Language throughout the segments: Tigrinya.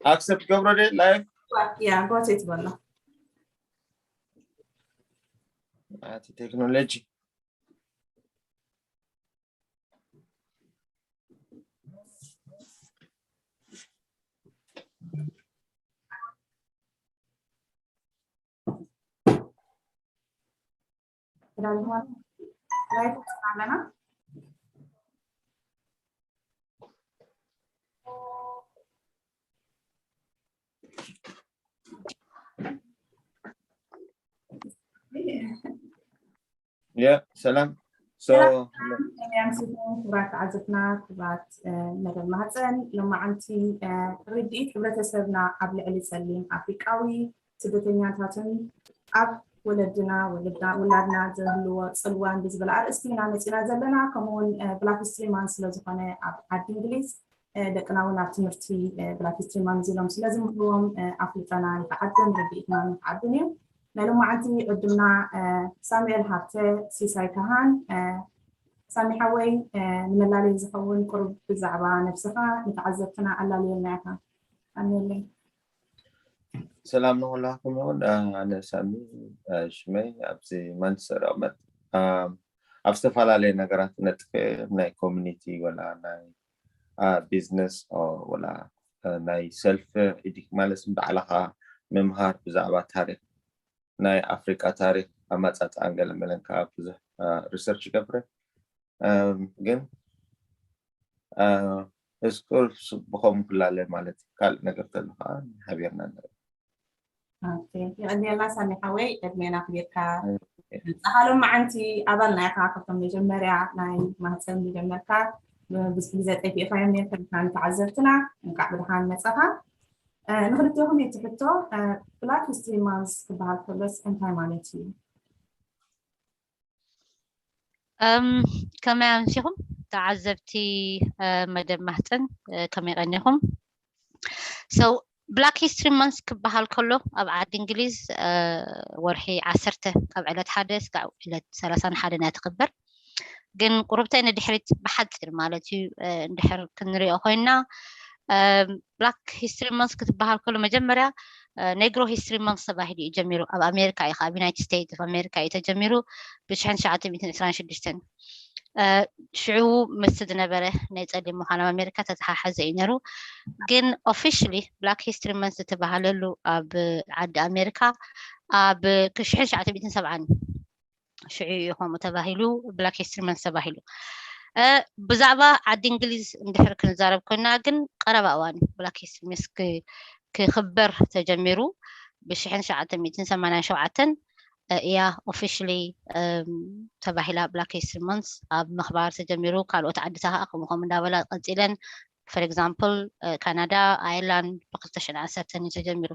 ኣክሰፕት ገብሮ ደ ላይፍ ያ go ahead በሎ። ኣቲ ቴክኖሎጂ ላይፍ ኣለና። ያ ሰላም so ሰላም ክቡራት ተዓዘብትና፣ ክቡራት መደብ ማህፀን። ሎማዓንቲ ርድኢት ሕብረተሰብና ኣብ ልዕሊ ፀሊም ኣፍሪቃዊ ስደተኛታትን ኣብ ወለድና ውላድና ዘህልዎ ፅልዋን ብዝብል ኣርእስቲ ኢና መፂና ዘለና። ከምኡውን ብላክ ሂስትሪ ማንት ስለዝኾነ ኣብ ዓዲ እንግሊዝ ደቅና እውን ኣብ ትምህርቲ ብላክ ሂስትሪ ማንት ኢሎም ስለዝምህርዎም ኣፍልጠና ንክዓብን ርድኢትና ንክዓብን እዩ። ናይ ሎማዓንቲ ዕድምና ሳሙኤል ሃብተ፣ ሲሳይ ካሃን። ሳሚ ሓወይ፣ ንመላለይ ዝኸውን ቁሩብ ብዛዕባ ነብስኻ ንተዓዘብትና ኣላልየልና ኢኻ። ኣሜለይ። ሰላም ንኩላኩም ይኹን። ኣነ ሳሚ ሽመይ ኣብዚ ማንቸስተር እቕመጥ። ኣብ ዝተፈላለየ ነገራት ነጥፍ ናይ ኮሚኒቲ ወላ ናይ ቢዝነስ ወላ ናይ ሰልፍ ኤዲክ ማለት ባዕልኻ ምምሃር ብዛዕባ ታሪክ ናይ ኣፍሪቃ ታሪክ ኣመፃፅኣን ገለመለን ከዓ ብዙሕ ሪሰርች ይገብረ። ግን እስቁር ብኸም ክላለ ማለት ካልእ ነገር ተሎ ከዓ ሓቢርና ንርኢ። የቐንየልና ሳሚ ሓወይ፣ ዕድሜና ክቢርካ ንፀሃሎም መዓንቲ ኣባልና ኢኻ። ካብቶም መጀመርያ ናይ ማህፀን ዝጀመርካ ብዙሕ ግዜ ጠፊእኻዮም ነርካ ንተዓዘብትና። እንኳዕ ብድሓን መፀኻ። ንክልቴኹም እቲ ሕቶ፣ ብላክ ሂስትሪ ማንስ ክበሃል ከሎስ እንታይ ማለት እዩ? ከመይ ኣምሲኹም ተዓዘብቲ መደብ ማህፀን? ከመይ ቀኒኹም? So ብላክ ሂስትሪ ማንስ ክበሃል ከሎ ኣብ ዓዲ እንግሊዝ ወርሒ ዓሰርተ ካብ ዕለት ሓደ ስጋዕ ዕለት ሰላሳን ሓደን እያ ትኽበር። ግን ቁርብተይ ንድሕሪት ብሓፂር ማለት እዩ እንድሕር ክንሪኦ ኮይና ብላክ ሂስትሪ ማንስ ክትበሃል ከሎ መጀመርያ ኔግሮ ሂስትሪ ማንስ ተባሂሉ እዩ ጀሚሩ። ኣብ ኣሜሪካ እዩ ኣብ ዩናይትድ ስቴትስ ኦፍ ኣሜሪካ እዩ ተጀሚሩ ብሽሕን ትሽዓተ ሚእትን ዕስራን ሽዱሽተን። ሽዑ ምስ ዝነበረ ናይ ፀሊም ምዃን ኣብ ኣሜሪካ ተተሓሓዘ እዩ ነሩ። ግን ኦፊሽሊ ብላክ ሂስትሪ ማንስ ዝተባሃለሉ ኣብ ዓዲ ኣሜሪካ ኣብ ሽሕን ትሽዓተ ሚእትን ሰብዓን ሽዑ እዩ ከምኡ ተባሂሉ ብላክ ሂስትሪ ማንስ ተባሂሉ። ብዛዕባ ዓዲ እንግሊዝ እንድሕር ክንዛረብ ኮይና ግን ቀረባ እዋን ብላክ ሂስትሪ ማንስ ክኽበር ተጀሚሩ ብሽሕን ትሽዓተ ሚእትን ሰማንያን ሸውዓተን እያ ኦፊሽሊ ተባሂላ ብላክ ሂስትሪ ማንስ ኣብ ምኽባር ተጀሚሩ። ካልኦት ዓድታ ከዓ ከምኡ ከምኡ እንዳበላ ቀፂለን። For example ካናዳ፣ ኣየርላንድ ብክልተ ሽሕን ዓሰርተን እዩ ተጀሚሩ።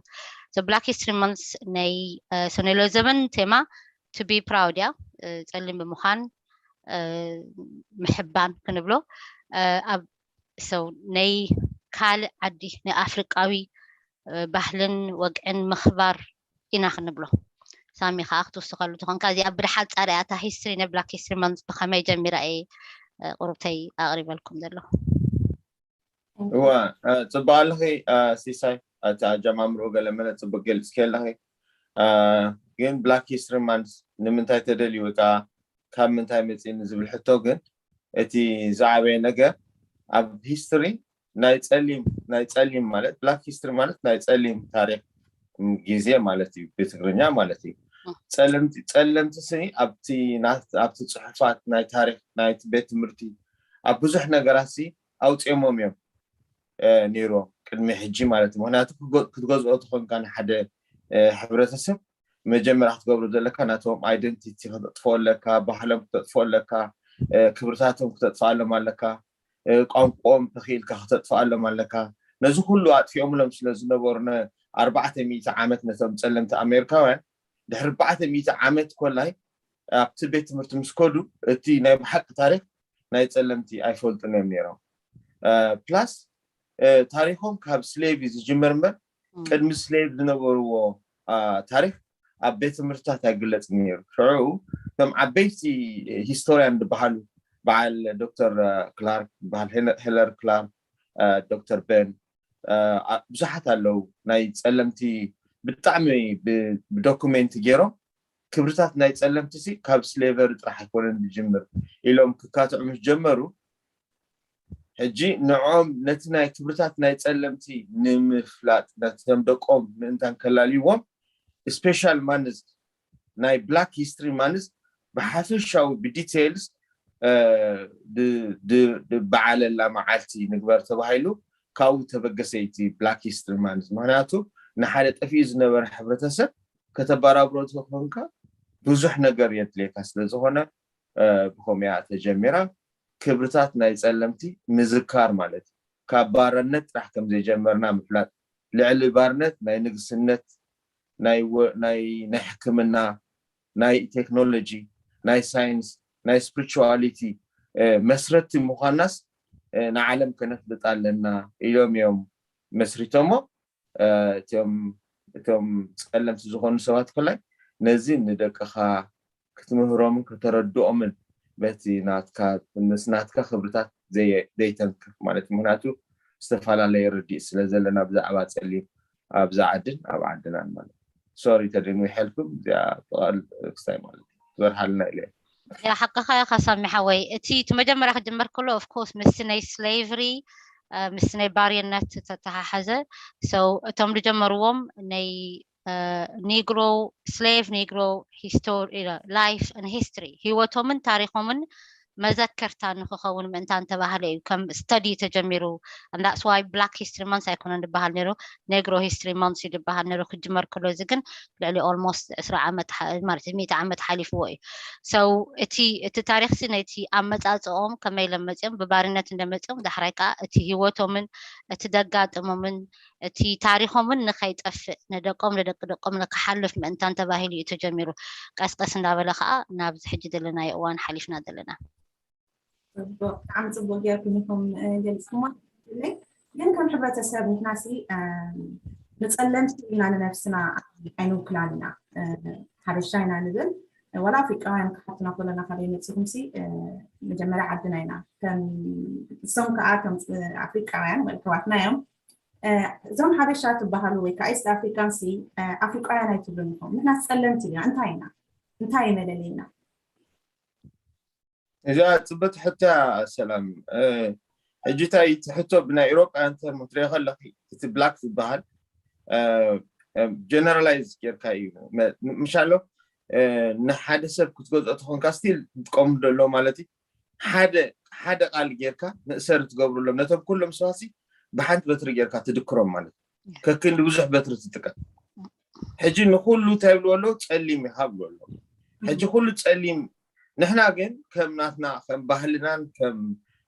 ብላክ ሂስትሪ ማንስ ናይ ሰነሎ ዘመን ቴማ to be proud እያ። ፀሊም ብምዃን ምሕባን ክንብሎ ኣብ ሰው ናይ ካልእ ዓዲ ናይ ኣፍሪቃዊ ባህልን ወግዕን ምኽባር ኢና ክንብሎ። ሳሚ ከዓ ክትውስኸሉ ትኾንካ እዚኣ ብድሓር ፃሪኣታ ሂስትሪ ናይ ብላክ ሂስትሪ ማንስ ብኸመይ ጀሚራ እየ ቁርብተይ ኣቕሪበልኩም ዘለኹ። እዋ ጽቡቅ ኣለኺ ሲሳይ፣ እቲ ኣጀማምርኡ ገለ መለ ጽቡቅ ገልጽኪ ኣለኺ። ግን ብላክ ሂስትሪ ማንስ ንምንታይ ተደልዩ ወይ ከዓ ካብ ምንታይ መጺኡ ንዝብል ሕቶ ግን እቲ ዝዓበየ ነገር ኣብ ሂስትሪ ናይ ጸሊም ናይ ጸሊም ማለት ብላክ ሂስትሪ ማለት ናይ ጸሊም ታሪክ ግዜ ማለት እዩ ብትግርኛ ማለት እዩ። ጸለምቲ ጸለምቲ ስኒ ኣብቲ ኣብቲ ጽሑፋት ናይ ታሪክ ናይ ቤት ትምህርቲ ኣብ ብዙሕ ነገራት ሲ ኣውፅኦሞም እዮም ነይሮም ቅድሚ ሕጂ ማለት እዩ። ምክንያቱ ክትገዝኦ ተኮንካ ንሓደ ሕብረተሰብ መጀመርያ ክትገብሮ ዘለካ ናቶም ኣይደንቲቲ ክተጥፍኦ ኣለካ፣ ባህሎም ክተጥፍኦ ኣለካ፣ ክብርታቶም ክተጥፍኣሎም ኣለካ፣ ቋንቋኦም ተኽኢልካ ክተጥፍኣሎም ኣለካ። ነዚ ኩሉ ኣጥፊኦምሎም ስለዝነበሩ ኣርባዕተ ሚእቲ ዓመት ነቶም ጸለምቲ ኣሜሪካውያን ድሕሪ ኣርባዕተ ሚእቲ ዓመት ኮላይ ኣብቲ ቤት ትምህርቲ ምስ ከዱ እቲ ናይ ብሓቂ ታሪክ ናይ ጸለምቲ ኣይፈልጡን እዮም ነይሮም። ፕላስ ታሪኮም ካብ ስሌቭ እዩ ዝጅመር እምበር ቅድሚ ስሌቭ ዝነበርዎ ታሪክ ኣብ ቤት ትምህርትታት ኣይግለጽ ነይሩ። ሽዑ እቶም ዓበይቲ ሂስቶሪያን ዝበሃሉ በዓል ዶክተር ክላርክ ዝበሃል ሄለር ክላርክ ዶክተር በን፣ ብዙሓት ኣለዉ ናይ ጸለምቲ ብጣዕሚ ብዶኩሜንት ገይሮም። ክብርታት ናይ ጸለምቲ ሲ ካብ ስሌቨሪ ጥራሕ ኣይኮነን ዝጅምር ኢሎም ክካትዑ ምስ ጀመሩ፣ ሕጂ ንዖም ነቲ ናይ ክብርታት ናይ ጸለምቲ ንምፍላጥ ነቶም ደቆም ምእንታን ከላልይዎም፣ ስፔሻል ማንዝ ናይ ብላክ ሂስትሪ ማንዝ ብሓፈሻዊ ብዲቴይልስ በዓለላ መዓልቲ ንግበር ተባሂሉ ካብኡ ተበገሰ እቲ ብላክ ሂስትሪ ማንዝ። ምክንያቱ ንሓደ ጠፊኡ ዝነበረ ሕብረተሰብ ከተበራብሮ ተኾንካ ብዙሕ ነገር የድልየካ ስለዝኾነ፣ ብኸምያ ተጀሚራ። ክብርታት ናይ ጸለምቲ ምዝካር ማለት ካብ ባርነት ጥራሕ ከም ዘይጀመርና ምፍላጥ፣ ልዕሊ ባርነት ናይ ንግስነት፣ ናይ ሕክምና፣ ናይ ቴክኖሎጂ፣ ናይ ሳይንስ፣ ናይ ስፕሪቹዋሊቲ መስረቲ ምዃናስ ንዓለም ከነፍልጣ ኣለና ኢሎም እዮም መስሪቶሞ። እቶም ጸለምቲ ዝኾኑ ሰባት ከላይ ነዚ ንደቅኻ ክትምህሮምን ከተረድኦምን በቲ ናትካ ምስ ናትካ ክብርታት ዘይተንክፍ ማለት እዩ። ምክንያቱ ዝተፈላለየ ርድኢት ስለ ዘለና ብዛዕባ ጸሊም ኣብዛ ዓድን ኣብ ዓድናን ማለት። ሶሪ ተደንዊሐልኩም፣ እዚኣ ጥቓል ክስታይ ማለት እዩ። ትበርሃልና ኢለ። ያ ሓቅኻ ኢኻ ሳሚ ሓወይ። እቲ እቲ መጀመርያ ክጅመር ከሎ ኦፍኮርስ ምስቲ ናይ ስሌቨሪ ምስቲ ናይ ባርነት ተተሓሓዘ። ሰው እቶም ዝጀመርዎም ናይ ኒግሮ ስሌቭ ኒግሮ ላይፍ ን ሂስትሪ ህይወቶምን ታሪኾምን መዘከርታ ንክኸውን ምእንታን ተባህለ እዩ ከም ስተዲ ተጀሚሩ። And that's why black history month ኣይኮነን ዝበሃል ነይሩ፣ ኔግሮ ሂስትሪ ማንስ እዩ ዝበሃል ነይሩ ክጅመር ከሎ። እዚ ግን ልዕሊ ኦልሞስት ዕስራ ዓመት ማለት ሚእቲ ዓመት ሓሊፍዎ እዩ። ሰው እቲ እቲ ታሪክ ሲ ነቲ ኣመፃፅኦም ከመይ ኢሎም መፂኦም ብባርነት እንደመፂኦም ዳሕራይ ከዓ እቲ ህይወቶምን እቲ ደጋጥሞምን እቲ ታሪኾምን ንኸይጠፍእ ንደቆም ንደቂ ደቆም ንክሓልፍ ምእንታን ተባሂሉ እዩ ተጀሚሩ። ቀስቀስ እንዳበለ ከዓ ናብዚ ሕጂ ዘለናዮ እዋን ሓሊፍና ዘለና። ብጣዕሚ ፅቡቅ ጌርኩም ኢኹም ገሊፅኩሞ። ግን ከም ሕብረተሰብ ንሕና ሲ ንፀለምቲ ኢና ንነብስና ኣይንውክላን ኢና። ሓበሻ ኢና ንብል። ዋላ ኣፍሪቃውያን ክሓቱና ከለና ካበይ መፂኹም ሲ መጀመርያ ዓድና ኢና። እሶም ከዓ ከም ኣፍሪቃውያን ወይ ኣሕዋትና እዮም። እዞም ሓበሻ ትበሃሉ ወይ ከዓ ኢስት ኣፍሪካን ሲ ኣፍሪቃውያን ኣይትብሉን ኢኹም። ንሕና ጸለምቲ ኢና። እንታይ ኢና? እንታይ መለለይና? እዚኣ ፅብቅቲ ሕቶ እያ ሰላም። ሕጂ እንታይ እቲ ሕቶ ብናይ ኤውሮጳውያን ተርም ክትሪኦ ከለኺ እቲ ብላክ ዝበሃል ጀነራላይዝ ጌርካ እዩ ምሻሎ። ንሓደ ሰብ ክትገዝኦ ተኾንካ ስቲል ትጥቀሙ ዘሎ ማለት እዩ። ሓደ ሓደ ቃል ጌርካ መእሰሪ ትገብሩሎም ነቶም ኩሎም ሰባሲ ብሓንቲ በትሪ ጌርካ ትድክሮም ማለት እዩ። ከክንዲ ብዙሕ በትሪ ትጥቀም። ሕጂ ንኩሉ እንታይ ይብልዎ ኣለዉ? ጸሊም ኢኻ ብልዎ ኣለዉ። ሕጂ ኩሉ ጸሊም። ንሕና ግን ከም ናትና ከም ባህልናን ከም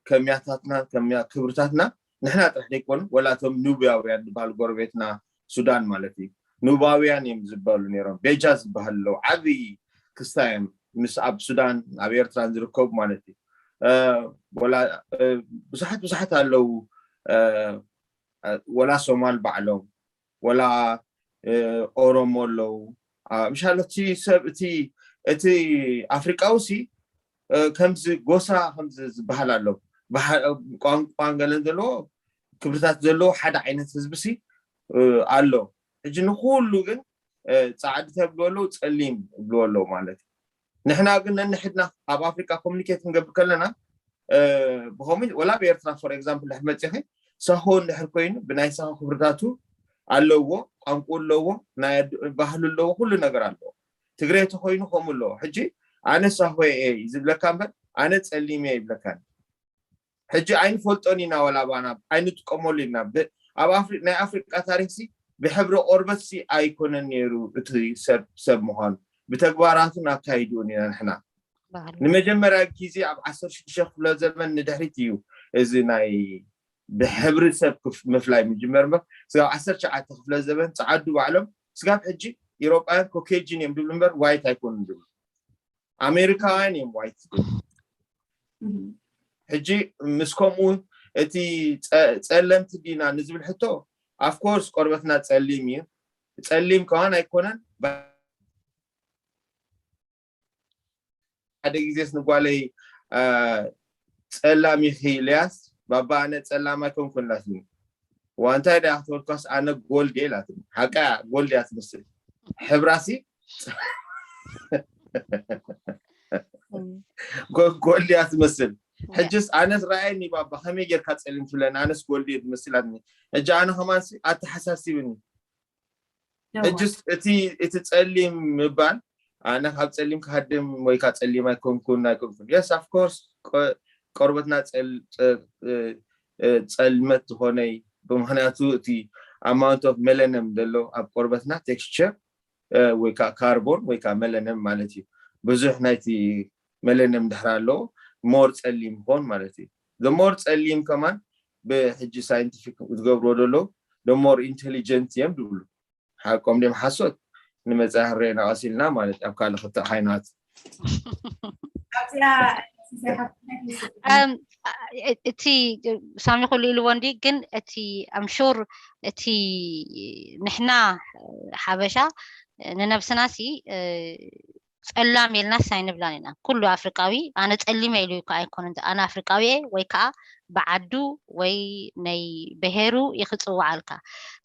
ከምያታትናን ከም ክብርታትና ንሕና ጥራሕ ደይኮኑ ወላ እቶም ኑብያውያን ዝበሃሉ ጎረቤትና ሱዳን ማለት እዩ። ኑባውያን እዮም ዝበሉ ነይሮም። ቤጃ ዝበሃል ኣለዉ ዓብዪ ክስታይ እዮም ምስ ኣብ ሱዳን ኣብ ኤርትራን ዝርከቡ ማለት እዩ። ወላ ብዙሓት ብዙሓት ኣለዉ ወላ ሶማል ባዕሎም ወላ ኦሮሞ ኣለዉ። ምሻሎ እቲ ሰብ እቲ እቲ ኣፍሪቃዊ ሲ ከምዚ ጎሳ ከምዚ ዝበሃል ኣሎ። ቋንቋን ገለን ዘለዎ ክብርታት ዘለዎ ሓደ ዓይነት ህዝቢ ሲ ኣሎ። ሕጂ ንኩሉ ግን ፃዕዲ ተብልዎ ኣለዉ፣ ፀሊም ይብልዎ ኣለዉ ማለት እዩ። ንሕና ግን ነንሕድና ኣብ ኣፍሪቃ ኮሚኒኬት ክንገብር ከለና ብኸምኡ ወላ ኣብ ኤርትራ ፎር ኤግዛምፕል ድሕር መፂኺ ሳሆ እንድሕር ኮይኑ ብናይ ሳሆ ክብርታቱ ኣለዎ፣ ቋንቋ ኣለዎ፣ ናይ ባህሉ ኣለዎ፣ ኩሉ ነገር ኣለዎ። ትግሬ ተኮይኑ ከምኡ ኣለዎ። ሕጂ ኣነ ሳሆ እየ ዝብለካ እምበር ኣነ ፀሊም እየ ይብለካ። ሕጂ ኣይንፈልጦን ኢና፣ ወላ ባና ኣይንጥቀመሉ ኢና። ኣብ ናይ ኣፍሪቃ ታሪክ ሲ ብሕብሪ ቆርበት ሲ ኣይኮነን ነይሩ እቲ ሰብ ሰብ ምኳኑ፣ ብተግባራቱን ኣካይድኡን ኢና ንሕና። ንመጀመርያ ግዜ ኣብ ዓሰርተ ሽዱሽተ ክፍለ ዘመን ንድሕሪት እዩ እዚ ናይ ብሕብሪ ሰብ ምፍላይ ምጅመር እምበር ስጋብ ዓሰርተ ትሽዓተ ክፍለ ዘመን ፀዓዱ ባዕሎም ስጋብ ሕጂ ኢሮጳውያን ኮኬጅን እዮም ድብሉ እምበር ዋይት ኣይኮኑን ድብሉ። ኣሜሪካውያን እዮም ዋይት ዝብል። ሕጂ ምስ ከምኡ እቲ ፀለምቲ ዲና ንዝብል ሕቶ ኣፍኮርስ ቆርበትና ፀሊም እዩ። ፀሊም ከዋን ኣይኮነን። ሓደ ግዜስ ንጓለይ ፀላም ኢኺ ኢለያስ ባባ ኣነ ጸላም ኣይኮንኩን ኢላትኒ። ዋንታይ ደኣ ክትበልኳስ ኣነ ጎልድ እየ ኢላትኒ። ሓቃ ጎልድ እያ ትመስል። ሕብራሲ ጎልድ እያ ትመስል። ሕጅስ ኣነስ ረኣየኒ ባባ ከመይ ጌርካ ጸሊም ትብለኒ ኣነስ ጎልድ እየ ትመስል ኢላትኒ። ሕጂ ኣነ ከማንሲ ኣተሓሳሲብኒ። ሕጅስ እቲ እቲ ጸሊም ምባል ኣነ ካብ ጸሊም ክሃድም ወይ ካብ ጸሊም ኣይኮንኩን ኣይኮንኩን yes of course ቆርበትና ጸልመት ዝኾነይ ብምክንያቱ እቲ amount of melanin ዘሎ ኣብ ቆርበትና texture ወይ ከዓ ካርቦን ወይ ከዓ melanin ማለት እዩ ብዙሕ ናይቲ melanin ድሕር ኣለዎ more ጸሊም ይኾን ማለት እዩ the more ጸሊም ከማን ብሕጂ scientific ዝገብርዎ ዘለዉ the more intelligent እዮም ዝብሉ ሓቆም ድም ሓሶት ንመፅኣ ክንሪኤና ቀሲልና ማለት ኣብ ካልእ ክልተ ካይናት እቲ ሳሚ ኩሉ ኢልዎ እንዲ ግን እቲ ኣምሹር እቲ ንሕና ሓበሻ ንነብስና ሲ ጸላም ኢልናስ ኣይንብላን ኢና። ኩሉ ኣፍሪቃዊ ኣነ ጸሊመ ኢሉ እኮ ኣይኮነን። ኣነ ኣፍሪቃዊ እየ ወይ ከዓ ብዓዱ ወይ ናይ ብሄሩ እዩ ክጽውዓልካ።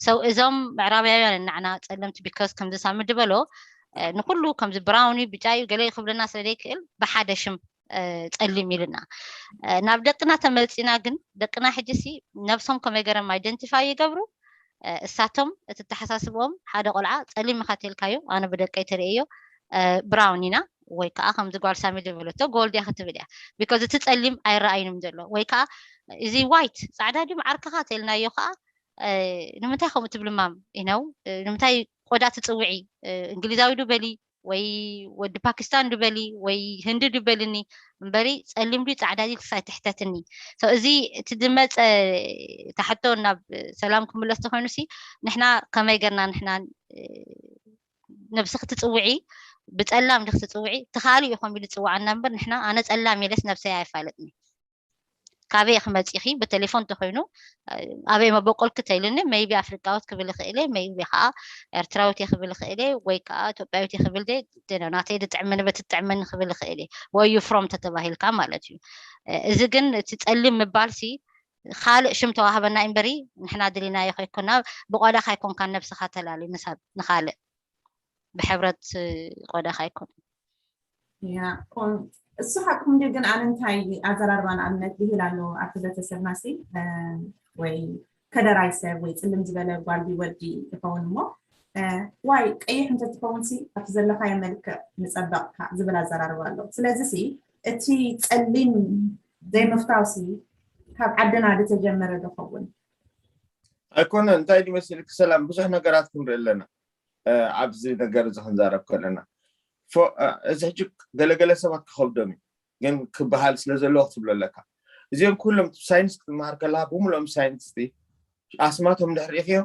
ሰው እዞም ምዕራባውያን እናዕና ጸለምቲ because ከምዚ ሳሚ ዝበሎ ንኩሉ ከምዚ ብራውን እዩ ብጫ እዩ ገለ ክብለና ስለ ዘይክእል ብሓደ ሽም ጸሊም ኢልና ናብ ደቅና ተመፂና ግን ደቅና ሕጂ ሲ ነብሶም ከመይ ገረም identify ይገብሩ እሳቶም እቲ ተሓሳስብኦም ሓደ ቆልዓ ጸሊም ኢኻ ተልካዮ ኣነ ብደቀይ ተርእዮ ብራውን ኢና ወይ ከዓ ከምዚ ጓል ሳሚ ዝበለቶ ጎልድ እያ ክትብል እያ because እቲ ጸሊም ኣይረኣይንም ዘሎ ወይ ከዓ እዚ white ጻዕዳ ድዩ ዓርክኻ ተልናዮ ከዓ ንምንታይ ከምኡ ትብልማም ኢነው ንምንታይ ቆዳ ትፅውዒ እንግሊዛዊ ዱ በሊ ወይ ወዲ ፓኪስታን ዱ በሊ ወይ ህንዲ ዱ በልኒ እምበሪ ጸሊም ዱ ጻዕዳ ዲ ክሳይ ትሕተትኒ እዚ እቲ ዝመፀ ታሕቶ ናብ ሰላም ክምለስ ተኮይኑ ሲ ንሕና ከመይ ገርና ንሕና ነብሲ ክትፅውዒ ብፀላም ዲ ክትፅውዒ ትኻሊ ኢኹም ኢሉ ዝፅዋዓና እምበር ንሕና ኣነ ፀላም የለስ ነብሰይ ኣይፋለጥኒ ካበይ ክመፂኺ ብቴሌፎን ተኮይኑ ኣበይ መበቆልኪ ተይልኒ maybe ኣፍሪቃዊት ክብል ይኽእል እየ maybe ከዓ ኤርትራዊት እየ ክብል ይኽእል እየ ወይ ከዓ ኢትዮጵያዊት እየ ክብል ናተይ ዝጥዕመኒ በቲ ትጥዕመኒ ክብል ይኽእል እየ ወይ you from ተተባሂልካ ማለት እዩ እዚ ግን እቲ ፀሊም ምባል ሲ ካልእ ሽም ተዋህበና እምበሪ ንሕና ድሊናዮ ከይኮና ብቆዳካ ኣይኮንካ ነብስካ ተላሊ ንካልእ ብሕብረት ቆዳካ ኣይኮን እሱ ሓቅኩም ድዩ ግን ኣነ እንታይ ኣዘራርባ ንኣብነት ብሂል ኣሎ ኣብ ሕብረተሰብና ሲ ወይ ከደራይ ሰብ ወይ ፅልም ዝበለ ጓልቢ ወዲ ይኸውን እሞ ዋይ ቀይሕ እንተትኸውን ሲ ኣብቲ ዘለካዮ መልክዕ ምፀበቕካ ዝብል ኣዘራርባ ኣሎ ስለዚ ሲ እቲ ፀሊም ዘይምፍታው ሲ ካብ ዓድና ዝተጀመረ ዝኸውን ኣይኮነ እንታይ ዝመስልክ ሰላም ብዙሕ ነገራት ክንርኢ ኣለና ኣብዚ ነገር እዚ ክንዛረብ ከለና እዚ ሕጂ ገለገለ ሰባት ክኸብዶም እዩ ግን ክበሃል ስለ ዘለዎ ክትብሎ ኣለካ እዚኦም ኩሎም ሳይንስ ክትመሃር ከለካ ብምልኦም ሳይንስቲ ኣስማቶም ድሕር ኢኽዮ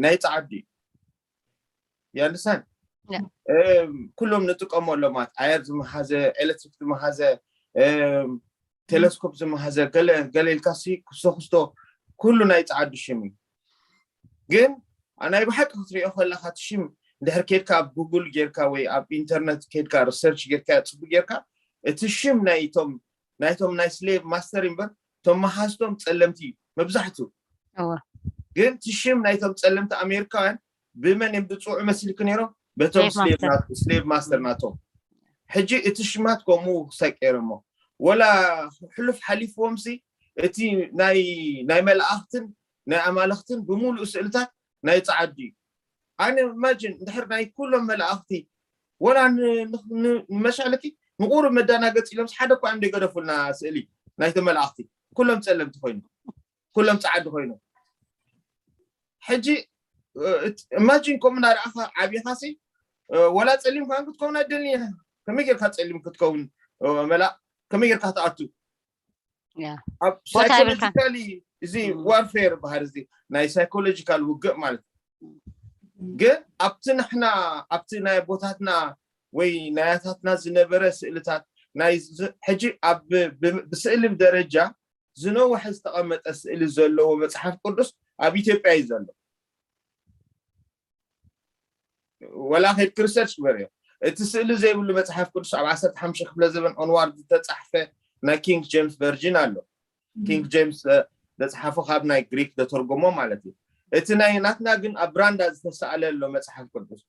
ናይ ፃዓዱ ያንድሳን ኩሎም ንጥቀመሎም ማለት ኣየር ዝመሃዘ ኤሌክትሪክ ዝመሃዘ ቴሌስኮፕ ዝመሃዘ ገለ ኢልካ ክስቶ ክስቶ ኩሉ ናይ ፃዓዱ ሽም እዩ ግን ናይ ብሓቂ ክትሪኦ ከለካ እቲ ሽም እንድሕር ኬድካ ኣብ ጉግል ጌርካ ወይ ኣብ ኢንተርነት ኬድካ ሪሰርች ጌርካ ፅቡ ጌርካ እቲ ሽም ናይቶም ናይቶም ናይ ስሌቭ ማስተር እምበር እቶም መሃዝቶም ፀለምቲ እዩ መብዛሕቱ ግን እቲ ሽም ናይቶም ፀለምቲ ኣሜሪካውያን ብመን እዮም ዝፅውዑ መስልክ ነይሮም በቶም ስሌቭ ማስተር ናቶም ሕጂ እቲ ሽማት ከምኡ ክሳይ ቀይሮሞ ወላ ሕሉፍ ሓሊፍዎም ሲ እቲ ናይ ናይ መላእክትን ናይ ኣማልኽትን ብምሉእ ስእልታት ናይ ጻዓዱ እዩ ኣነ ኢማጂን እንድሕር ናይ ኩሎም መላእኽቲ ወላ ንመሻለኪ ንቁሩብ መዳናገጽ ኢሎም ሓደ እኳ እዮም ደይገደፉልና ስእሊ ናይተ መላእኽቲ ኩሎም ጸለምቲ ኮይኑ ኩሎም ጻዓዱ ኮይኑ ሕጂ ኢማጂን ከምኡ እናረኣኻ ዓቢኻሲ ወላ ጸሊም ኳን ክትከውን ኣይደልን ኢኻ ከመይ ጌርካ ጸሊም ክትከውን መላእ ከመይ ጌርካ ትኣቱ ኣብ ሳይኮሎጂካሊ እዚ ዋርፌር ባህር እዚ ናይ ሳይኮሎጂካል ውግእ ማለት ግን ኣብቲ ንሕና ኣብቲ ናይ ኣቦታትና ወይ ናይ ኣያታትና ዝነበረ ስእልታት ናይ ሕጂ ኣብ ብስእሊ ደረጃ ዝነውሐ ዝተቐመጠ ስእሊ ዘለዎ መፅሓፍ ቅዱስ ኣብ ኢትዮጵያ እዩ ዘሎ ወላ ከይድ ክሪሰርች ግበርዮ እቲ ስእሊ ዘይብሉ መፅሓፍ ቅዱስ ኣብ ዓሰርተ ሓሙሽተ ክፍለ ዘበን ኦንዋርድ ዝተፃሕፈ ናይ ኪንግ ጀምስ ቨርጂን ኣሎ ኪንግ ጀምስ እ፣ ዘፅሓፎ ካብ ናይ ግሪክ ዘተርጎሞ ማለት እዩ። እቲ ናይ ናትና ግን ኣብ ብራንዳ ዝተሰኣለ ኣሎ መፅሓፍ ቅዱስ።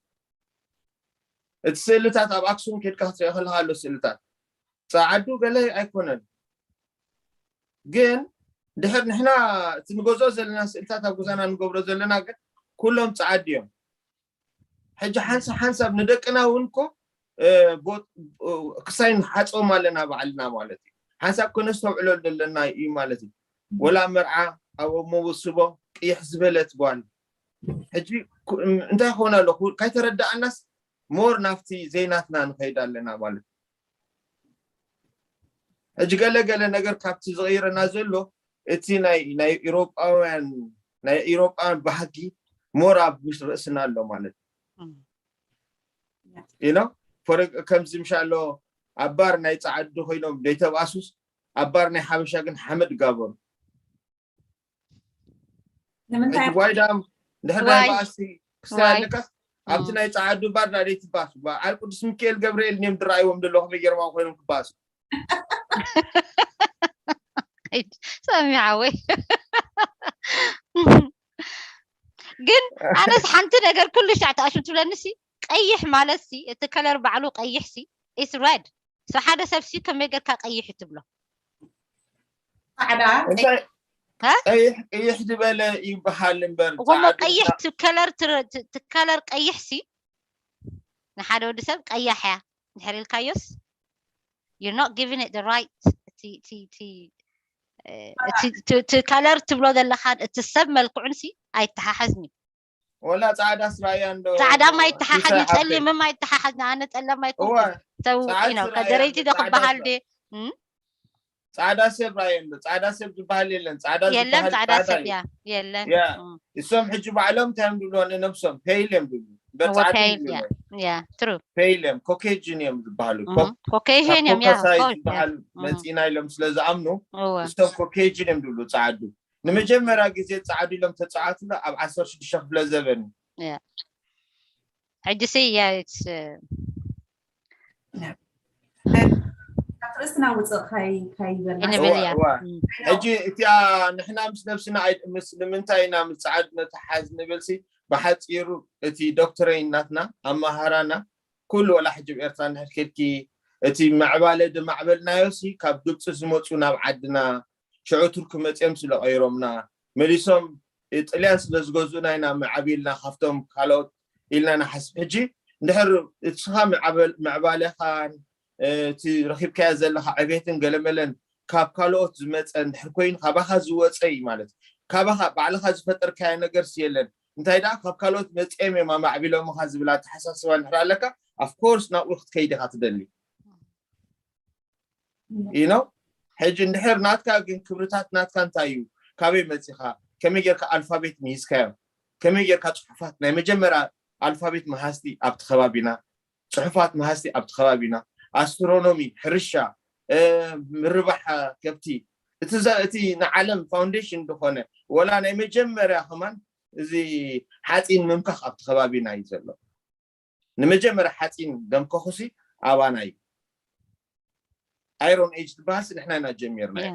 እቲ ስእልታት ኣብ ኣክሱም ኬድካ ክትሪኦ ከለካ ኣሎ ስእልታት። ፃዓዱ ገለ ኣይኮነን። ግን ድሕር ንሕና እቲ ንገዝኦ ዘለና ስእልታት ኣብ ገዛና ንገብሮ ዘለና ግን ኩሎም ፃዓዱ እዮም። ሕጂ ሓንሳብ ሓንሳብ ንደቅና እውን እኮ እ፣ ቦ- እ፣ ክሳይ ንሓፅቦም ኣለና ባዕልና ማለት እዩ። ሓንሳብ ከነስተውዕሎ ዘለና እዩ ማለት እዩ። ወላ መርዓ ኣብ መወስቦ ቅይሕ ዝበለት ጓል ሕጂ ኩ- እም፣ እንታይ ክኾን ኣለኹ ካይተረዳኣናስ ሞር ናብቲ ዘይናትና ንኸይድ ኣለና ማለት እዩ። ሕጂ ገለ ገለ ነገር ካብቲ ዝቕይረና ዘሎ እቲ ናይ ናይ ኤሮጳውያን ናይ ኤሮጳውያን ባህጊ ሞር ኣብ ውሽጢ ርእስና ኣሎ ማለት እዩ። ኢኖ ከምዚ ምሻሎ ኣብ ባር ናይ ፃዓዱ ኮይኖም ደይተባእሱስ ኣብ ባር ናይ ሓበሻ ግን ሓመድ ጋበሩ። ንምንታይ ሕጂ ዋይ ዳም ድሕር ናይ ዋይ። ባእሲ ክስታይ ዋይ። ኣለካ ኣብቲ ናይ ፃዓዱ ባር ዳ ደይትባሱ በዓል ቅዱስ ሚካኤል ገብርኤል እዮም ዝረኣይዎም ዘለኹም ገይሮም ኮይኖም ክባሱ ሰሚዓ ወይ ግን ኣነስ ሓንቲ ነገር ኩሉ ሻዕ ተኣሹ ትብለኒ ሲ ቀይሕ ማለት ሲ እቲ ከለር ባዕሉ ቀይሕ ሲ ኢስ ረድ ሶ ሓደ ሰብ ሲ ከመይ ገርካ ቀይሕ ትብሎ ፃዕዳ እንታይ ሀ? ቀይሕ ቀይሕ ዝበለ ይበሃል እምበር እሞ ፃዓዱ ቀይሕ ከለር ከለር ቀይሕ ሲ ንሓደ ወዲ ሰብ ቀያሕ እያ ድሕር ኢልካዮስ you're not giving it the right እቲ ከለር ትብሎ ዘለኻን እቲ ሰብ መልክዑን ሲ ኣይተሓሓዝን እዩ ወላ ፃዕዳ ስራያ እንዶ ፃዕዳም ኣይተሓሓዝን ሓብተይ። ፀሊምም ኣይተሓሓዝን ኣነ ፀለም እወ ኣይኮንኩን ሰው ፃዕዳ ነው ስራያ ከደረይቲ እንዶ ዶ ፃዕዳ ክበሃል ስራ- ደ እም? ፃዕዳ ሰብ ራየ እንዶ ፃዕዳ ሰብ ዝበሃል የለን ፃዕዳ የለም ዝበሃል ፃዕዳ ፃዕዳ ሰብ እዩ ያ የለን ያ እም። እሶም ሕጂ ባዕሎም እንታይ እዮም ዝብልዎ ንነብሶም ፔይል እዮም ዝብሉ እምበር እወ ፃዕዳ ፔይል ያ ይብልዎ ያ ትሩ ፔይል እዮም ኮኬጅን እዮም ዝበሃሉ ኮክ- ካብ ኮኬሽን እዮም ያ ኮካሳይ ኮክ ዝበሃል እም። መፂና ኢሎም ስለ ዝኣምኑ እወ እሶም ኮኬጅን እዮም ዝብሉ ፃዓዱ ንመጀመርያ ግዜ ፃዓዱ ኢሎም ተፃዓቱና ኣብ ዓሰርተ ሽዱሽተ ክፍለ ዘበን እዩ ሕጂ ሲ ያ it's ካብ ርእስና ውፅእ ካይ- ካይበልና ንብል ያ እዋ። I know. ሕጂ እቲኣ ንሕና ምስ ነብስና ኣይ- ምስ ንምንታይ ኢና ምስ ፃዓዱ ነተሓዝ ንብል ሲ ብሓፂሩ እቲ ዶክትረይን ናትና ኣመሃራና ኩሉ ወላ ሕጂ ኣብ ኤርትራ እንድሕር ኬድኪ እቲ ምዕባለ ዝማዕበልናዮ ሲ ካብ ግብፂ ዝመፁ ናብ ዓድና ሽዑ ቱርኪ መፅኦም ስለቀይሮምና መሊሶም ጥልያን ስለዝገዙእና ኢና ምዓቢልና ካብቶም ካልኦት ኢልና ንሓስብ ሕጂ እንድሕር እስኻ ምዕባል- ምዕባለኻን እቲ ረኪብካዮ ዘለካ ዕቤትን ገለመለን ካብ ካልኦት ዝመፀ እንድሕር ኮይኑ ካባካ ዝወፀ እዩ ማለት እዩ ካባካ ባዕልካ ዝፈጠርካዮ ነገር የለን እንታይ ደኣ ካብ ካልኦት መፅኦም እዮም ኣማዕቢሎምካ ዝብል ኣተሓሳስባ እንድሕር ኣለካ ኣፍኮርስ ናብኡ ክትከይድ ኢካ ትደሊ you know ሕጂ እንድሕር ናትካ ግን ክብርታት ናትካ እንታይ እዩ ካበይ መፂኻ ከመይ ጌርካ ኣልፋቤት ምሂዝካዮ ከመይ ጌርካ ፅሑፋት ናይ መጀመርያ ኣልፋቤት መሃዝቲ ኣብቲ ከባቢና ፅሑፋት መሃዝቲ ኣብቲ ከባቢና ኣስትሮኖሚ ሕርሻ እ፣ ምርባሕ ከብቲ እቲ ዘ- እቲ ንዓለም ፋውንዴሽን ዝኾነ ወላ ናይ መጀመርያ ከማን እዚ ሓፂን ምምካኽ ኣብቲ ከባቢና እዩ ዘሎ ንመጀመርያ ሓፂን ደምከኹሲ ኣባና እዩ ኣይሮን ኤጅ ዝበሃልሲ ንሕና ኢና ጀሚርና ያ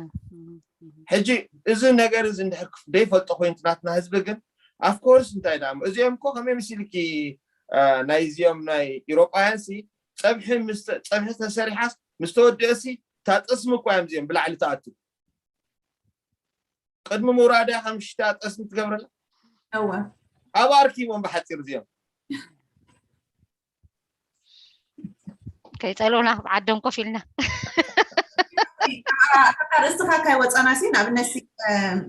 ሕጂ እዚ ነገር እዚ እንድሕር ክፍ- ዘይፈልጦ ኮይኑ ናትና ህዝቢ ግን ኣፍኮርስ እንታይ ደኣ እዚኦም እኮ ከመይ ምስ ኢልኪ እ፣ ናይ እዚኦም ናይ ኢሮጳውያን ሲ ፀብሒ ምስ ተ- ፀብሒ ተሰሪሓስ ምስ ተወደእሲ እታ ጠስሚ እኮ እዮም እዚኦም ብላዕሊ ተኣቱ ቅድሚ ምውራዳ ከም ሽታ ጠስሚ ትገብረላ እወ ኣብ ኣርኪቦም ብሓፂር እዚኦም ከይፀልኡና ኣብ ዓዶም ኮፍ ኢልና ርእስኻ ካይ ወፃና ሲ ንኣብነት ሲ እም፣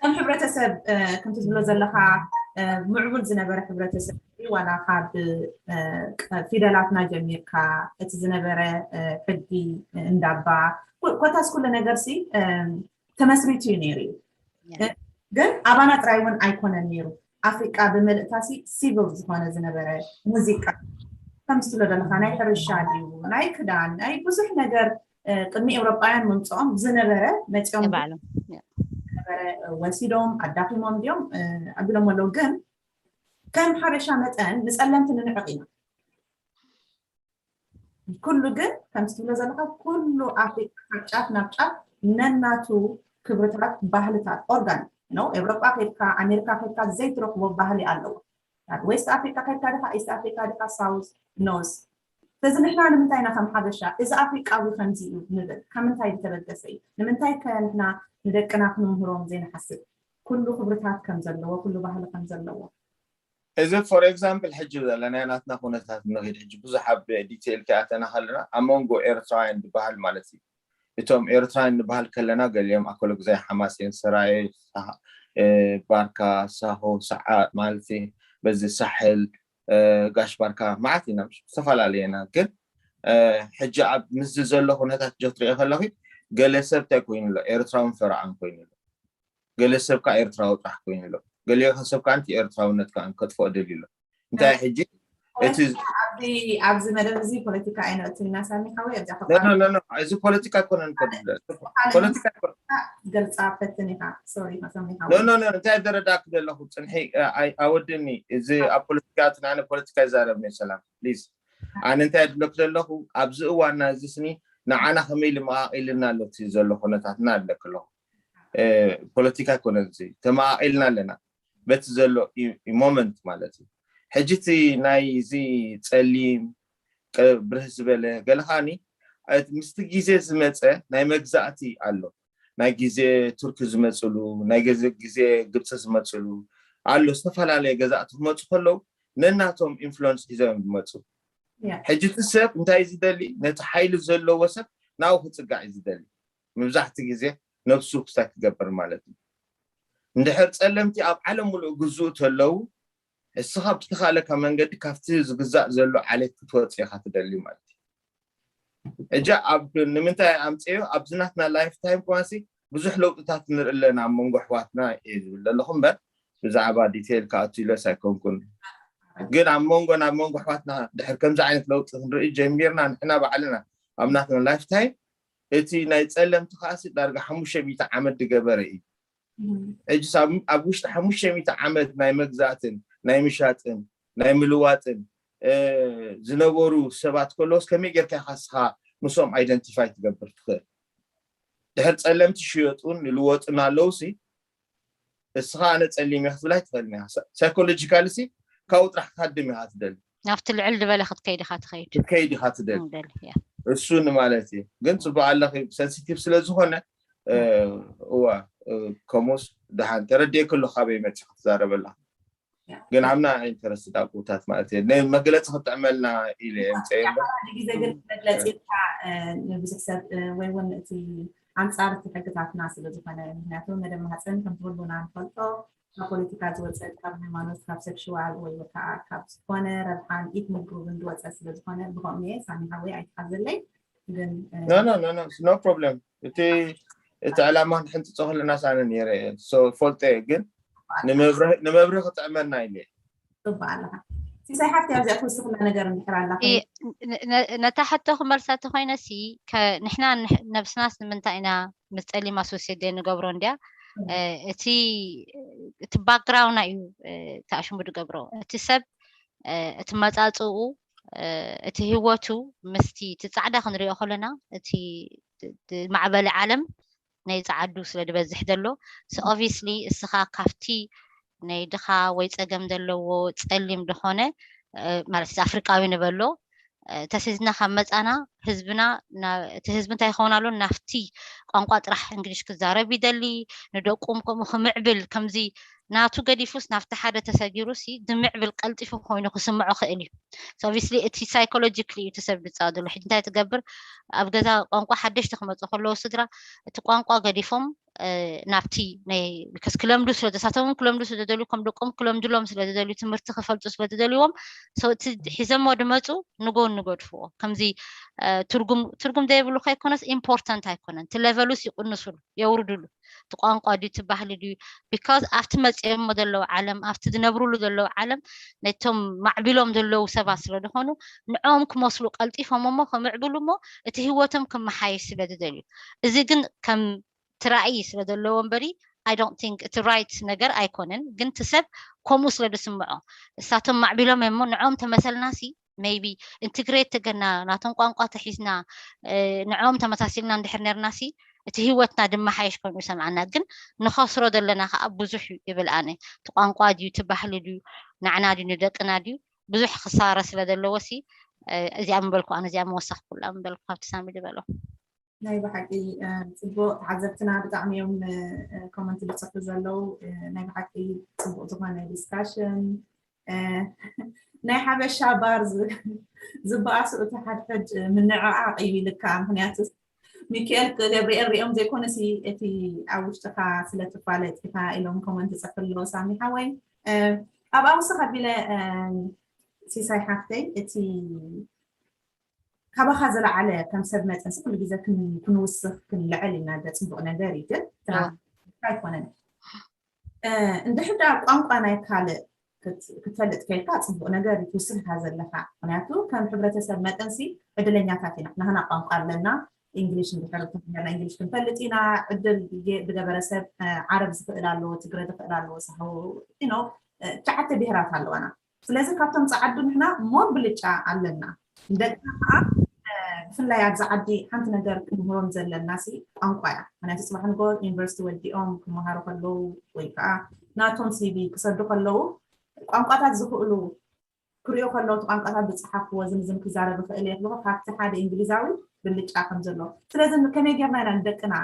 ከም ሕብረተሰብ እ፣ ከምቲ ዝብሎ ዘለካ እ፣ ምዕቡል ዝነበረ ሕብረተሰብ ዋላ ካብ እ፣ ፊደላትና ጀሚርካ እቲ ዝነበረ እ፣ ሕጊ እንዳባ ኮ- ኮታስ ኩሉ ነገር ሲ እም፣ ተመስሪቱ እዩ ነይሩ እዩ ግን ኣባና ጥራይ እውን ኣይኮነን ነይሩ ኣፍሪቃ ብምልእታሲ ሲቪል ዝኾነ ዝነበረ ሙዚቃ ከም ዝትብሎ ዘለካ ናይ ሕርሻ ድዩ ናይ ክዳን ናይ ብዙሕ ነገር እ፣ ቅድሚ ኤውሮጳውያን ምምፅኦም ዝነበረ መፅኦም ባዕሎም ዝነበረ ወሲዶም ኣዳኺሞም ድዮም እ፣ ኣቢሎም ኣለዉ ግን ከም ሓበሻ መጠን ንፀለምቲ ንንዕቕ ኢና ኩሉ ግን ከምቲ ትብሎ ዘለካ ኩሉ ኣፍሪቃ ካብ ጫፍ ናብ ጫፍ ነናቱ ክብርታት ባህልታት ኦርጋን ነው። ኤውሮጳ ከድካ ኣሜሪካ ከድካ ዘይትረክቦ ባህሊ ኣለዎ። ዌስት ኣፍሪካ ከድካ ድካ ኢስት ኣፍሪካ ድካ ሳውዝ ኖርዝ። ስለዚ ንሕና ንምንታይ ኢና ከም ሓበሻ እዚ ኣፍሪቃዊ ከምዚ እዩ ንብል? ካብ ምንታይ ዝተበገሰ እዩ? ንምንታይ ከ ንሕና ንደቅና ክንምህሮም ዘይንሓስብ? ኩሉ ክብርታት ከም ዘለዎ፣ ኩሉ ባህሊ ከም ዘለዎ። እዚ for example ሕጂ ዘለናዮ ናትና ኩነታት ንኺድ ሕጂ ብዙሕ ኣብ ዲቴይል ከኣተና ከለና ኣብ መንጎ ኤርትራውያን ዝበሃል ማለት እዩ። እቶም ኤርትራውያን ንበሃል ከለና ገሊኦም ኣኮለጉዛይ ሓማሴን ሰራየ ባርካ ሳሆ ሰዓ ማለት በዚ ሳሕል ጋሽ ባርካ መዓት ኢና ዝተፈላለየና ግን ሕጂ ኣብ ምስዚ ዘሎ ኩነታት ጆ ትሪኦ ከለኺ ገለ ሰብ እንታይ ኮይኑ ኣሎ ኤርትራውን ፈረዓን ኮይኑ ኣሎ። ገለ ሰብ ከዓ ኤርትራዊ ጥራሕ ኮይኑ ኣሎ። ገሊኦ ሰብ ከዓ ነቲ ኤርትራውነት ከዓ ከጥፍኦ ደልዩ ኣሎ። እንታይ ሕጂ እቲ ኣብዚ መደብ እዚ ፖለቲካ ኣይነእቱ ኢና ሳሚ ሓወይ። እዚ ፖለቲካ ኣይኮነን። ፖለቲካ ገልፃ ፈትን ኢኻ። ሶሪ ሳሚ ሓወይ። ኖ ኖ ኖ እንታይ ደረዳክ ዘለኹ ፅንሒ ኣወድኒ። እዚ ኣብ ፖለቲካ እቲ ናነ ፖለቲካ ይዛረብ ነ ሰላም ፕሊዝ። ኣነ እንታይ ድብለክ ዘለኹ ኣብዚ እዋና እዚ ስኒ ንዓና ከመይ ኢሉ መቃቂልና ኣሎ እቲ ዘሎ ኩነታትና ኣለክ ኣለኹ። ፖለቲካ ኣይኮነን እዚ ተመቃቂልና ኣለና በቲ ዘሎ moment ማለት እዩ። ሕጂ እቲ ናይ እዚ ፀሊም ብርህ ዝበለ ገለ ከዓኒ ምስቲ ግዜ ዝመፀ ናይ መግዛእቲ ኣሎ። ናይ ግዜ ቱርኪ ዝመፅሉ ናይ ግዜ ግብፂ ዝመፅሉ ኣሎ። ዝተፈላለየ ገዛእቲ ክመፁ ከለዉ ነናቶም ኢንፍሉንስ ሒዞም ዝመፁ። ሕጂ እቲ ሰብ እንታይ እዩ ዝደሊ? ነቲ ሓይሊ ዘለዎ ሰብ ናብኡ ክፅጋዕ እዩ ዝደሊ። መብዛሕቲ ግዜ ነብሱ ክሳይ ክገብር ማለት እዩ። እንድሕር ፀለምቲ ኣብ ዓለም ሙሉእ ግዝኡ ተለዉ እስኻ ብዝተኻለካ መንገዲ ካብቲ ዝግዛእ ዘሎ ዓሌት ክትወፅእ ኢኻ ትደሊ ማለት እዩ። እጃ ኣብ ንምንታይ ኣምፅዮ ኣብዚ ናትና ላይፍ ታይም ከዋሲ ብዙሕ ለውጥታት ንርኢ ኣለና ኣብ መንጎ ኣሕዋትና እየ ዝብል ዘለኹ እምበር ብዛዕባ ዲቴይል ክኣቱ ኢለስ ኣይኮንኩን። ግን ኣብ መንጎ ናብ መንጎ ኣሕዋትና ድሕር ከምዚ ዓይነት ለውጢ ክንርኢ ጀሚርና ንሕና ባዕልና ኣብ ናትና ላይፍ ታይም እቲ ናይ ፀለምቲ ከኣሲ ዳርጋ ሓሙሽተ ሚእቲ ዓመት ዝገበረ እዩ። ሕጂ ኣብ ውሽጢ ሓሙሽተ ሚእቲ ዓመት ናይ መግዛእትን ናይ ምሻጥን ናይ ምልዋጥን ዝነበሩ ሰባት ከለዎስ ከመይ ጌርካ ኢኻ እስኻ ምስኦም ኣይደንቲፋይ ትገብር ትኽእል? ድሕር ፀለምቲ ሽየጡን ይልወጡን ኣለውሲ እስኻ ኣነ ፀሊም እየ ክትብል ኣይትኽእልን ኢኻ። ሳይኮሎጂካሊ ሲ ካብኡ ጥራሕ ክትሃድም ኢኻ ትደሊ። ናብቲ ልዕል ዝበለ ክትከይድ ኢኻ ትኸይድ ክትከይድ ኢኻ ትደሊ። እሱ ንማለት እዩ። ግን ፅቡቅ ኣለኺ ሰንሲቲቭ ስለ ዝኾነ እዋ ከምኡስ ደሓን ተረዲኤ ከሎ ካበይ መፂ ክትዛረበላ ግን ኣብና ኢንተረስት ኣቁታት ማለት እዩ ናይ መግለፂ ክጥዕመልና ኢለ የምፀ ግዜ ግን መግለፂ ኢልካ ንብዙሕ ሰብ ወይ እውን እቲ ኣንፃር እቲ ሕግታትና ስለ ዝኾነ ምክንያቱ መደብ ማህፀን ከም ትብሉና ንፈልጦ ካብ ፖለቲካ ዝወፀ ካብ ሃይማኖት ካብ ሴክሽዋል ወይ ከዓ ካብ ዝኾነ ረብሓን ኢትኒክ ግሩብን ዝወፀ ስለ ዝኾነ ብኸምኡ እየ ሳሚ ሓወይ ኣይትሓዘለይ ግን no no no no no problem እቲ እቲ ዕላማ ክንሕንፅፆ ከለና ሳነ ነይረ እየ ፈልጦ እየ ግን ንመብርሂ ክጥዕመና ኢለ ፅቡቅ ኣለካ ሲሳይ ሓፍቲ ኣብዚኣ ትውስክላ ነገር እንድሕር ኣላ ነታ ሕቶ ክመልሳ ተኮይነ ሲ ንሕና ነብስናስ ንምንታይ ኢና ምስ ፀሊም ኣሶሴት ዘይንገብሮ እንድያ እቲ እቲ ባክግራውንድ እዩ ተኣሽሙ ዝገብሮ እቲ ሰብ እቲ መፃፅኡ እቲ ህወቱ ምስቲ እቲ ፃዕዳ ክንሪኦ ከለና እቲ ማዕበሊ ዓለም ናይ ፃዓዱ ስለ ዝበዝሕ ዘሎ ኦቪስሊ እስኻ ካብቲ ናይ ድኻ ወይ ፀገም ዘለዎ ፀሊም ዝኾነ ማለት ኣፍሪቃዊ ንበሎ ተሲዝና ካብ መፃና ህዝብና እቲ ህዝቢ እንታይ ይኸውን ኣሎ ናፍቲ ቋንቋ ጥራሕ እንግሊሽ ክዛረብ ይደሊ ንደቁም ከምኡ ክምዕብል ከምዚ ናቱ ገዲፉስ ናብቲ ሓደ ተሰጊሩ ሲ ዝምዕብል ቀልጢፉ ኮይኑ ክስምዖ ክእል እዩ ኦቪስሊ እቲ ሳይኮሎጂክሊ እዩ እቲ ሰብ ዝፃወደሉ ሕጂ እንታይ ትገብር ኣብ ገዛ ቋንቋ ሓደሽቲ ክመፁ ከለዉ ስድራ እቲ ቋንቋ ገዲፎም ናብቲ ናይ ክለምዱ ስለ ዘሳቶም ክለምዱ ስለ ዘደልዩ ከም ደቆም ክለምድሎም ስለ ዘደልዩ ትምህርቲ ክፈልጡ ስለ ዘደልዎም እቲ ሒዘሞ ድመፁ ንጎን ንገድፍዎ ከምዚ ትርጉም ዘይብሉ ከይኮነስ ኢምፖርታንት ኣይኮነን እቲ ሌቨሉስ ይቅንሱሉ የውርድሉ እቲ ቋንቋ ድዩ እቲ ባህሊ ድዩ because ኣብቲ መፅኦሞ ዘለዉ ዓለም ኣብቲ ዝነብርሉ ዘለዉ ዓለም ነቶም ማዕቢሎም ዘለዉ ሰባት ስለ ዝኾኑ ንዕኦም ክመስሉ ቀልጢፎም እሞ ክምዕብሉ እሞ እቲ ህይወቶም ክመሓየሽ ስለ ዝደልዩ እዚ ግን ከም ትራእይ ስለ ዘለዎ እምበሪ I don't think እቲ right ነገር ኣይኮነን ግን እቲ ሰብ ከምኡ ስለ ዝስምዖ እሳቶም ማዕቢሎም እሞ ንዕኦም ተመሰልና ሲ maybe ኢንትግሬት ተገና ናቶም ቋንቋ ተሒዝና ንዕኦም ተመሳሲልና እንድሕር ነርና ሲ እቲ ህይወትና ድማ ሓይሽ ኮይኑ ይሰምዓና። ግን ንኸስሮ ዘለና ከዓ ብዙሕ እዩ ይብል ኣነ። እቲ ቋንቋ ድዩ፣ እቲ ባህሊ ድዩ፣ ንዓና ድዩ፣ ንደቅና ድዩ፣ ብዙሕ ክሳረ ስለ ዘለዎ ሲ፣ እ፣ እዚኣ ምበልኩ ኣነ፣ እዚኣ ምወሰኽኩላ ምበልኩ፣ ካብቲ ሳሚ ዝበሎ። ናይ ብሓቂ፣ እ፣ ጽቡቕ። ተዓዘብትና ብጣዕሚ እዮም፣ እ፣ ኮመንት ዝጽፉ ዘለዉ። እ፣ ናይ ብሓቂ ጽቡቕ ዝኾነ ዲስካሽን። እ፣ ናይ ሓበሻ ባር ዝ-፣ ዝበኣሱ እቲ ሓድሕድ ምንዕቓቕ እዩ ይልካ። ምኽንያቱ ሚካኤል ገብርኤል ሪኦም ዘይኮነሲ እቲ ኣብ ውሽጥኻ ስለ ትፋለጥ ኢኻ ኢሎም ኮመንት ይጽፉ ኣለዉ። ሳሚ ሓወይ፣ እ፣ ኣብ ኣውስኽ ኣቢለ፣ እ፣ ሲሳይ ሓፍተይ፣ እቲ ካባኻ ዝለዓለ ከም ሰብ መጠንሲ ኩሉ ግዜ ክን-፣ ክንውስኽ ክንልዕል ኢና። ደ ጽቡቕ ነገር እዩ፣ ግን ትራ-፣ እወ። ኣይኮነን። እ፣ እንድሕር ደኣ ቋንቋ ናይ ካልእ ክት-፣ ክትፈልጥ ከልካ ጽቡቕ ነገር እዩ ትውስኽ ኢኻ ዘለኻ። ምኽንያቱ ከም ሕብረተሰብ መጠንሲ ዕድለኛታት ኢና። ናህና ቋንቋ ኣለና። እንግሊሽ እንድሕር ተማሂርና እንግሊሽ ክንፈልጥ ኢና። ዕድል ጌ-፣ ዝገበረ ሰብ፣ እ፣ ዓረብ ዝኽእል ኣለዎ፣ ትግረ ዝኽእል ኣለዎ፣ ሳሆ፣ you know፣ እ፣ ትሽዓተ ብሄራት ኣለዋና። ስለዚ ካብቶም ጸዓዱ ንሕና ሞር ብልጫ ኣለና። ንደቅና ከዓ፣ እ፣ ብፍላይ ኣብዚ ዓዲ ሓንቲ ነገር ክንምህሮም ዘለና ሲ ቋንቋ እያ። ምክንያቱ ጽባሕ ንጎ ዩኒቨርሲቲ ወዲኦም ክመሃሩ ከለዉ ወይ ከዓ ናቶም ሲቪ ክሰዱ ከለዉ ቋንቋታት ዝኽእሉ ክሪኡ ከለዉ እቲ ቋንቋታት ዝጸሓፍዎ ዝምዝም ክዛረብ ይኽእል እየ ክብሉ ካብቲ ሓደ እንግሊዛዊ ብልጫ ከም ዘሎ። ስለዚ ከመይ ጌርና ኢና ንደቅና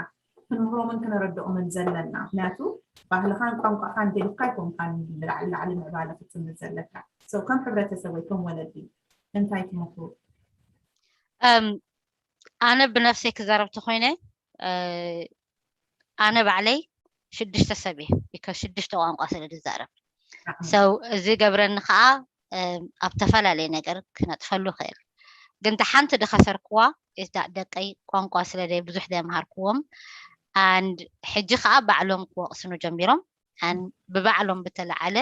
ክንምህሮምን ክነረድኦምን ዘለና? ምክንያቱ ባህልኻን ቋንቋኻን ገዲፍካ ኣይኮንካን ንላዕሊ ላዕሊ ምዕባለ ክትምዝ ዘለካ። So ከም ሕብረተሰብ ወይ ከም ወለዲ እንታይ ትመኽሩ? እም፣ ኣነ ብነፍሰይ ክዛረብ ተኾይነ፣ እ፣ ኣነ ባዕለይ ሽዱሽተ ሰብ እየ፣ because ሽዱሽተ ቋንቋ ስለ ዝዛረብ። So እዚ ገብረኒ ከዓ፣ እም፣ ኣብ ተፈላለየ ነገር ክነጥፈሉ ይኽእል። ግን እታ ሓንቲ ዝኸሰርክዋ እታ ደቀይ ቋንቋ ስለ ዘይ-፣ ብዙሕ ዘየምሃርክዎም፣ and ሕጂ ከዓ ባዕሎም ክወቕስኑ ጀሚሮም። And ብባዕሎም ብተለዓለ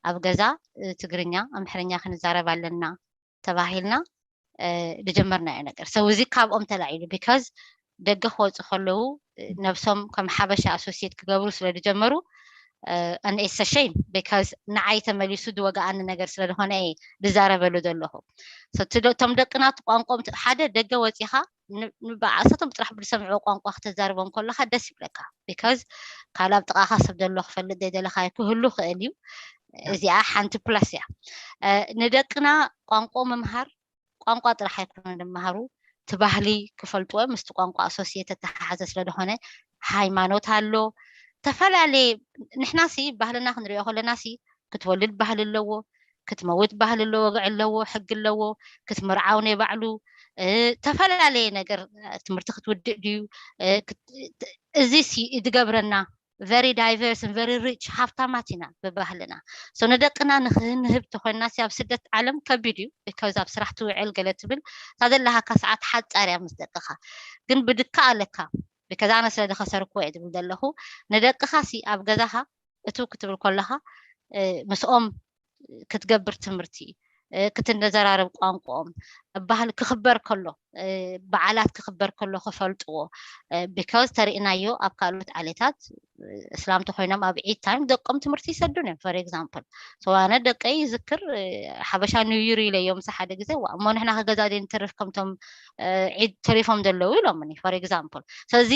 ኣብ ገዛ፣ እ፣ ትግርኛ፣ ኣምሓርኛ ክንዛረብ ኣለና ተባሂልና፣ እ፣ ዝጀመርናዮ ነገር። So እዚ ካብኦም ተላዒሉ፣ because ደገ ክወፁ ከለዉ፣ እ፣ ነብሶም ከም ሓበሻ ኣሶሲየት ክገብሩ ስለ ዝጀመሩ፣ እ፣ and it's a shame because ንዓይ ተመሊሱ ዝወግኣኒ ነገር ስለ ዝኾነ እየ ዝዛረበሉ ዘለኹ። So እቲ ደ-፣ እቶም ደቅና እቲ ቋንቋኦም ት-፣ ሓደ ደገ ወፂኻ ን-፣ ንበዓልሳቶም ጥራሕ ብዝሰምዕዎ ቋንቋ ክተዛርቦም ከለኻ ደስ ይብለካ። Because ካልእ ኣብ ጥቓኻ ሰብ ዘሎ ክፈልጥ ዘይደለኻዮ ክህሉ ክእል እዩ። እዚኣ ሓንቲ ፕላስ እያ። እ፣ ንደቅና ቋንቋ ምምሃር፣ ቋንቋ ጥራሕ ኣይኮነን ዝመሃሩ፣ እቲ ባህሊ ክፈልጥዎ ምስቲ ቋንቋ ኣሶሲየት ተተሓሓዘ ስለ ዝኾነ፣ ሃይማኖት ኣሎ፣ ዝተፈላለየ፣ ንሕና ሲ ባህልና ክንሪኦ ከለና ሲ ክትወልድ ባህሊ ኣለዎ፣ ክትመውት ባህሊ ኣለዎ፣ ወግዒ ኣለዎ፣ ሕጊ ኣለዎ፣ ክትምርዓው ናይ ባዕሉ፣ እ፣ ዝተፈላለየ ነገር፣ እ፣ ትምህርቲ ክትውድእ ድዩ፣ እ፣ ክት-፣ እዚ ሲ ዝገብረና very diverse and very rich ሃብታማት ኢና ብባህልና። So ንደቅና ንክንህብ ተኮይንና ሲ ኣብ ስደት ዓለም ከቢድ እዩ፣ because ኣብ ስራሕ ትውዕል ገለ ትብል፣ እታ ዘለሃካ ሰዓት ሓጻር እያ ምስ ደቅኻ። ግን ብድካ ኣለካ፣ because ኣነ ስለ ዝኸሰርክዎ እየ ዝብል ዘለኹ። ንደቅኻ ሲ ኣብ ገዛኻ እቱ ክትብል ከለኻ፣ እ፣ ምስኦም ክትገብር ትምህርቲ፣ እ፣ ክትንዘራረብ ቋንቋኦም፣ ባህል ክኽበር ከሎ፣ እ፣ በዓላት ክኽበር ከሎ ክፈልጥዎ፣ እ፣ because ተሪእናዮ ኣብ ካልኦት ዓሌታት፣ እ፣ እስላም ተኮይኖም ኣብ ዒድ ታይም ደቆም ትምህርቲ ይሰዱን እዮም። For example፣ so ኣነ ደቀይ ይዝክር፣ እ፣ ሓበሻ ኒው ይር ኢለዮም ምስ ሓደ ግዜ፣ ዋ፣ እሞ ንሕና ከገዛ ደይ ንተርፍ ከምቶም፣ እ፣ ዒድ ተሪፎም ዘለዉ ኢሎምኒ። For example፣ ስለዚ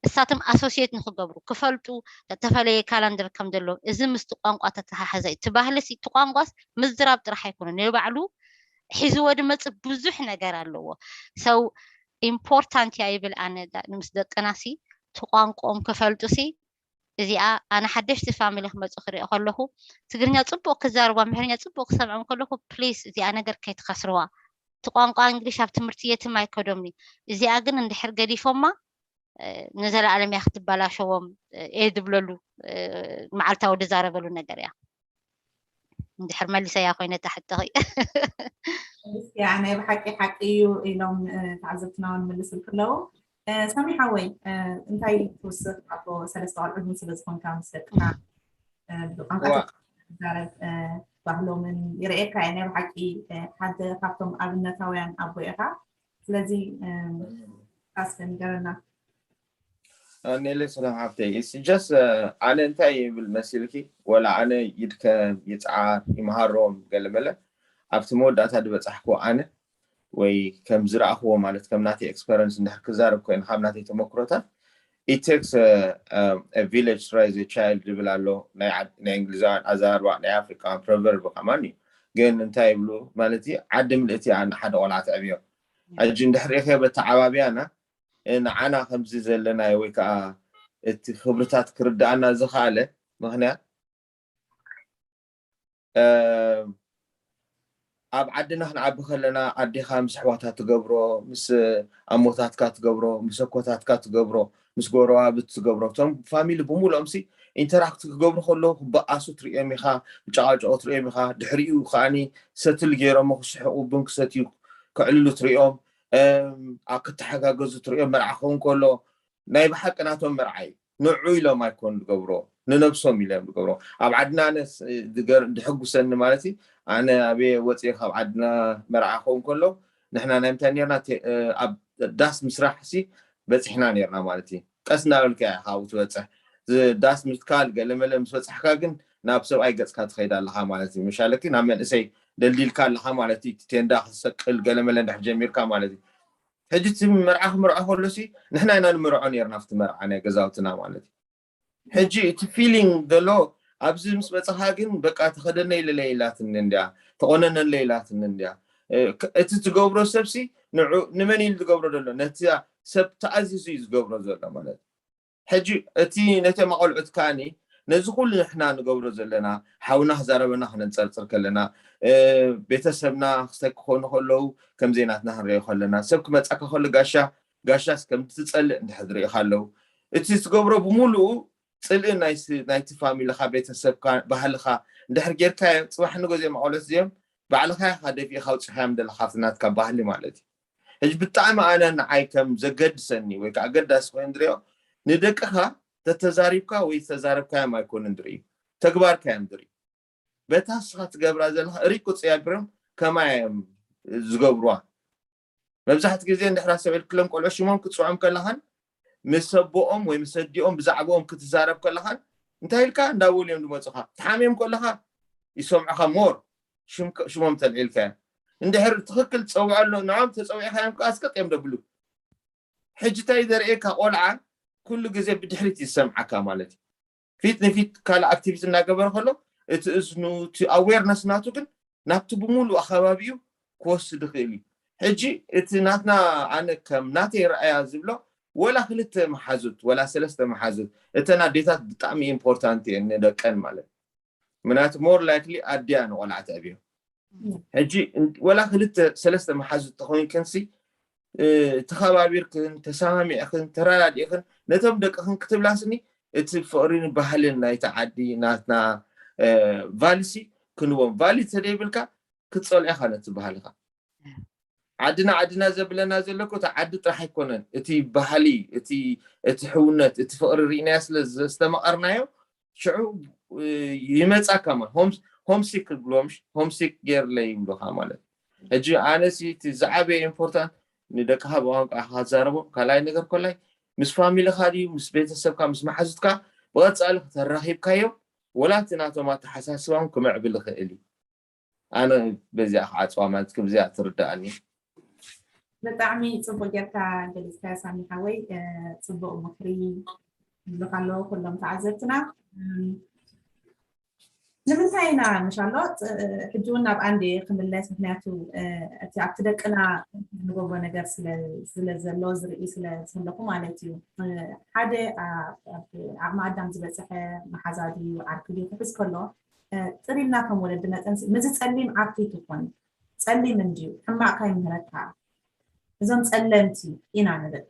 እሳቶም ኣሶሲየት ንክገብሩ ክፈልጡ፣ ተተፈለየ ካላንደር ከም ዘለዎ፣ እዚ ምስቲ ቋንቋ ተተሓሓዘ እዩ። እቲ ባህሊ ሲ፣ እቲ ቋንቋስ ምዝራብ ጥራሕ ኣይኮነን፣ ንባዕሉ ሒዝዎ ድመጽእ ብዙሕ ነገር ኣለዎ። So ኢምፖርታንት እያ ይብል ኣነ፣ ዳ-፣ ምስ ደቅና ሲ፣ እቲ ቋንቋኦም ክፈልጡ ሲ፣ እዚኣ ኣነ ሓደሽቲ ፋሚሊ ክመጹ ክሪኦ ከለኹ፣ ትግርኛ ጽቡቕ ክዛረቡ፣ ኣምሓርኛ ጽቡቕ ክሰምዖም ከለኹ፣ ፕሊስ እዚኣ ነገር ከይትኸስርዋ። እቲ ቋንቋ እንግሊሽ ኣብ ትምህርቲ የትም ኣይከዶምኒ። እዚኣ ግን እንድሕር ገዲፎማ፣ እ፣ ንዘለኣለም እያ ክትበላሸዎም፣ እ፣ እየ ዝብለሉ፣ እ፣ መዓልታዊ ዝዛረበሉ ነገር እያ። እንድሕር መሊሰያ ኮይነ እታ ሕቶኺ። እያ፣ ናይ ብሓቂ ሓቂ እዩ ኢሎም፣ እ፣ ተዓዘብትና እውን ምልስ ከለዉ። እ፣ ሳሚ ሓወይ፣ እ፣ እንታይ ትውስኽ? ኣቦ ሰለስተ ቆልዑ እውን ስለ ዝኾንካ ምስ ደቅና፣ እ፣ ብቋንቋ ዋ። ትዛረብ፣ እ፣ ባህሎምን ይረኤካ እየ። ናይ ብሓቂ፣ እ፣ ሓደ ካብቶም ኣብነታውያን ኣቦ ኢኻ። ስለዚ፣ እ፣ እስከ ንገረና። ኔለ ሰላም ሓፍተይ፣ it's just፣ እ፣ ኣነ እንታይ ይብል መሲልኪ፣ ወላ ኣነ ይድከም፣ ይጽዓር፣ ይምሃሮም ገለ መለ፣ ኣብቲ መወዳእታ ዝበጻሕክዎ ኣነ፣ ወይ ከም ዝረኣኽዎ ማለት ከም ናተይ ኤክስፐረንስ እንድሕር ክዛረብ ኮይነ ካብ ናተይ ተመክሮታት፣ it takes a, a, a village to raise a child ዝብል ኣሎ። ናይ ዓድ- ናይ እንግሊዛውያን ኣዘራርባ፣ ናይ ኣፍሪካውያን ፕሮቨርብ ከማን እዩ። ግን እንታይ ይብሉ ማለት እዩ? ዓዲ ምልእቲ እያ ንሓደ ቆልዓ ተዕብዮ። ሕጂ እንድሕር ሪእኸ በተዓባብያና ንዓና ከምዚ ዘለናዮ ወይ ከዓ እቲ ክብርታት ክርዳኣና ዝኸኣለ ምክንያት ኣብ ዓድና ክንዓቢ ከለና ኣዴኻ ምስ ኣሕዋታ ትገብሮ፣ ምስ ኣሞታትካ ትገብሮ፣ ምስ ኣኮታትካ ትገብሮ፣ ምስ ጎረባብት ትገብሮ፣ እቶም ፋሚሊ ብምሉኦም ሲ ኢንተራክት ክገብሩ ከለዉ ክበኣሱ ትርእዮም ኢኻ፣ ክጨቃጨቁ ትርእዮም ኢኻ። ድሕሪኡ ከዓኒ ሰትል ገይሮሞ ክስሕቁ ቡን ክሰትዩ ከዕልሉ ትርእዮም፣ ክተሓጋገዙ ትርእዮም። መርዓ ክኸውን ከሎ ናይ ብሓቂ ናቶም መርዓ እዩ። ንዑ ኢሎም ኣይኮን ዝገብሮ፣ ንነብሶም ኢሎም ዝገብሮ። ኣብ ዓድና ኣነ ድሕጉሰኒ ማለት እዩ። ኣነ ኣበየ ወፅየ ካብ ዓድና መርዓ ክኸውን ከሎ ንሕና ናይ ምንታይ ነርና? ኣብ ዳስ ምስራሕ ሲ በፂሕና ነርና ማለት እዩ። ቀስ እናበልካ ኢኻ ካብኡ ትበፅሕ። ዳስ ምትካል ገለመለ ምስ በፃሕካ ግን ናብ ሰብኣይ ገፅካ ትኸይድ ኣለኻ ማለት እዩ። መሻለኪ ናብ መንእሰይ ደልዲልካ ኣለኻ ማለት እዩ። ቴንዳ ክሰቅል ገለመለ እንድሕር ጀሚርካ ማለት እዩ። ሕጂ እቲ መርዓ ክምርዖ ከሎ ሲ ንሕና ኢና ንምርዖ ነርና ኣብቲ መርዓ ናይ ገዛውትና ማለት እዩ። ሕጂ እቲ ፊሊንግ ዘሎ ኣብዚ ምስ በፅኻ ግን በቃ ተኸደነይ ለለይ ኢላትኒ እንድያ፣ ተቆነነለይ ኢላትኒ እንድያ። እቲ ትገብሮ ሰብሲ ንመን ኢሉ ዝገብሮ ዘሎ? ነቲ ሰብ ተኣዚዙ እዩ ዝገብሮ ዘሎ ማለት እዩ። ሕጂ እቲ ነቶም ኣቆልዑት ከዓኒ ነዚ ኩሉ ንሕና ንገብሮ ዘለና ሓውና ክዛረበና ክነንፀርፅር ከለና ቤተሰብና ክስታይ ክኾኑ ከለዉ ከምዘይ ናትና ክንሪኦ ከለና ሰብ ክመፀካ ከሎ ጋሻ ጋሻስ ከም ትፀልእ እንድሕር ዝርእኻ ኣለዉ እቲ ትገብሮ ብምሉኡ ፅልኢ ናይቲ ፋሚልኻ ቤተሰብካ ባህልኻ እንድሕር ጌርካዮ ፅባሕ ንጎ እዚኦም ኣቆልዑት እዚኦም ባዕልኻ ኢኻ ደፊእኻ ኣውፂኻዮም ዘለኻ ኣብቲ ናትካ ባህሊ ማለት እዩ። ሕጂ ብጣዕሚ ኣነ ንዓይ ከም ዘገድሰኒ ወይ ከዓ ኣገዳሲ ኮይኑ ዝሪኦ ንደቅኻ ተተዛሪብካ ወይ ዝተዛረብካዮም ኣይኮኑን ዝርእዩ ተግባርካ እዮም ዝርእዩ። በታ ንስኻ ትገብራ ዘለኻ ሪቁ ፅያብሮም ከማይ እዮም ዝገብሩዋ። መብዛሕቲ ግዜ እንድሕር ኣስተውዒልክሎም ቆልዑ ሽሞም ክትፅውዖም ከለኻን ምስ ኣቦኦም ወይ ምስ ኣዲኦም ብዛዕባኦም ክትዛረብ ከለኻን እንታይ ኢልካ እንዳበሉ እዮም ዝመፁኻ። ተሓሚዮም ከለኻ ይሰምዑኻ ሞር ሽሞም ተልዒልካ እዮም። እንድሕር ትኽክል ትፀውዖ ኣሎ ንዖም ተፀዊዕካ እዮም ከዓ ኣስቀጥ እዮም ደብሉ። ሕጂ እንታይ ዘርእየካ ቆልዓ ኩሉ ግዜ ብድሕሪት ይሰምዓካ ማለት እዩ። ፊት ንፊት ካልእ ኣክቲቪቲ እናገበረ ከሎ እቲ እዝኑ እቲ ኣዌርነስ ናቱ ግን ናብቲ ብምሉእ ኣኸባቢኡ ክወስድ ይኽእል እዩ። ሕጂ እቲ ናትና ኣነ ከም ናተይ ረኣያ ዝብሎ ወላ ክልተ መሓዙት ወላ ሰለስተ መሓዙት እተን ኣዴታት ብጣዕሚ ኢምፖርታንት እየን ንደቀን ማለት ምክንያቱ ሞር ላይክሊ ኣዲያ ንቆልዓ ተዕብዮ። ሕጂ ወላ ክልተ ሰለስተ መሓዙት ተኮይንክንሲ ተኸባቢርክን ተሰማሚዕክን ተረዳዲእክን ነቶም ደቅክን ክትብላስኒ እቲ ፍቕሪን ባህልን ናይቲ ዓዲ ናትና ቫልሲ ክንዎም ቫሊ ተደይብልካ ክትፀልኦ ኢኻ ነቲ ባህልኻ። ዓድና ዓድና ዘብለና ዘለኩ እቲ ዓዲ ጥራሕ ኣይኮነን፣ እቲ ባህሊ፣ እቲ እቲ ሕውነት፣ እቲ ፍቕሪ ርኢናዮ ስለ ዘስተማቐርናዮ ሽዑ ይመፃካ ማለት ሆምሲክ ክብሎም ሆምሲክ ገይርለ ይብሉካ ማለት። ሕጂ ኣነሲ እቲ ዝዓበየ ኢምፖርታንት ንደቅኻ ብቋንቋ ካዛረቦም ካልኣይ ነገር ኮላይ ምስ ፋሚልኻ ድዩ ምስ ቤተሰብካ ምስ መሓዙትካ ብቐፃሊ ከተራኺብካዮም ወላ እቲ ናቶም ኣተሓሳስባም ክምዕብል ይኽእል እዩ። ኣነ በዚኣ ክዓፅዋ ማለት ክብዚኣ ትርዳኣኒ። ብጣዕሚ ፅቡቅ ጌርካ ገሊፅካዮ ሳሚ ሓወይ። ፅቡቅ ምክሪ ይብሉካ ኣለዉ ኩሎም ተዓዘብትና። ንምንታይ ኢና ምሻሎ ሕጂ እውን ናብ ኣንዴ ክምለስ ምክንያቱ እቲ ኣብቲ ደቅና ንገብሮ ነገር ስለ ዘሎ ዝርኢ ስለ ዘለኹ ማለት እዩ። ሓደ ዓቕሚ ኣዳም ዝበፅሐ መሓዛ ድዩ ዓርኪ ድዩ ክሕዝ ከሎ ጥሪልና ከም ወለዲ መጠን ምዚ ፀሊም ዓርኪ ትኾን ፀሊም እንድዩ ሕማቕካ ይምህረካ እዞም ፀለምቲ ኢና ንብል።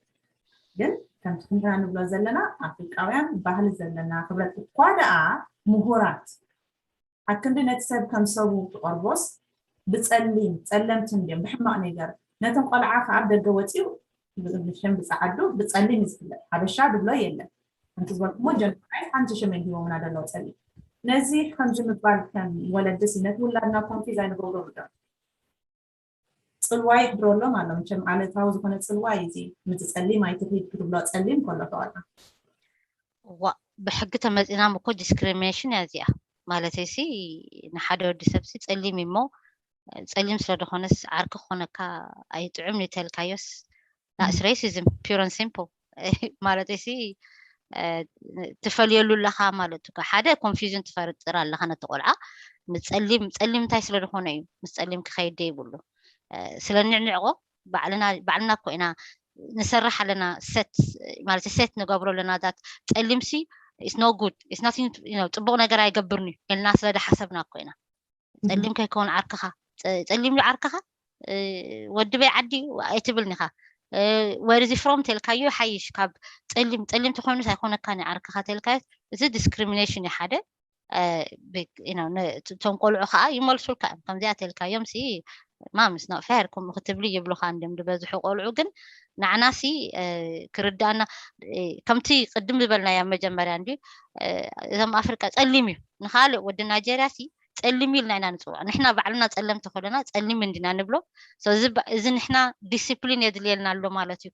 ግን ከምቲ ኩንትና ንብሎ ዘለና ኣፍሪቃውያን ባህሊ ዘለና ክብረት እኳ ደኣ ምሁራት ኣክንዲ ነቲ ሰብ ከም ሰቡ ትቐርቦስ ብፀሊም ፀለምቲ እንድዮም ብሕማቕ ነገር ነቶም ቆልዓ ከኣ ኣብ ደገ ወፂኡ ብሽም ብፀዓዱ ብፀሊም እዩ ዝፍለጥ ሓበሻ ድብሎ የለን። ከምቲ ዝበልኩሞ ጀኖሳይድ ሓንቲ ሽም እዮም ሂቦምና ዘለዉ ፀሊም። ነዚ ከምዚ ምባል ከም ወለድሲ ነቲ ውላድና ኮንፊዝ ኣይንገብሮ ዶ? ፅልዋ የሕድረሎም ኣሎ። መቸም ዓለታዊ ዝኾነ ፅልዋ እዩ እዚ። ምዚ ፀሊም ኣይትኺድ ክትብሎ ፀሊም ከሎ ተቆልዓ። ዋ ብሕጊ ተመፂና እኮ ዲስክሪሚኔሽን እያ እዚኣ። ማለተይሲ ንሓደ ወዲ ሰብሲ ፀሊም እሞ ፀሊም ስለደኾነስ ዓርኪ ክኾነካ ኣይጥዑም ንተልካዮስ ናእስ ሬሲዝም pure and simple። ማለት ሲ ትፈልየሉ ኣለኻ ማለት እዩ። ሓደ ኮንፊውዥን ትፈጥር ኣለኻ ነቲ ቆልዓ። ምስ ጸሊም ጸሊም እንታይ ስለ ዝኾነ እዩ፣ ምስ ጸሊም ክኸይድ ዘይብሉ። ስለ ንዕንዕቆ ባዕልና ባዕልና እኮ ኢና ንሰርሕ ኣለና። ሰት ማለት ሰት ንገብሮ ኣለና። ዛት ጸሊምሲ it's no good, it's nothing, ጽቡቕ ነገር ኣይገብርን እዩ ኢልና ስለ ዝሓሰብና እኮ ኢና። ጸሊም ከይከውን ዓርክኻ፣ ጸሊም ዓርክኻ ወዲ በይ ዓዲ ኣይትብልን ኢኻ። Where is from ተልካዮ ሓይሽ ካብ ጸሊም ጸሊም ተኾይኑስ ኣይኮነካን ዓርክኻ ተልካዮ። እዚ ዲስክሪሚኔሽን እዩ ሓደ። እቶም ቆልዑ ከዓ ይመልሱልካ እዮም። ከምዚኣ ተልካዮም ሲ ማምስ ነው ፌር ከምኡ ክትብሊ ይብሉካ እንዲም ዝበዝሑ ቆልዑ። ግን ንዓና ሲ ክርዳእና ከምቲ ቅድም ዝበልናዮ መጀመርያ እንዲ እዞም ኣፍሪቃ ጸሊም እዩ፣ ንካልእ ወዲ ናይጀርያ ሲ ጸሊም ኢልና ኢና ንፅውዖ። ንሕና ባዕልና ጸለምቲ ኮለና ጸሊም እንዲና ንብሎ። እዚ ንሕና ዲስፕሊን የድልየልና ኣሎ ማለት እዩ።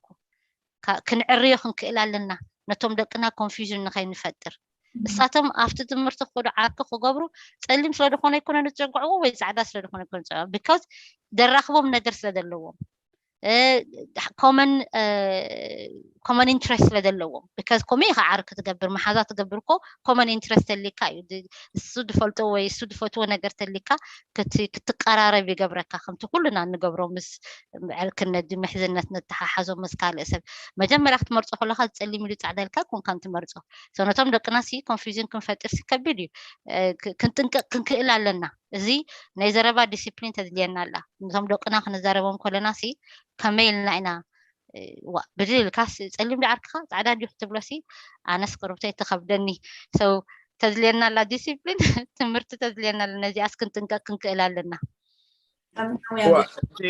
ክንዕርዮ ክንክእል ኣለና፣ ነቶም ደቅና ኮንፊውዥን ንኸይንፈጥር። እሳቶም ኣብቲ ትምህርቲ ክዱ ዓርኪ ክገብሩ ጸሊም ስለ ዝኾነ ይኮነ ንጨንቆዕዎ ወይ ጻዕዳ ስለ ዝኾነ ይኮነ ንጨንቆ because ደራኽቦም ነገር ስለ ዘለዎም ኮመን ኮመን ኢንትረስት ስለ ዘለዎም because ኮመ ኢኻ ዓርኪ ትገብር መሓዛ ትገብር እኮ ኮመን ኢንትረስት ተሊካ እዩ። እሱ ዝፈልጦ ወይ እሱ ዝፈትዎ ነገር ተሊካ ክትቀራረብ ይገብረካ። ከምቲ ኩሉና እንገብሮ ምስ ዕርክነት ድምሕዝነት ንተሓሓዞ ምስ ካልእ ሰብ መጀመርያ ክትመርጾ ከለካ ዝጸሊም ኢሉ ጻዕዳ ኢልካ ኮንካን ትመርጾ። ነቶም ደቅና ሲ ኮንፊውዥን ክንፈጥር ሲ ከቢድ እዩ። ክንጥንቀቅ ክንክእል ኣለና። እዚ ናይ ዘረባ ዲሲፕሊን ተድልየና ኣላ። ነቶም ደቅና ክንዛረቦም ከለና ሲ ከመይ ኢልና ኢና ዋ ብድል ኢልካ ጸሊም ዳዓርክኻ ጻዕዳ ዲዩ ክትብሎ ሲ ኣነስ ቅርብተይ ትኸብደኒ። So ተድልየና ኣላ ዲሲፕሊን ትምህርቲ ተድልየና ኣላ። ነዚኣስ ክንጥንቀቅ ክንክእል ኣለና። እቲ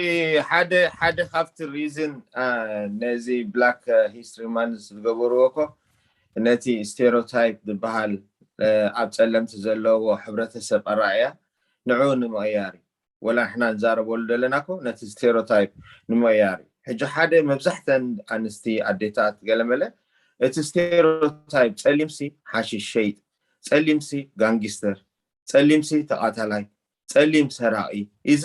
ሓደ ሓደ ካብቲ ሪዝን ነዚ ብላክ ሂስትሪ ማንዝ ዝገበርዎ እኮ ነቲ ስቴሪዮታይፕ ዝበሃል ኣብ ጸለምቲ ዘለዎ ሕብረተሰብ ኣረኣእያ ንዑ ንምቕያር እዩ። ወላ ንሕና ንዛረበሉ ዘለና እኮ ነቲ ስቴሪዮታይፕ ንምቕያር እዩ። ሕጂ ሓደ መብዛሕተን ኣንስቲ ኣዴታት ገለመለ እቲ ስቴሪዮታይፕ ጸሊምሲ ሓሽሽ ሸይጥ፣ ጸሊምሲ ጋንጊስተር፣ ጸሊምሲ ተቓታላይ፣ ጸሊም ሰራቒ። እዚ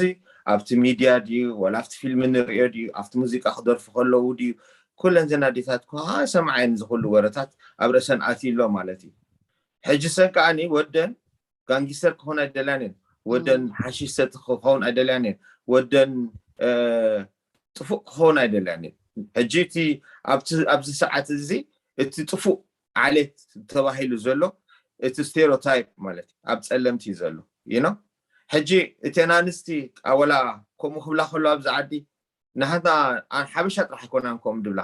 ኣብቲ ሚድያ ድዩ ወላ ኣብቲ ፊልም ንሪኦ ድዩ ኣብቲ ሙዚቃ ክደርፉ ከለዉ ድዩ ኩለን ዘን ኣዴታት እኮ ሰምዓየን እዚ ኩሉ ወረታት ኣብ ርእሰን ኣትዩ ኣሎ ማለት እዩ። ሕጂ ሰን ከዓኒ ወደን ጋንጊስተር ክኾን ኣይደልያን እየን። ወደን ሓሽሽ ሰቲ ክኸውን ኣይደልያን እየን። ወደን ጥፉእ ክኸውን ኣይደልያን እየን። ሕጂ እቲ ኣብዚ ሰዓት እዚ እቲ ጥፉእ ዓሌት ተባሂሉ ዘሎ እቲ ስቴሪዮታይፕ ማለት እዩ ኣብ ጸለምቲ እዩ ዘሎ። ይኖ ሕጂ እተን ኣንስቲ ኣወላ ከምኡ ክብላ ከሎ ኣብዚ ዓዲ ንሓንታ ሓበሻ ጥራሕ ኣይኮናን ከምኡ ድብላ።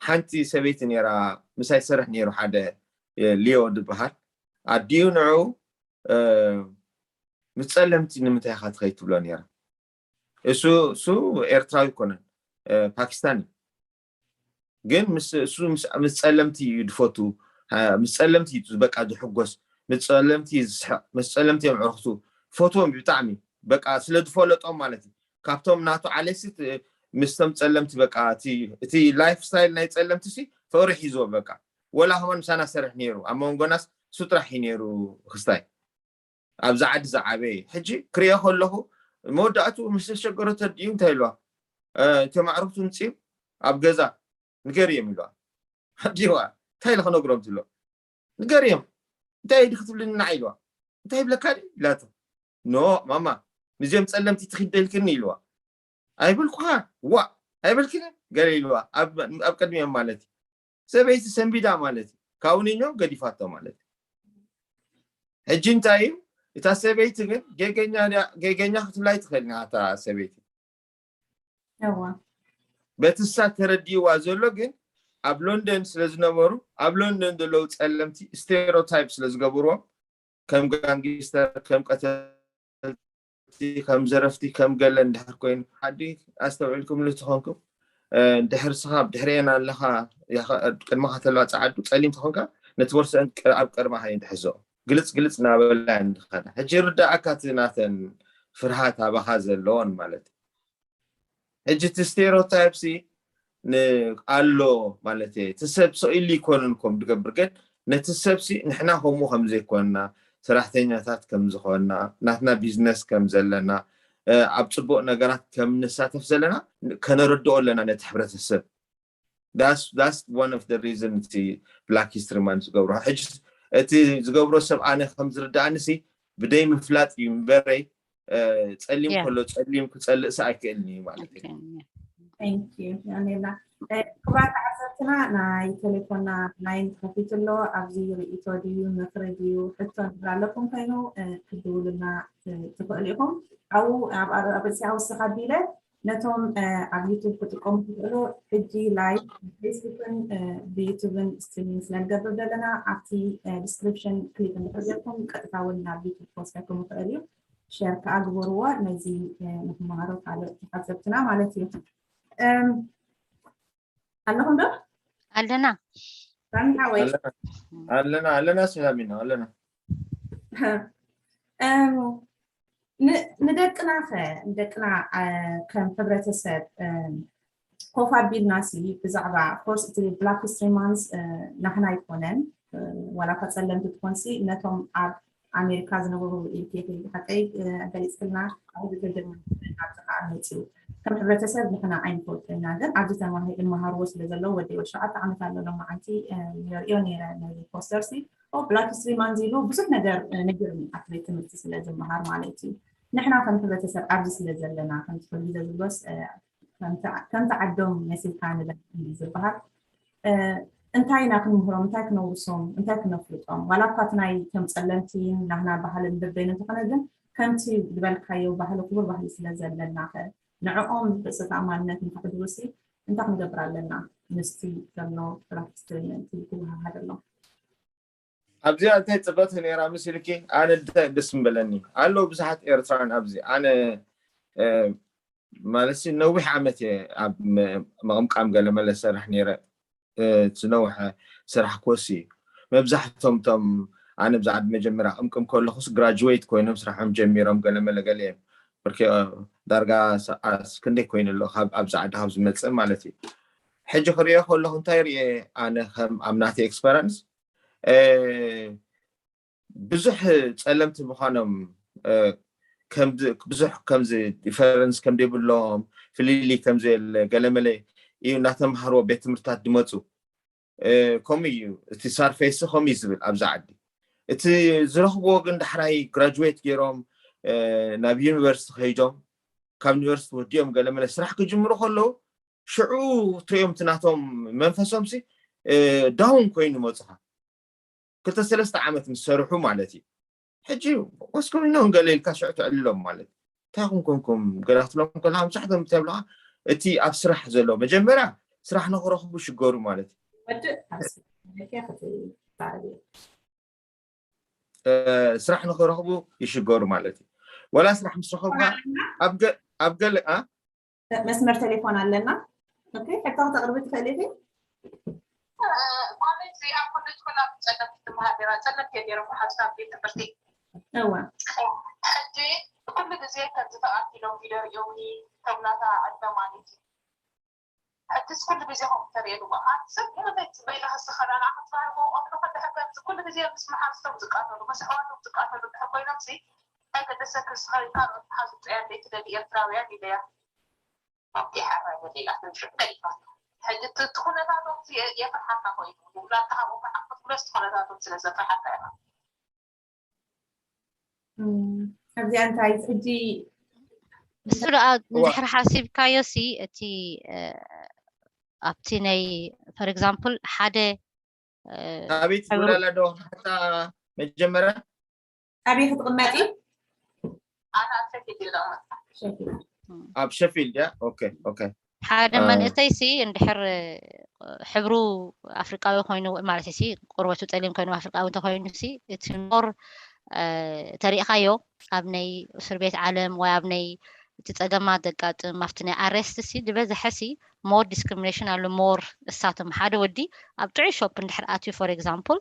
ሓንቲ ሰበይቲ ነይራ ምሳይ ሰርሕ ነይሩ ሓደ ሊዮ ዝበሃል ኣዲኡ ንዑ ምስ ጸለምቲ ንምንታይ ኢኻ ትኸይድ ትብሎ ነይራ። እሱ እሱ ኤርትራዊ ኣይኮነን ፓኪስታን እዩ። ግን ምስ እሱ ምስ ጸለምቲ እዩ ድፈቱ። ምስ ጸለምቲ እዩ በቃ ዝሕጎስ፣ ምስ ጸለምቲ እዩ ዝስሕቕ፣ ምስ ጸለምቲ እዮም ዕርክቱ። ፈትዎም ብጣዕሚ በቃ ስለ ዝፈለጦም ማለት እዩ። ካብቶም ናቱ ዓሌሲ ምስቶም ጸለምቲ በቃ እቲ ላይፍ ስታይል ናይ ጸለምቲ ሲ ፍቕሪ ሒዝዎ በቃ። ወላ ከማን ምሳና ሰርሕ ነይሩ ኣብ መንጎናስ እሱ ጥራሕ እዩ ነይሩ ክስታይ። ኣብዚ ዓዲ ዝዓበየ ሕጂ ክሪኦ ከለኹ መወዳእትኡ ምስ ተሸገሮ ተዲኡ እንታይ ኢልዋ? እቶም ኣዕሩኽቱ ምፅኡ ኣብ ገዛ ንገርዮም ኢልዋ። ኣዲዋ እንታይ ኢለ ክነግሮም ትብሎ ንገርዮም እንታይ ኢዲ ክትብልኒ ንዓ ኢልዋ። እንታይ ይብለካ ኢላቶ። ኖ ማማ ምስዚኦም ፀለምቲ ትኺድ ደልክኒ ኢልዋ። ኣይበልኩኻ ዋእ ኣይበልክን ገለ ኢልዋ ኣብ ቅድሚኦም ማለት እዩ። ሰበይቲ ሰንቢዳ ማለት እዩ። ካብኡ ንኛው ገዲፋቶ ማለት እዩ። ሕጂ እንታይ እዩ እታ ሰበይቲ ግን ጌገኛ ክትብላ ኣይትኽእልን እታ ሰበይቲ። በቲ እሳ ተረዲእዋ ዘሎ ግን ኣብ ሎንደን ስለ ዝነበሩ ኣብ ሎንደን ዘለዉ ጸለምቲ ስቴሪዮታይፕ ስለ ዝገብርዎም ከም ጋንጊስተር ከም ቀተልቲ ከም ዘረፍቲ ከም ገለ እንድሕር ኮይኑ ዓዲ ኣስተውዒልኩምሉ ተኾንኩም ድሕር ስኻ ድሕሪኤን ኣለኻ ቅድመኻ ተልባ ጸዓዱ ጸሊም ተኾንካ ነቲ ቦርሰን ኣብ ቀርማኻ እየን ትሕዞ ግልጽ ግልጽ እናበላ እየን ዝኸዳ ሕጂ ርዳእካ እቲ ናተን ፍርሃት ኣባኻ ዘለዎን ማለት ሕጂ እቲ ስቴሪዮታይፕ ሲ ኣሎ ማለት እየ እቲ ሰብ ሰኢሉ ይኮንን ከም ዝገብር ግን ነቲ ሰብ ሲ ንሕና ከምኡ ከም ዘይኮንና ሰራሕተኛታት ከም ዝኾንና ናትና ቢዝነስ ከም ዘለና ኣብ ፅቡቅ ነገራት ከም ንሳተፍ ዘለና ከነረድኦ ኣለና ነቲ ሕብረተሰብ that's that's one of the reason እቲ Black History Month ዝገብሮ። ሕጂ እቲ ዝገብሮ ሰብ ኣነ ከም ዝርዳእኒ ሲ ብደይ ምፍላጥ እዩ እምበረይ፣ ጸሊም ከሎ ጸሊም ክጸልእ ሲ ኣይክእልን እዩ ማለት እዩ። ክቡራት ተዓዘብትና፣ ናይ ቴሌፎንና ላይን ተኸፊቱ ኣሎ። ኣብዚ ርእቶ ድዩ ምኽሪ ድዩ ሕቶ እንድሕር ኣለኩም ኮይኑ ክድውሉልና ትኽእሉ ኢኹም። ኣብኡ ኣብ ርእሲ ኣውስኽ ኣቢለ ነቶም ኣብ ዩቱብ ክጥቀሙ ትኽእሉ ሕጂ ላይቭ ፌስቡክን ብዩቱብን ስትሪሚንግ ስለንገብር ዘለና ኣብቲ ዲስክሪፕሽን ክሊክ እንድሕር ጌርኩም ቀጥታ እውን ናብ ዩቱብ ክወስደኩም ይኽእል እዩ። ሸር ከዓ ግበርዎ። ነዚ ንክመሃሮ ካልእ ተሓዘብትና ማለት እዩ። ኣለኹም ዶ? ኣለና ሳሚ ሓወይ። ኣለና ኣለና ሰላሚና ኣለና። ንደቅና ኸ ንደቅና ከም ሕብረተሰብ ኮፍ ኣቢልና ሲ ብዛዕባ ኮርስ እቲ ብላክ ሂስትሪ ማንስ ናህና ኣይኮነን ዋላ እኳ ጸለምቲ ትኾን ሲ ነቶም ኣብ ኣሜሪካ ዝነበሩ ኢልኬ ሓቀይ ገሊፅክልና ኣብዚ ከኣ መፅኡ ከም ሕብረተሰብ ንሕና ኣይንፈልጦ ኢና ግን ኣብዚ ተማሂ እመሃርዎ ስለ ዘለዉ ወዲ ወዲ ሸዓተ ዓመት ኣሎ ሎም መዓልቲ የርእዮ ነይረ ነዚ ፖስተር ሲ ብላክ ሂስትሪ ማንዝ ኢሉ ብዙሕ ነገር ነጊሩኒ ኣብ ቤት ትምህርቲ ስለ ዝመሃር ማለት እዩ ንሕና ከም ሕብረተሰብ ኣብዚ ስለ ዘለና ከምቲ ኩሉ ግዜ ዝብሎስ ከምቲ ዓዶም መሲልካ ንበል ዝበሃል እንታይ ኢና ክንምህሮም እንታይ ክነውርሶም እንታይ ክነፍልጦም ዋላ እኳ እቲ ናይ ከም ፀለምቲ ናህና ባህልን በበይኑ እንተኾነ ግን ከምቲ ዝበልካዮ ባህሊ ክቡር ባህሊ ስለ ዘለና ከ ንዕኦም ርእሰ ተኣማንነት ንክሕድሩ ሲ እንታይ ክንገብር ኣለና ምስቲ ዘሎ ስራሕ ስትሪመንቲ ክወሃሃድ ኣሎ ኣብዚኣ እንታይ ፅበት ነራ ምስ ኢልኪ ኣነ እንታይ ደስ ምበለኒ ኣለዉ ብዙሓት ኤርትራን ኣብዚ ኣነ ማለት ነዊሕ ዓመት እየ ኣብ ምቕምቃም ገለመለ ዝሰርሕ ነይረ ዝነውሐ ስራሕ ኮርስ እዩ መብዛሕቶም ቶም ኣነ ብዛዕባ መጀመርያ ቅምቅም ከለኹስ ግራጅዌት ኮይኖም ስራሖም ጀሚሮም ገለመለ ገለ እዮም ዳርጋ ክንደይ ኮይኑ ኣሎ ካብ ኣብዚ ዓዲ ካብ ዝመፅእ ማለት እዩ ሕጂ ክሪኦ ከለኹ እንታይ ሪኤ ኣነ ከም ኣብ ናተይ ኤክስፐረንስ ብዙሕ ፀለምቲ ምዃኖም ብዙሕ ከምዚ ዲፈረንስ ከም ዘይብሎም ፍልልይ ከም ዘየለ ገለመለ እዩ እናተምሃርዎ ቤት ትምህርትታት ዝመፁ ከምኡ እዩ እቲ ሳርፌስ ከምኡ እዩ ዝብል ኣብዚ ዓዲ እቲ ዝረኽብዎ ግን ዳሕራይ ግራጅዌት ገይሮም ናብ ዩኒቨርሲቲ ከይዶም ካብ ዩኒቨርሲቲ ወዲኦም ገለመለ ስራሕ ክጅምሩ ከለዉ ሽዑ ትሪኦም እቲ ናቶም መንፈሶም ሲ ዳውን ኮይኑ መፁኻ ክልተ ሰለስተ ዓመት ምስ ሰርሑ ማለት እዩ ሕጂ ወስኮሚኖም ገለ ኢልካ ሽዑ ተዕልሎም ማለት እንታይ ኹም ኮንኩም ገላ ክትብሎም ከለካ መብዛሕቶም እንታይ ብለካ እቲ ኣብ ስራሕ ዘሎ መጀመርያ ስራሕ ንክረኽቡ ይሽገሩ ማለት እዩ ስራሕ ንክረኽቡ ይሽገሩ ማለት እዩ ወላ ስራሕ ምስ ረኸቡ ኣብ ገለ መስመር ቴሌፎን ኣለና ሕቶ ክተቅርቢ ትኽእል ኢኺ ጓለይ እዚኣ ኩሉ ትኩላ ብፀለምቲ ትመሃር ነራ ፀለምቲ እየ ነይረ መሓዝና ቤት ትምህርቲ እወ ሕጂ ኩሉ ግዜ ከምዚ ተቃቲሎም ቪድዮ ርእዮምኒ ተብላታ ዕድመ ማለት እዩ ሕጂስ ኩሉ ግዜ ከምኡ ተርእየሉ ኣቲ ሰብ ገረመት በይላ ከስተኸዳና ክትባህል ከውቀፍሉ ከድሕር ከምዚ ኩሉ ግዜ ምስ መሓዝቶም ዝቃተሉ ምስ ኣሕዋቶም ዝቃተሉ ድሕር ኮይኖም ሲ እንታይ ገደሰ ክስኸሪ ካልኦት መሓዙ ጥያ ዘይትደሊ ኤርትራውያን ኢለያ ኣብቲ ሓራይ ወዲላ ትንሽእ ቀሊፋ ሕጂ እቲ ኩነታቶም የፍርሓካ ኮይኑ ውላድካ ካብኦም ርሓቕ ክትብሎስ እቲ ኩነታቶም ስለ ዘፍርሓካ ኢኻ ኣብዚኣ እንታይ ሕጂ ንሱ ደኣ እንድሕር ሓሲብካዮ ሲ እቲ ኣብቲ ናይ for example ሓደ ኣቤት ትብላላ ዶ ሓታ መጀመርያ ኣበይ ክትቕመጢ ኣብ ሸፊልድ ያ ኦኬ ኦኬ ሓደ መንእሰይ ሲ እንድሕር ሕብሩ ኣፍሪቃዊ ኮይኑ ማለት ሲ ቁርበቱ ፀሊም ኮይኑ ኣፍሪቃዊ እንተኮይኑ ሲ እቲ ሞር ተሪእካዮ ኣብ ናይ እስር ቤት ዓለም ወይ ኣብ ናይ እቲ ፀገማት ዘጋጥም ኣብቲ ናይ ኣሬስት ሲ ዝበዝሐ ሲ ሞር ዲስክሪሚኔሽን ኣሎ ሞር እሳቶም ሓደ ወዲ ኣብ ጥዑይ ሾፕ እንድሕር ኣትዩ for example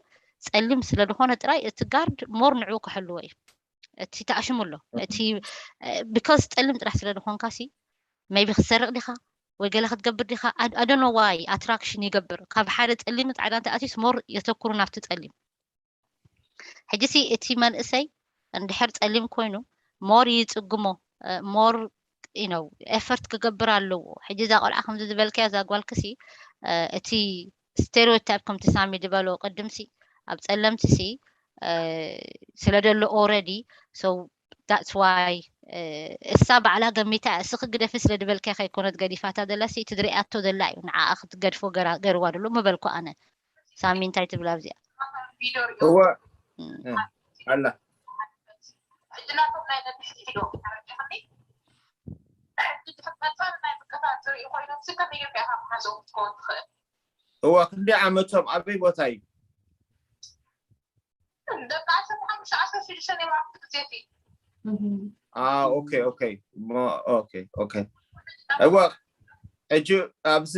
ፀሊም ስለ ዝኾነ ጥራይ እቲ ጋርድ ሞር ንዕኡ ክሕልዎ እዩ እቲ ተኣሽሙ ኣሎ እቲ because ፀሊም ጥራሕ ስለ ዝኾንካ ሲ maybe ክትሰርቕ ዲኻ ወይ ገለ ክትገብር ዲኻ I don't know why attraction ይገብር ካብ ሓደ ፀሊም ፃዕዳ እንተ ኣትዩስ ሞር የተኩሩ ናብቲ ፀሊም ሕጂ ሲ እቲ መንእሰይ እንድሕር ፀሊም ኮይኑ ሞር ይፅግሞ ሞር you know effort ክገብር ኣለዎ ሕጂ እዛ ቆልዓ ከምዚ ዝበልካያ እዛ ጓልክሲ እቲ stereotype ከምቲ ሳሚ ዝበሎ ቅድምሲ ኣብ ጸለምትሲ ስለ ደሎ already, so that's why እሳ ባዕላ ገሚታ እስኺ ግደፊ ስለ ዝበልካ ከይኮነት ገዲፋታ ዘላ ሲ እቲ ዝሪኣቶ ዘላ እዩ ንዓኣ ክትገድፎ ገርዋ ደሎ ምበልኩ ኣነ። ሳሚ እንታይ ትብል ኣብዚኣ? እወ ኣላ ሕጂ ናቶም ናይ ነንሕድሕዶም ተረዲኽኒ። ሕጂ ድሕር መፃ ናይ ምቅታል ዝርኢ ኮይኖም ሲ ከመይ ጌርካ ኢኻ መሓዞም ክትከውን ትኽእል? እወ ክንደይ ዓመቶም ኣበይ ቦታ እዩ? ደቂ ዓሰርተ ሓሙሽተ ዓሰርተ ሽዱሽተ ነይሩ ኣብቲ ግዜ እቲ። Ah, okay, okay. Mo- okay, okay. እወ ሕጂ ኣብዚ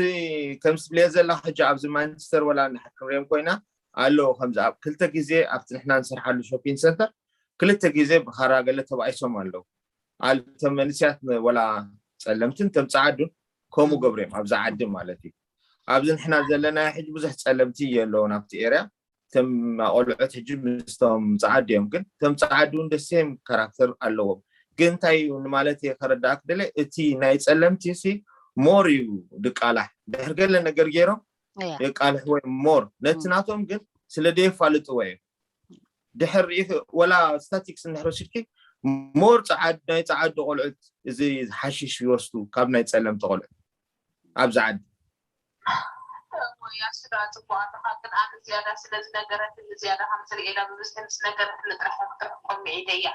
ከምዚ ትብልዮ ዘለኻ ሕጂ ኣብዚ ማንቸስተር ወላ ንሓክም ኮይና ኣለዉ ከምዚ ኣብ ክልተ ግዜ ኣብቲ ንሕና ንሰርሓሉ ሾፒንግ ሰንተር ክልተ ግዜ ብኻራ ገለ ተባኢሶም ኣለዉ። ኣል ተመንስያት ወላ ጸለምትን ተምጻዓዱን ከምኡ ገብርዮም ኣብዛ ዓዲ ማለት እዩ። ኣብዚ ንሕና ዘለና ሕጂ ብዙሕ ጸለምቲ የለውን ኣብቲ ኤርያ። ተም ኣቆልዑት ሕጂ ምስቶም ጸዓዱ እዮም፣ ግን ተም ጸዓዱ እውን ደሴም ካራክተር ኣለዎም። ግን እንታይ እዩ ንማለት እየ ከረዳእክ ደለ እቲ ናይ ጸለምቲ ሲ ሞር እዩ ድቃላሕ ድሕር ገለ ነገር ገይሮም የቃልሕዎ እዮም ሞር ነቲ ናቶም ግን ስለ ደየፋልጥዎ እዮም። ድሕር ርኢኺ ወላ ስታቲክስ እንድሕር ወሲድኪ ሞር ጸዓድ ናይ ጸዓዱ ቆልዑት እዚ ሓሽሽ ይወስዱ ካብ ናይ ጸለምቲ ቆልዑት ኣብዚ ዓዲ። ያስዳ ጽቡቅ ኣለኻ ግን ኣነ ዝያዳ ስለዝነገረትኒ ዝያዳ ከም ዝርእየላ ብብዝሒ ምስ ነገረትኒ ጥራሕ ክትርሕቆም ኢለ እያ።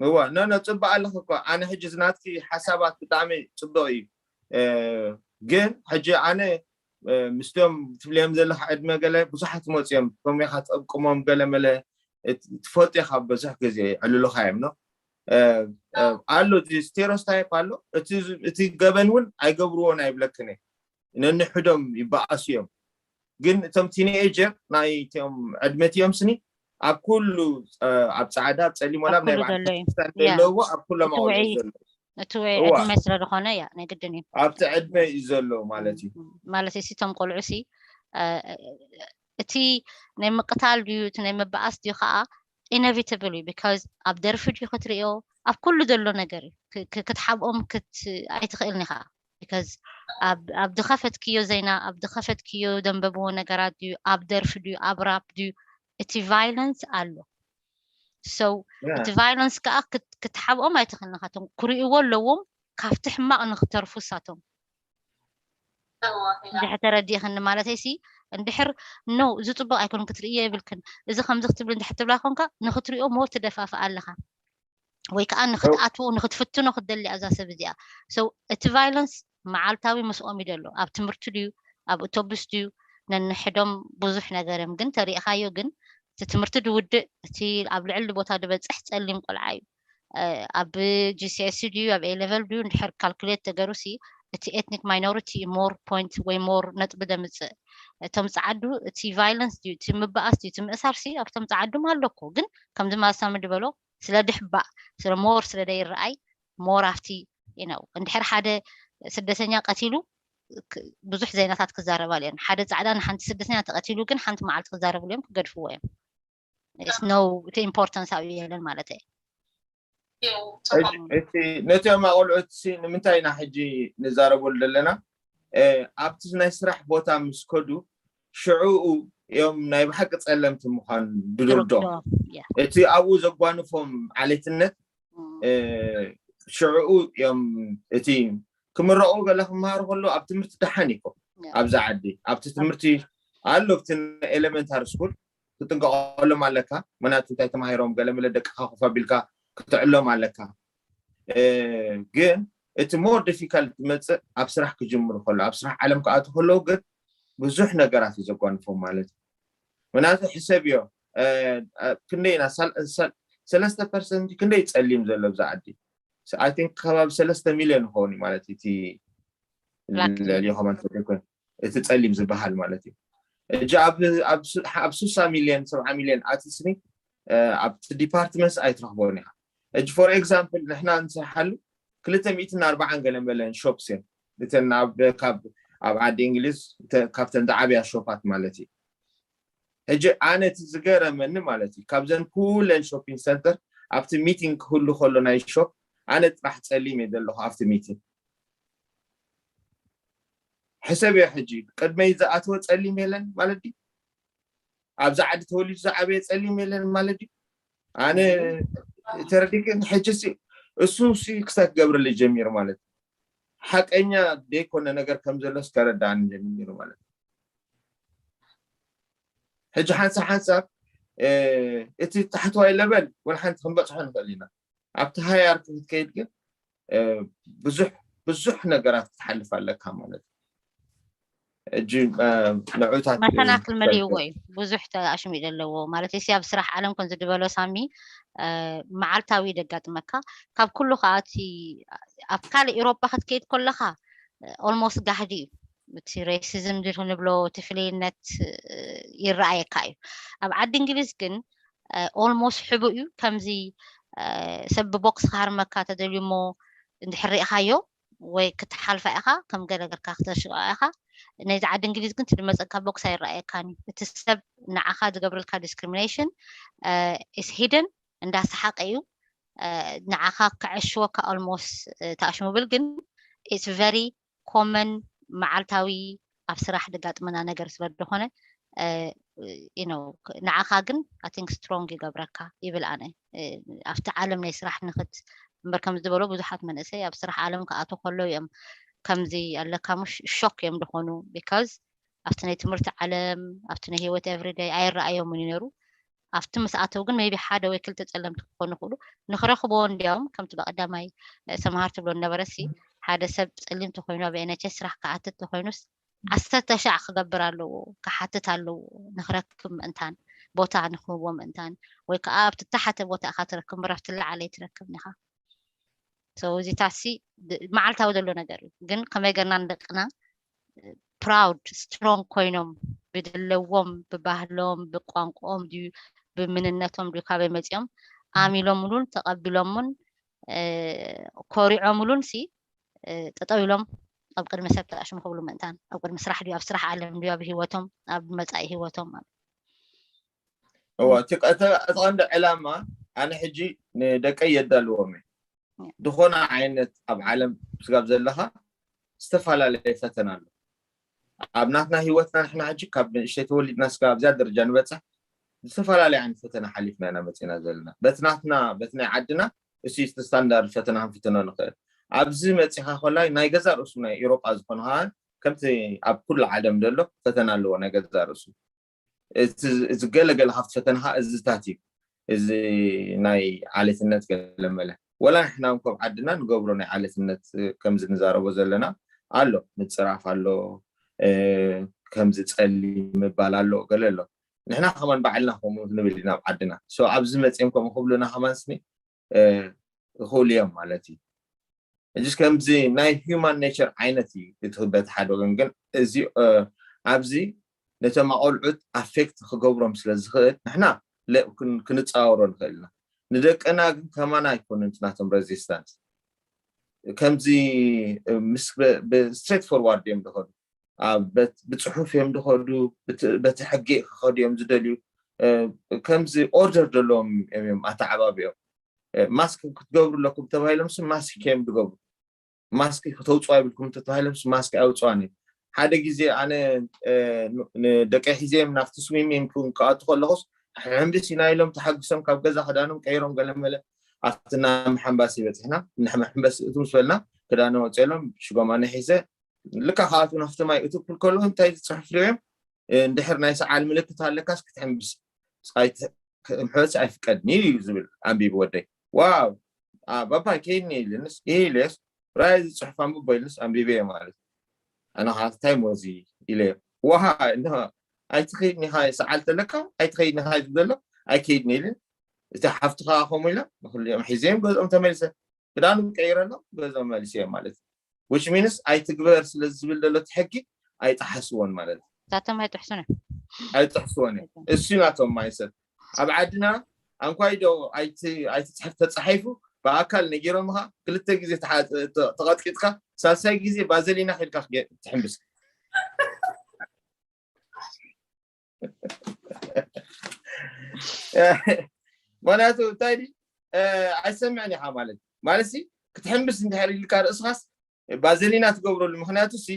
እዋ ኖ ኖ ጽቡቅ ኣለኺ እኮ ኣነ ሕጂ ዝናትኪ ሓሳባት ብጣዕሚ ጽቡቅ እዩ። ግን ሕጂ ኣነ ምስቶም ትብልዮም ዘለካ ዕድመ ገለ ብዙሓት መፅዮም ከም ኢካ ትጠብቅሞም ገለ መለ ትፈልጦ ኢካ ብዙሕ ግዜ ዕልሉካ እዮም ኖ ኣሎ እቲ ስቴሮስታይፕ ኣሎ። እቲ ገበን እውን ኣይገብርዎን ኣይብለክን እየ ነንሕዶም ይበኣሱ እዮም። ግን እቶም ቲኔጀር ናይ እቶም ዕድመ እቲኦም ስኒ ኣብ ኩሉ ኣብ ፃዕዳ ኣብ ፀሊም ወላ ኣብ ናይ ኩሉ በዓል ዘሎ እዩ። ክርስቲያን ያ። ዘለዎ ኣብ ኩሎም እቲ ኣዋልድ ውዕይ- ዘሎ እቲ ውዕይ እዋ። ዕድመ ስለ ዝኾነ ያ ናይ ግድን እዩ። ኣብቲ ዕድመ እዩ ዘሎ ማለት እዩ። ማለት ሲ እቶም ቆልዑ ሲ እ፣ እቲ ናይ ምቅታል ድዩ እቲ ናይ ምበኣስ ድዩ ከዓ ኢነቪተብል እዩ። ቢካዝ ኣብ ደርፊ ድዩ ክትርእዮ ኣብ ኩሉ ዘሎ ነገር እዩ። ክ- ክ- ክትሓብኦም ክት ኣይትኽእልን ኢኻ። ቢካዝ ኣብ ኣብ ዝኸፈትክዮ ዜና ኣብ ዝኸፈትክዮ ዘንበብዎ ነገራት ድዩ ኣብ ደርፊ ድዩ ኣብ ራፕ ድዩ እቲ ቫይለንስ ኣሎ። So ያ። እቲ ቫይለንስ ከዓ ክት- ክትሓብኦም ኣይትኽእልን ኢኻ። እቶም ክርእይዎ ኣለዎም ካብቲ ሕማቕ ንክተርፉ እሳቶም። እዋ፣ ያ። እንድሕር ተረዲእኽኒ ማለተይ ሲ እንድሕር ኖ እዚ ፅቡቅ ኣይኮን ክትርእዮ የብልክን እዚ ከምዚ ክትብል እንድሕር ትብላ ኮንካ ንክትሪኦ ሞር ትደፋፍኣ ኣለኻ ወይ ከዓ ንክትኣትዎ ንክትፍትኖ ክትደሊ እዛ ሰብ እዚኣ። So እቲ ቫይለንስ መዓልታዊ ምስኦም እዩ ዘሎ ኣብ ትምህርቲ ድዩ ኣብ ኦቶቡስ ድዩ ነንሕዶም ብዙሕ ነገር እዮም ግን ተሪእኻዮ ግን እቲ ትምህርቲ ድውድእ እቲ ኣብ ልዕሊ ቦታ ድበፅሕ ፀሊም ቆልዓ እዩ። ኣብ ጂሲኤስ ድዩ ኣብ ኤ ሌቨል ድዩ እንድሕር ካልኩሌት ተገሩ ሲ እቲ ኤትኒክ ማይኖሪቲ ሞር ፖይንት ወይ ሞር ነጥቢ ደምፅእ። እቶም ፀዓዱ እቲ ቫይለንስ ድዩ እቲ ምበኣስ ድዩ እቲ ምእሳር ሲ ኣብቶም ፀዓዱም ኣለኮ ግን ከምዚ ማሳሚ ድበሎ ስለ ድሕባእ ስለ ሞር ስለ ደይረኣይ ሞር ኣብቲ ነው እንድሕር ሓደ ስደተኛ ቀቲሉ ክ- ብዙሕ ዜናታት ክዛረባሉ እዮም ሓደ ፃዕዳ ንሓንቲ ስደተኛ ተቀቲሉ ግን ሓንቲ መዓልቲ ክዛረብሉ እዮም ክገድፍዎ እዮም። No እቲ ኢምፖርታንስ ኣብኡ የለን ማለት እየ። ነቲኦም ኣቆልዑት ንምንታይ ኢና ሕጂ ንዛረበሉ ዘለና ኣብቲ ናይ ስራሕ ቦታ ምስ ከዱ ሽዑኡ እዮም ናይ ብሓቂ ፀለምቲ ምኳን ድርዶ እቲ ኣብኡ ዘጓንፎም ዓሌትነት ሽዑኡ እዮም እቲ ክምረቁ ገለ ክመሃሩ ከሎ ኣብ ትምህርቲ ደሓን ይኮ ኣብዚ ዓዲ ኣብቲ ትምህርቲ ኣሎ ብቲ ኤሌመንታሪ ስኩል ክትጥንቀቀሎም ኣለካ ምክንያቱ እንታይ ተማሂሮም ገለ መለ ደቅካ ኮፍ ኣቢልካ ክትዕሎም ኣለካ ግን እቲ ሞር ዲፊካልት ዝመፅእ ኣብ ስራሕ ክጅምሩ ከሎ ኣብ ስራሕ ዓለም ክኣቱ ከለዉ ግን ብዙሕ ነገራት እዩ ዘጓንፎም ማለት እዩ ምክንያቱ ሕሰብ እዮ ክንደይ ኢና ሰለስተ ፐርሰንት ክንደይ ፀሊም ዘሎ ብዛ ዓዲ I think ከባቢ ሰለስተ ሚልዮን ይኸውን ማለት እቲ ልዕሊ ኮመንት ይኮን እቲ ፀሊም ዝበሃል ማለት እዩ እጂ ኣብ ስሳ ሚልዮን ሰብዓ ሚልዮን ኣትስኒ ኣብቲ ዲፓርትመንትስ ኣይትረክቦን ኢካ እጂ for example ንሕና ንሰርሓሉ ክልተ ሚእትን ኣርባዓን ገለ መለን ሾፕስ እዮም እተን ኣብ ካብ ኣብ ዓዲ እንግሊዝ እተ- ካብተን ዝዓብያ ሾፓት ማለት እዩ ሕጂ ኣነ እቲ ዝገረመኒ ማለት እዩ ካብዘን ኩለን ሾፒንግ ሰንተር ኣብቲ ሚቲንግ ክህሉ ከሎ ናይ ሾፕ ኣነ ጥራሕ ፀሊም እየ ዘለኹ ኣብቲ ሚቲንግ ሕሰብዮ ሕጂ፣ ቅድመይ ዝኣተወ ጸሊም የለን ማለት ድዩ? ኣብዚ ዓዲ ተወሊዱ ዝዓበየ ጸሊም የለን ማለት ድዩ? ኣነ ተረዲእክን? ሕጂ እሱ ክሳብ ክገብረለይ ጀሚሩ ማለት እዩ። ሓቀኛ ዘይኮነ ነገር ከም ዘሎ እስከረዳእኒ ጀሚሩ ማለት እዩ። ሕጂ ሓንሳብ ሓንሳብ እቲ ታሕተዋይ ለበል ወላ ሓንቲ ክንበፅሖ ንኽእል ኢና። ኣብቲ ሃያርኪ ክትከይድ ግን ብዙሕ ብዙሕ ነገራት ክትሓልፍ ኣለካ ማለት እዩ። ሕጂ ንዑታት መሰናክል መሊእዎ እዩ። ብዙሕ ተኣሽሚዕ ዘለዎ ማለት እዩ። ኣብ ስራሕ ዓለም ከም ዝድበሎ ሳሚ፣ መዓልታዊ ደጋጥመካ። ካብ ኩሉ ከዓ እቲ ኣብ ካልእ ኤውሮጳ ክትከይድ ከለካ ኦልሞስት ጋህዲ እዩ። እቲ ሬሲዝም ንብሎ እቲ ፍልይነት ይረኣየካ እዩ። ኣብ ዓዲ እንግሊዝ ግን ኦልሞስት ሕቡእ እዩ። ከምዚ ሰብ ብቦክስ ክሃርመካ ተደልዩ እሞ እንድሕር ሪእኻዮ ወይ ክትሓልፋ ኢኻ፣ ከም ገለ ገርካ ክተሽቆ ኢኻ። ነዚ ዓዲ እንግሊዝ ግን ትድመፀካ ቦክስ ኣይረኣየካን እዩ። እቲ ሰብ ንዓኻ ዝገብረልካ ዲስክሪሚኔሽን ኢስ ሂደን እንዳሰሓቀ እዩ። ንዓኻ ክዕሽወካ ኦልሞስት ተኣሽሙብል ግን ኢትስ ቨሪ ኮመን መዓልታዊ ኣብ ስራሕ ደጋጥመና ነገር ስለ ዝኾነ ንዓኻ ግን ኣይ ቲንክ ስትሮንግ ይገብረካ ይብል ኣነ። ኣብቲ ዓለም ናይ ስራሕ ንክት እምበር ከም ዝበሎ ብዙሓት መንእሰይ ኣብ ስራሕ ዓለም ክኣቱ ከሎ እዮም ከምዚ ኣለካ ምሽ ሾክ እዮም ዝኾኑ። ቢካዝ ኣብቲ ናይ ትምህርቲ ዓለም ኣብቲ ናይ ህይወት ኤቭሪደይ ኣይረኣዮምን እዩ ነሩ። ኣብቲ ምስ ኣተው ግን ሜቢ ሓደ ወይ ክልተ ጸለምቲ ክኾኑ ይኽእሉ። ንኽረኽብዎ እንዲያውም ከምቲ ብቐዳማይ ሰምሃር ትብሎ ነበረሲ ሓደ ሰብ ጸሊም ተኾይኑ ኣብ ኤንኤችኤስ ስራሕ ክኣትት ተኾይኑስ ዓሰርተ ሻዕ ክገብር ኣለዎ፣ ክሓትት ኣለዎ፣ ንኽረክብ ምእንታን ቦታ ንክህቦ ምእንታን፣ ወይ ከዓ ኣብቲ ተሓተ ቦታ ኢኻ ትረክብ እምበር ኣብቲ ላዕለይ ትረክብ ኢኻ። So እዚታሲ መዓልታዊ ዘሎ ነገር እዩ። ግን ከመይ ገርና ንደቅና ፕራውድ ስትሮንግ ኮይኖም ብደለዎም ብባህሎም ብቋንቋኦም ድዩ ብምንነቶም ድዩ ካበይ መፂኦም ኣሚሎምሉን ተቐቢሎምን ኮሪዖምሉን ሲ ጠጠው ኢሎም ኣብ ቅድሚ ሰብ ተኣሽሙ ክብሉ ምእንታን ኣብ ቅድሚ ስራሕ ድዩ ኣብ ስራሕ ዓለም ድዩ ኣብ ህይወቶም ኣብ መፃኢ ህይወቶም ማለት እዋ እቲ ቀንዲ ዕላማ ኣነ ሕጂ ንደቀይ የዳልዎም እየ። ዝኾነ ዓይነት ኣብ ዓለም ስጋብ ዘለኻ ዝተፈላለየ ፈተና ኣሎ። ኣብ ናትና ህይወትና ንሕና ሕጂ ካብ ንእሽተይ ተወሊድና ስጋብ ኣብዚኣ ደረጃ ንበፅሕ ዝተፈላለየ ዓይነት ፈተና ሓሊፍና ኢና መፂና ዘለና። በቲ ናትና በቲ ናይ ዓድና እሱ ስታንዳርድ ፈተና ክንፍትኖ ንኽእል። ኣብዚ መፂኻ ኮላይ ናይ ገዛ ርእሱ ናይ ኤውሮጳ ዝኾነ ከዓ ከምቲ ኣብ ኩሉ ዓለም ዘሎ ፈተና ኣለዎ ናይ ገዛ ርእሱ። እዚ ገለገለ ካብቲ ፈተና ከዓ እዚታት እዩ። እዚ ናይ ዓሌትነት ገለመለ ወላ ንሕና እውን ከም ዓድና ንገብሮ ናይ ዓሌትነት ከምዚ ንዛረቦ ዘለና ኣሎ፣ ምፅራፍ ኣሎ፣ ከምዚ ፀሊ ምባል ኣሎ፣ ገለ ኣሎ። ንሕና ከማን ባዕልና ከምኡ ንብል ኢና ኣብ ዓድና። So ኣብዚ መፅኦም ከምኡ ክብሉና ከማን ስኒ ይኽእሉ እዮም ማለት እዩ። ሕጅስ ከምዚ ናይ ሂማን ኔቸር ዓይነት እዩ እቲ በቲ ሓደ ወገን ግን እዚ ኣብዚ ነቶም ኣቆልዑት ኣፌክት ክገብሮም ስለ ዝኽእል ንሕና ክንፃወሮ ንኽእል ኢና። ንደቅና ግን ከማና ኣይኮኑን ናቶም ሬዚስታንስ ከምዚ ምስ ስትሬት ፎርዋርድ እዮም ዝኸዱ፣ ብፅሑፍ እዮም ዝኸዱ፣ በቲ ሕጊ ክኸዱ እዮም ዝደልዩ። ከምዚ ኦርደር ዘለዎም እዮም ኣተዓባቢኦም። ማስክ ክትገብሩ ኣለኩም ተባሂሎም ስ ማስክ እዮም ዝገብሩ። ማስክ ከተውፅዋ ይብልኩም ተባሂሎም ስ ማስክ ኣውፅዋን እዩ። ሓደ ግዜ ኣነ ንደቀ ሒዘም ናብቲ ስዊሚንግ ፑል ክኣቱ ከለኹስ ሕምብስ ኢና ኢሎም ተሓግሶም ካብ ገዛ ክዳኖም ቀይሮም ገለመለ ኣብቲ ናብ መሓምባሲ በፂሕና። መሓምባሲ እቱ ምስ በልና ክዳኖም ኣውፅሎም ሽጎማነ ሒዘ ልካ ክኣቱ ናብቲ ማይ እቱ ፑል ከለዉ እንታይ ዝፅሕፍ ሪኦም እንድሕር ናይ ሰዓል ምልክት ኣለካስ ክትሕምብስ ምሕበስ ኣይፍቀድን እዩ ዝብል ኣንቢቢ ወደይ። ዋው ባባይ ከይድኒ ኢልንስ ኢለስ ራይ ዝፅሑፍ ኣንብቦ ኢልንስ ኣንቢበ ማለት ኣነ ከዓ እንታይ ሞዚ ኢለ ውሃ ኣይትኸይድኒ ኢኻ ሰዓል ተለካ ኣይትኸይድኒ ኢኻ ዝብል ዘሎ ኣይከይድኒ ኢልን እቲ ሓፍቲ ከዓ ከምኡ ኢላ ንክልኦም ሒዘዮም ገዝኦም ተመልሰ ክዳኑ ቀይረሎም ገዝኦም መልስዮም ማለት እዩ። Which means ኣይትግበር ስለ ዝብል ዘሎ እቲ ሕጊ ኣይጠሓስዎን ማለት እዩ። እሳቶም ኣይጥሕሱን እዮም። ኣይጥሕስዎን እዮም። እሱ ናቶም ማይሰት ኣብ ዓድና ኣንኳይ ዶ ኣይትፅሕፍ ተፃሒፉ ብኣካል ነጊሮምኻ ክልተ ግዜ ተቐጥቂጥካ ሳልሳይ ግዜ ባዘሊና ሒድካ ትሕምብስ ምክንያቱ እንታይ ኣይሰምዕን ኢኻ ማለት ማለት ክትሕምብስ እንድሕር ኢልካ ርእስኻስ ባዘሊና ትገብረሉ ምክንያቱ ሲ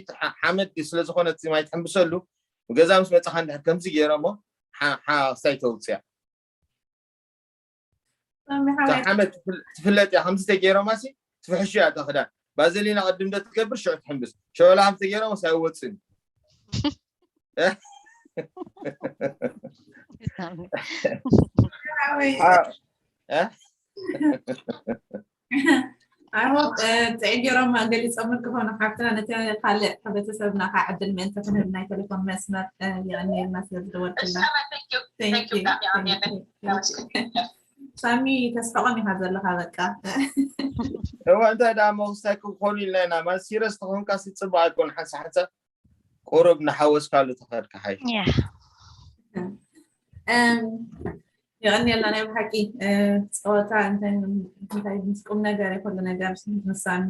ሓመድ ስለ ዝኾነ እቲ ማይ ትሕምብሰሉ ገዛ ምስ መፃኻ እንድሕር ከምዚ ገይረሞ ሓክሳይ ተውፅያ ሓመድ ትፍለጥ እያ። ከምዚ ተገይሮማ ሲ ትፍሕሹ እያ እታ ክዳን። ባዘሊና ቅድም ዶ ትገብር ሽዑ ትሕምብስ። ሸበላ ከም ተገይሮማ ሳይወፅን I hope ጌሮም ገሊፆምን ክኾኑ ሓብትና ነቲ ካልእ ሕብረተሰብና ከዓ ዕድል ምእንቲ ክንህብ ናይ ቴሌፎን መስመር የቐንየልና ስለ ዝደወልክልና። ሳሚ ተስሕቆም ኢኻ ዘለኻ በቃ። እዋ እንታይ ደኣ መኽስታይ ክኾኑ ኢልና ኢና ማለት ሲረስ ተኾንካ ሲ ፅቡቅ ኣይኮን ሓንሳ ሓንሳ ቁሩብ እናሓወስካሉ ተኸድካ ሓይ የቐንየልና ናይ ብሓቂ ፀወታ እንታይ ምስ ቁም ነገር ይኮሉ ነገር ንሳሚ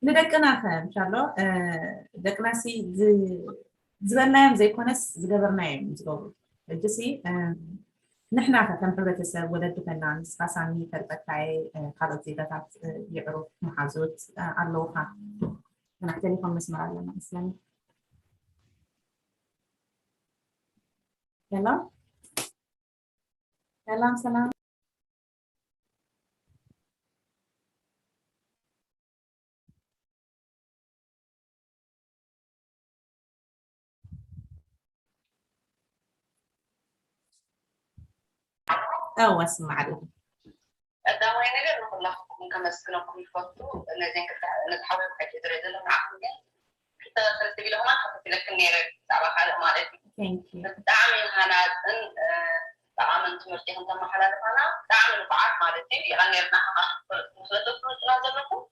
ንደቅና ከ ምሻሎ ደቅና ሲ ዝበልናዮም ዘይኮነስ ዝገበርናዮም ዝገብሩ ሕጂ ሲ ንሕና ከ ከም ሕብረተሰብ ወለዲ ከና ንስኻ ሳሚ ፈልጠካየ ካልኦት ዜጋታት ይዕሩፍ መሓዙት ኣለውካ ናይ ቴሌፎን መስመር ኣለና መስለኒ ሰላም ሰላም ሰላም እወ ስማዕ ኣለኹ ቀዳማይ ነገር ንኩላትኩም ከመስግነኩም ይፈቱ ነዚን ክልተ ነዚ ሓወይ ብሓቂ ዝርኢ ዘሎ ንዓኹም ግን ክልተ ሰለስተ ቢሎ ከማን ከፈትለክን ነይረ ብዛዕባ ካልእ ማለት እዩ ብጣዕሚ ሃናፅን ጠቓምን ትምህርቲ ክንተመሓላልፋና ብጣዕሚ ንፉዓት ማለት እዩ የቐንየልና ስለተፍልጡና ዘለኩም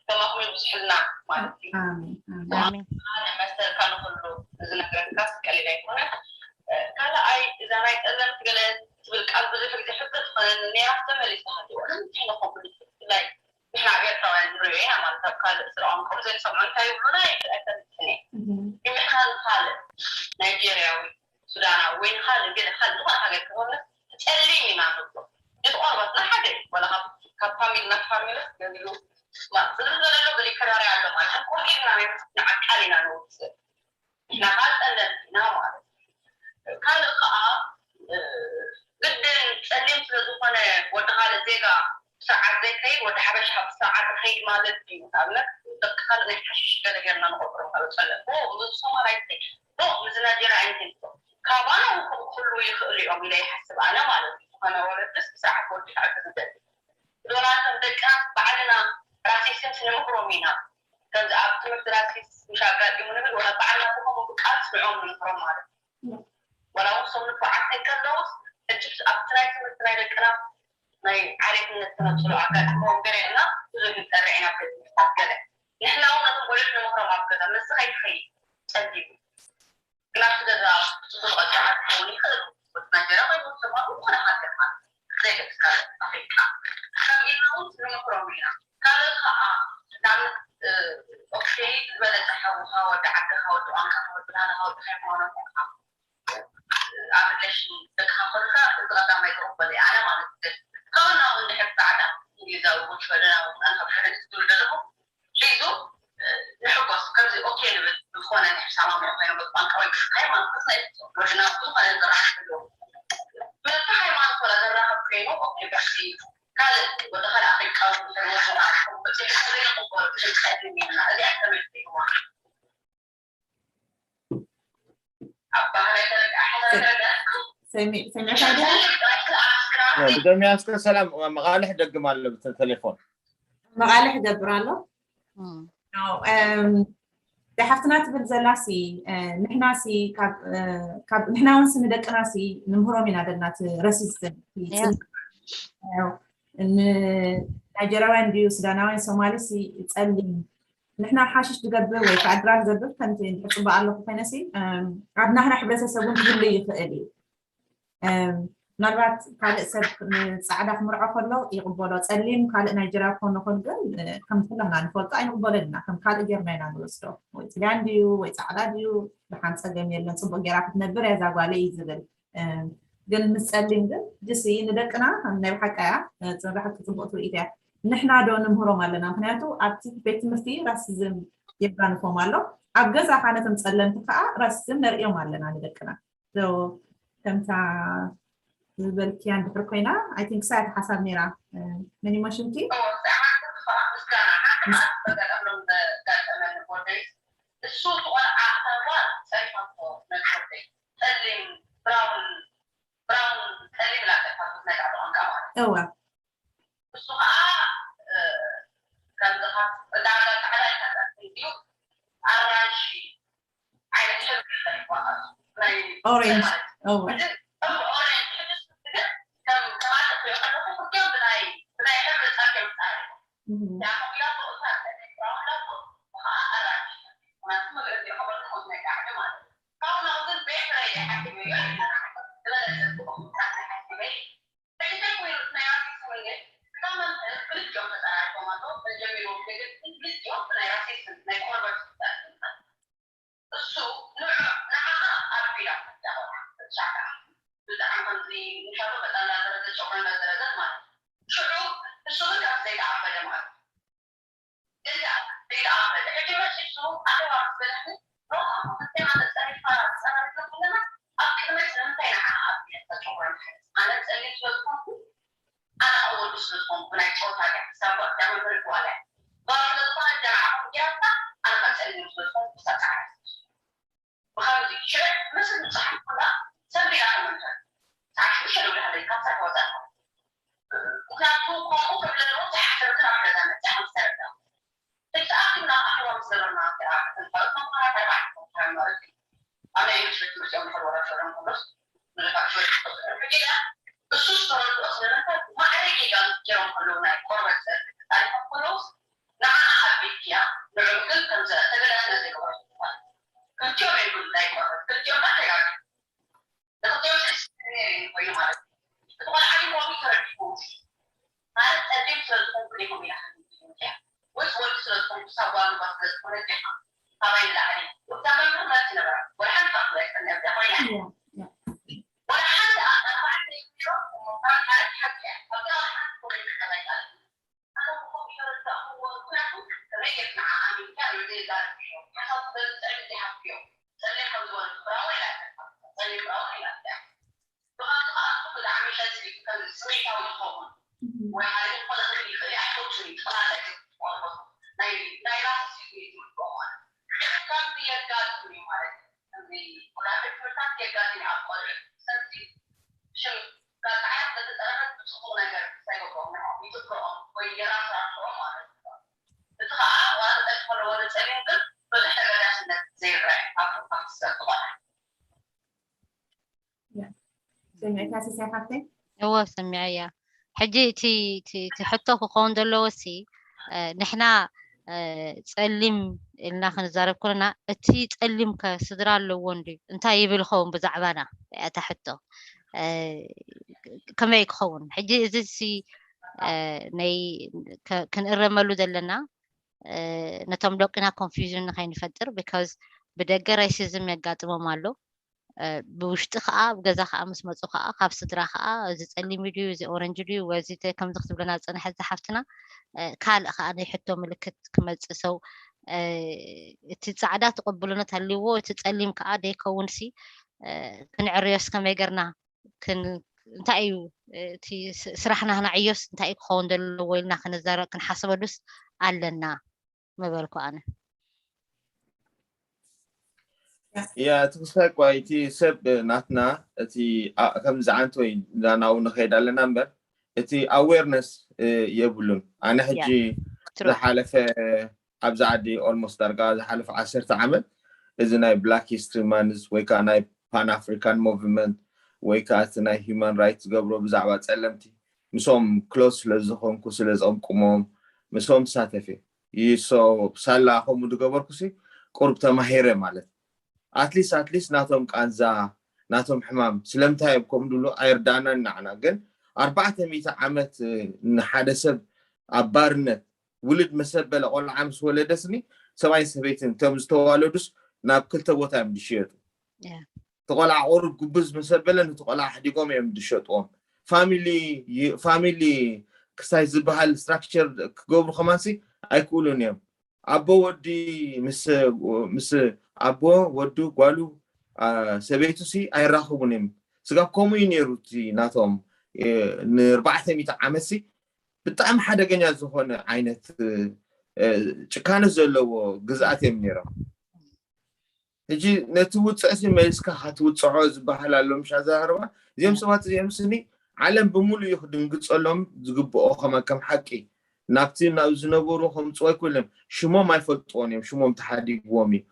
ከማኹም ይብዝሕልና ማለት እዩ መሰልካ ንኩሉ ዝነግረካ ቀሊል ኣይኮነ ካልኣይ እዛ ናይ ፀለምቲ ገለ ትብል ቃል ብዙሕ ግዜ ሕቶ ትኾነኒ ነይራ ተመሊስካ ትውዕል እንታይ ንኸውን ብፍላይ ንሕና ኣብ ኤርትራውያን ንሪኦ ኢና ማለት ኣብ ካልእ ስለ ቋንቋኦም ዘይንሰምዖ እንታይ ይብሉና ኣይፈልጥን እየ ግን ንሕና ንኻልእ ናይጀርያዊ ሱዳናዊ ወይ ንኻልእ ገለ ካልእ ዝኾነ ሃገር ክኾንስ ጸሊም ኢና ንብሎ እቲ ቆርበትና ሓደ እዩ ወላ ካብ ፋሚሊ ናብ ፋሚሊ ገሊኡ ዝብሎ ዘሎ ገሊኡ ከዳርያ ኣሎ ማለት እዩ ከምኡ ኢልና ናይ ንዓቃል ኢና ንወስድ ንዓቃል ጸለምቲ ኢና ማለት እዩ ካልእ ከዓ ግድን ጸሊም ስለ ዝኾነ ወዲ ካልእ ዜጋ ብሰዓት ዘይከይድ ወዲ ሓበሻ ብሰዓት ይኸይድ ማለት እዩ ንኣብነት ደቂ ካልእ ናይ ሓሽሽ ገለ ጌርና ንቆጽሮ ካብ ጸለምቲ ኦ እዚ ሶማል ኣይትኸይ ኦ እዚ ናይጀርያ ኣይንኸይድ ካባና ክህልዉ ይኽእሉ እዮም ኢለ ይሓስብ ኣነ ማለት እዩ ዝኾነ ወለድስ ብሰዓት ወዲ ካልእ ዝደሊ ዶናልድ ደቅና ባዕልና ራሲስም ስንምክሮም ኢና ከምዚ ኣብ ትምህርቲ ራሲስ ምሽ ኣጋጢሙ ንብል ወላ ባዕልና ዝኾኑ ብቃል ስምዖም ንምክሮም ማለት እዩ ወላ እውን ሰው ንፉዓት እንከለውስ ሕጂ ኣብቲ ናይ ትምህርቲ ናይ ደቅና ናይ ዓሌትነት ተነፅሎ ኣጋጢሞም ገለ እና ብዙሕ ንፀርዕ ኢና ኣብ ቤት ትምህርታት ገለ ንሕና እውን ነቶም ቆልዑት ንምክሮም ኣብ ገዛ ምስዚ ከይትኸይድ ፀጊቡ ግን ኣብቲ ገዛ ብዙሕ ቆልዓ ክኸውን ይኽእል ናጀራ ወይ ሙስሊም ዝኾነ ሃገር ማለት ዘይገድስ ካልእ ኣፍሪቃ ከም ኢልና እውን ንምክሮም ኢና ካልእ ከዓ ናብ ኦኬ ዝበለፀ ሓውካ ወዲ ዓድካ ወዲ ቋንካ ወዲ ባህልካ ወዲ ሃይማኖትካ ኣብ ሪሌሽን ደቅካ ከለካ እዚ ቀዳማይ ዝቕበል እየ ኣነ ማለት እዩ ካብና እውን ድሕር ፃዕዳ እንግሊዛዊ እውን ሽወደናዊ እውን ኣነ ካብ ሓደ ዝብል ዘለኹ ሒዙ ንሕጎስ ከምዚ ኦኬ ንብል ዝኾነ ንሕሰማምዑ ኮይኖም ብቋንቋ ወይ ብሃይማኖት ክሳይ ወድና ዝኾነ ዝራኸብ ኣለዎ ስለዚ ሃይማኖት ወላ ዘራኸብ ኮይኑ ኦኬ በሕሲ ካልእ ወደ ካልእ ኣፍሪቃዊ ዘይቅበሉ ብሽምፀት ሚና እዚኣ ተመልክዋ ብደሚያ እስከ ሰላም መቃልሕ ደግም ኣሎ ብተሌፎን መቃልሕ ገብር ኣሎ ሓፍትና ትብል ዘላ ሲ ንሕና ሲ ንሕና እውን ሲ ንደቅና ሲ ንምህሮም ኢና ደልና ረሲስትን ናይጀራውያን ድዩ ሱዳናውያን ሶማሊ ሲ ጸሊም ንሕና ሓሽሽ ዝገብር ወይ ከዓ ድራግ ዘብል ከምቲ እንድሕር ፅባቅ ኣለኩ ኮይነ ሲ ኣብ ናህና ሕብረተሰብ እውን ክህሉ ይኽእል እዩ ምናልባት ካልእ ሰብ ፃዕዳ ክምርዖ ከሎ ይቕበሎ ፀሊም ካልእ ናይጀርያ ክኾን ንኽእል ግን ከም ኩላና ንፈልጦ ኣይንቕበሎ ኢና ከም ካልእ ጌርና ኢና ንወስዶ ወይ ጥልያን ድዩ ወይ ፃዕዳ ድዩ ብሓን ፀገም የለን ፅቡቅ ጌራ ክትነብር እያ እዛ ጓለይ እዩ ዝብል ግን ምስ ፀሊም ግን ጅስ ንደቅና ናይ ብሓቃ እያ ብሓቂ ፅቡቅ ትርኢት እያ ንሕና ዶ ንምህሮም ኣለና? ምክንያቱ ኣብቲ ቤት ትምህርቲ ራሲዝም የጋንፎም ኣሎ። ኣብ ገዛ ከዓ ነቶም ጸለምቲ ከዓ ራሲዝም ነርእዮም ኣለና ንደቅና። ከምታ ዝበልክያ እንድሕር ኮይና፣ I think ሳያት ሓሳብ ነይራ። መን ይመሽንኪ? እሱ ቆልዓ ተዋር ጸሪፋቶ ነግሮተይ ጸሊም ብራውን ብራውን ጸሊም ላጠፋት ናይ ላዕሊ ቋንቋ ማለት እዋ እሱ ከዓ ከምዚ ካብ ጻዕዳ ጻዕዳ ይታጠፍ እንዲዩ ኣራንሺ ዓይነት ሕብሪ ይፈልጥዋ ናይ ኦሬንጅ እዋ ኦሬንጅ ሕብሪ ግን ከም ተባዕተ ትሪኦ ከለኹ ኩሎም ብናይ ብናይ ሕብሪ ጸርፊ ይወፅኣ እዮም። ያዕቆብ ላቦ እታ ጸሊም ብራውን ላቦ ከዓ ኣራንሺ ማለት መግለፂ ከበሉ ሞት ናይ ቃዕዲ ማለት ካብኡ ናብ ግን ቤት ራይ ሓኪመዮ ዝበለፀ ብቑ ናይ ሓኪመይ እሱ ንዓኻ ኣቢላ ትዛወራ ትሻካ ብጣዕሚ ከምዚ ንሻሎ በጣም ላዘረዘ ጨጉሪ ላዘረዘት ማለት ሽዑ እሱ ግን ካብ ዘይተዓበደ ማለት ዘይተዓበደ ሕጂ መሲሱ ኣተዋ ዝበለኒ ሮማ ክልቴና ተፀሪፋ ፀራሪፈ ኩለና ኣብ ቅድመይ ስለምንታይ ንዓኻ ኣቢለ ተጨጉረ ኣነ ፀሊም ስለዝኮንኩ ኣነ ከወዱ ስለዝኮንኩ ናይ ጨወታ ድያ ክሳብ ጓል ዳመ መሪክ ዋላ ጓል ስለዝኮነ ጀናዓ ኮንጌራታ ኣነ ከፀሊም ስለዝኮንኩ ክሳብ ፀዓት ብከምዚ ሽዕ ምስ ንብፅሓት ኩላ ሰንቢላ ተመልከት ሰዓት ሽዱሽተ ደውላ ሃለይ ካብ ሳት ወፃ ምክንያቱ ከምኡ ክብለሉ ዝሓሰብትን ኣብ ገዛ መፅያ ከም ዝተረዳ እቲ ኣኪብና ኣኪባ ምስ ነበርና ተራክትን ካልኦት መምሃራት ኣርባዕተ መምሃራን ማለት እዩ ኣብ ናይ ምሽት ትምህርቲኦም ንክልወረሰሎም ኩሎስ እሱ ዝተረድኦ ስለምንታይ ማዕረ ጌጋ ገይሮም ከለዉ ናይ ቆርበት ፀርፊ ተፃሪፎም ከለውስ ንዓኣ ኣቢልክያ ንዕኡ ግን ከም ተገዳስነት ዘይገበረቶ ትኾን ክልቲኦም እዮም ጉዳይ ቆርበት ክልቲኦም ዳ ተጋጊ ንክልቲኦም ስስር ኮይኑ ማለት እዩ እቲ ቆልዓ ግን ከምኡ ተረዲእዎ ማለት ፀሊም ስለዝኾንኩ ዲኹም ኢላ ወይስ ወዲ ስለዝኾንኩ ሳብ ዋልባ ስለዝኾነ ዲኻ ካባይ ንላዕሊ እዛ መምህር መልሲ ነበራ ወላ ሓንቲ ካብቲ ኣይትፈልጥን እያ ኮይና ወላ ሓንቲ ኣርባዕተ ቢሮ እሞ ካብ ሓንቲ ሓቂ እያ ካብዛ ወላ ሓንቲ ኮሜንት ተባይታ ኣነ ብኸምኡ ተረዳእክዎ ምክንያቱ ርኤት ንዓ ኣሚንካ ርድእ ዛርብ እዮም ሓሳብ ዝበልፅዕ ብዘይሓፍዮ ፀሊም ከም ዝበሉ ብራወ ኢላ ፀሊም ብራወ ኢላ ብኸምዚ ከዓ እሱ ብጣዕሚ ሸዚ ከም ስሜታዊ ይኸውን ወይ ሓደ ዝኾነ ክብል ይኽእል ኣይፈቱን እዩ ተፈላለዩ ቆርበት ናይ ናይ ራሱ ስሜት ይወድቆ ማለት ከምዚ የጋጥም እዩ ማለት እዩ ከምዚ ወላዲ ትምህርታት የጋጥም እዩ ኣብ ቆልዑ ሰዚ ሽም ጋጣያት በተጠረፈት ብፅቡቅ ነገር ሳይወቅኦም ይጥቅኦም ወይ የራስራስኦም ማለት እዩ እቲ ከዓ ዋላ ተጠልፎ ለወደ ፀሊም ግን ብዙሕ ተገዳስነት ዘይረአ ኣብ ተፋክስ ቆልዓ ሰሚዕካ ሲሳይ ሓፍተይ እወ ሰሚዐያ ሕጂ እቲ እቲ እቲ ሕቶ ክኸውን ዘለዎ ሲ እ፣ ንሕና እ፣ ፀሊም ኢልና ክንዛረብ ከለና እቲ ፀሊም ከ ስድራ ኣለዎ እንድዩ እንታይ ይብል ኸውን ብዛዕባና እታ ሕቶ እ፣ ከመይ ክኸውን ሕጂ እዚ ሲ እ፣ ናይ ከ- ክንእረመሉ ዘለና እ፣ ነቶም ደቂና ኮንፊውዥን ንኸይንፈጥር because ብደገ ራይሲዝም የጋጥሞም ኣሎ ብውሽጢ ከዓ ኣብ ገዛ ከዓ ምስ መፁ ከዓ ካብ ስድራ ከዓ እዚ ፀሊም ድዩ እዚ ኦረንጅ ድዩ ወዚ ከምዚ ክትብለና ዝፀንሐት ዝሓፍትና ካልእ ከዓ ናይ ሕቶ ምልክት ክመፅእ ሰው እቲ ፃዕዳ ተቀብሉነት ሃልዎ እቲ ፀሊም ከዓ ደይከውን ሲ ክንዕርዮስ ከመይ ገርና እንታይ እዩ እቲ ስራሕና ክነዕዮስ እንታይ እዩ ክኸውን ዘለዎ ኢልና ክንዛረብ ክንሓስበሉስ ኣለና ምበልኩ ኣነ ያ እቲ ክሳይ እኳ እቲ ሰብ ናትና እቲ ከምዚ ዓንት ወይ ዳናው ንኸይድ ኣለና እምበር እቲ ኣዌርነስ የብሉን ኣነ ሕጂ ዝሓለፈ ኣብዚ ዓዲ ኦልሞስት ዳርጋ ዝሓለፈ ዓሰርተ ዓመት እዚ ናይ ብላክ ሂስትሪ ማንዝ ወይ ከዓ ናይ ፓን ኣፍሪካን ሞቭመንት ወይ ከዓ እቲ ናይ ሂማን ራይት ዝገብሮ ብዛዕባ ፀለምቲ ምስኦም ክሎዝ ስለዝኾንኩ ስለዘምቁሞም ምስኦም ትሳተፍ እየ ይሶ ሳላ ከምኡ ዝገበርኩ ሲ ቁሩብ ተማሂረ ማለት ኣትሊስት ኣትሊስት ናቶም ቃንዛ ናቶም ሕማም ስለምንታይ እዮም ከምኡ ዝብሉ ኣይርዳእናን ንዓና ግን ኣርባዕተ ሚእቲ ዓመት ንሓደ ሰብ ኣብ ባርነት ውልድ መሰበለ ቆልዓ ምስ ወለደስኒ ሰብኣይን ሰበይትን እቶም ዝተዋለዱስ ናብ ክልተ ቦታ እዮም ዝሽየጡ እቲ ቆልዓ ቁሩብ ግቡዝ መሰበለ ነቲ ቆልዓ ኣሕዲጎም እዮም ዝሸጥዎም ፋሚሊ ፋሚሊ ክሳይ ዝበሃል ስትራክቸር ክገብሩ ከማንሲ ኣይክእሉን እዮም። ኣቦ ወዲ ምስ ምስ ኣቦ ወዱ ጓሉ ሰበይቱ ሲ ኣይራኽቡን እዮም። ስጋብ ከምኡ እዩ ነይሩ እቲ ናቶም ንእርባዕተ ሚእቲ ዓመት ሲ ብጣዕሚ ሓደገኛ ዝኾነ ዓይነት ጭካነ ዘለዎ ግዝኣት እዮም ነይሮም። ሕጂ ነቲ ውፅዕ ሲ መሊስካ ካትውፅዖ ዝበሃል ኣሎ ምሽ ኣዘራርባ። እዚኦም ሰባት እዚኦም ስኒ ዓለም ብምሉእ እዩ ክድንግፀሎም ዝግብኦ ከማ ከም ሓቂ ናብቲ ናብ ዝነበሩ ከምፅዎ ኣይኮይለም። ሽሞም ኣይፈልጥዎን እዮም። ሽሞም ተሓዲግዎም እዩ።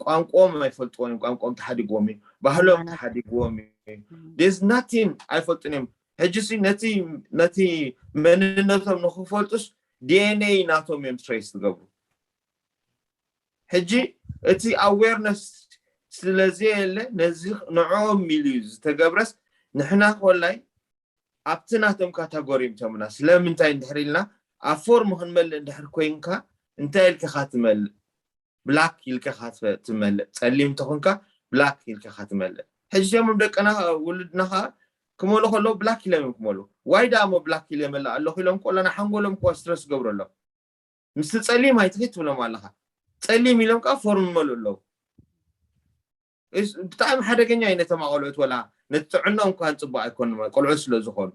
ቋንቋኦም ኣይፈልጥዎን እዮም። ቋንቋኦም ተሓዲግዎም እዩ። ባህሎም ተሓዲግዎም እዩ። ዴዝ ናቲን ኣይፈልጡን እዮም። ሕጂ ሲ ነቲ ነቲ መንነቶም ንክፈልጡስ ዲኤንኤ ናቶም እዮም ትሬስ ዝገብሩ። ሕጂ እቲ ኣዌርነስ ስለዘየለ ነዚ ንዕኦም ኢሉ እዩ ዝተገብረስ ንሕና ኮላይ ኣብቲ ናቶም ካታጎሪ ምተምና ስለምንታይ እንድሕር ኢልና ኣብ ፎርም ክንመልእ እንድሕር ኮይንካ እንታይ ኢልካ ትመልእ? ብላክ ኢልካ ትመልእ። ጸሊም ተኾንካ ብላክ ኢልካ ትመልእ። ሕጂ ሸሞም ደቅና ውልድና ከዓ ክመሉ ከለዉ ብላክ ኢሎም እዮም ክመሉ። ዋይ ደኣ ሞ ብላክ ኢለ መላእ ኣለኹ ኢሎም ቆለና ሓንጎሎም እኮ ስትረስ ገብሩ ኣለዉ። ምስቲ ጸሊም ኣይትኺድ ትብሎም ኣለኻ። ጸሊም ኢሎም ከዓ ፎርም ይመልኡ ኣለዉ። ብጣዕሚ ሓደገኛ እዩ ነቶም ኣቆልዑት ወላ ነቲ ጥዕናኦም እኳ ንፅቡቅ ኣይኮኑ ቆልዑት ስለ ዝኾኑ።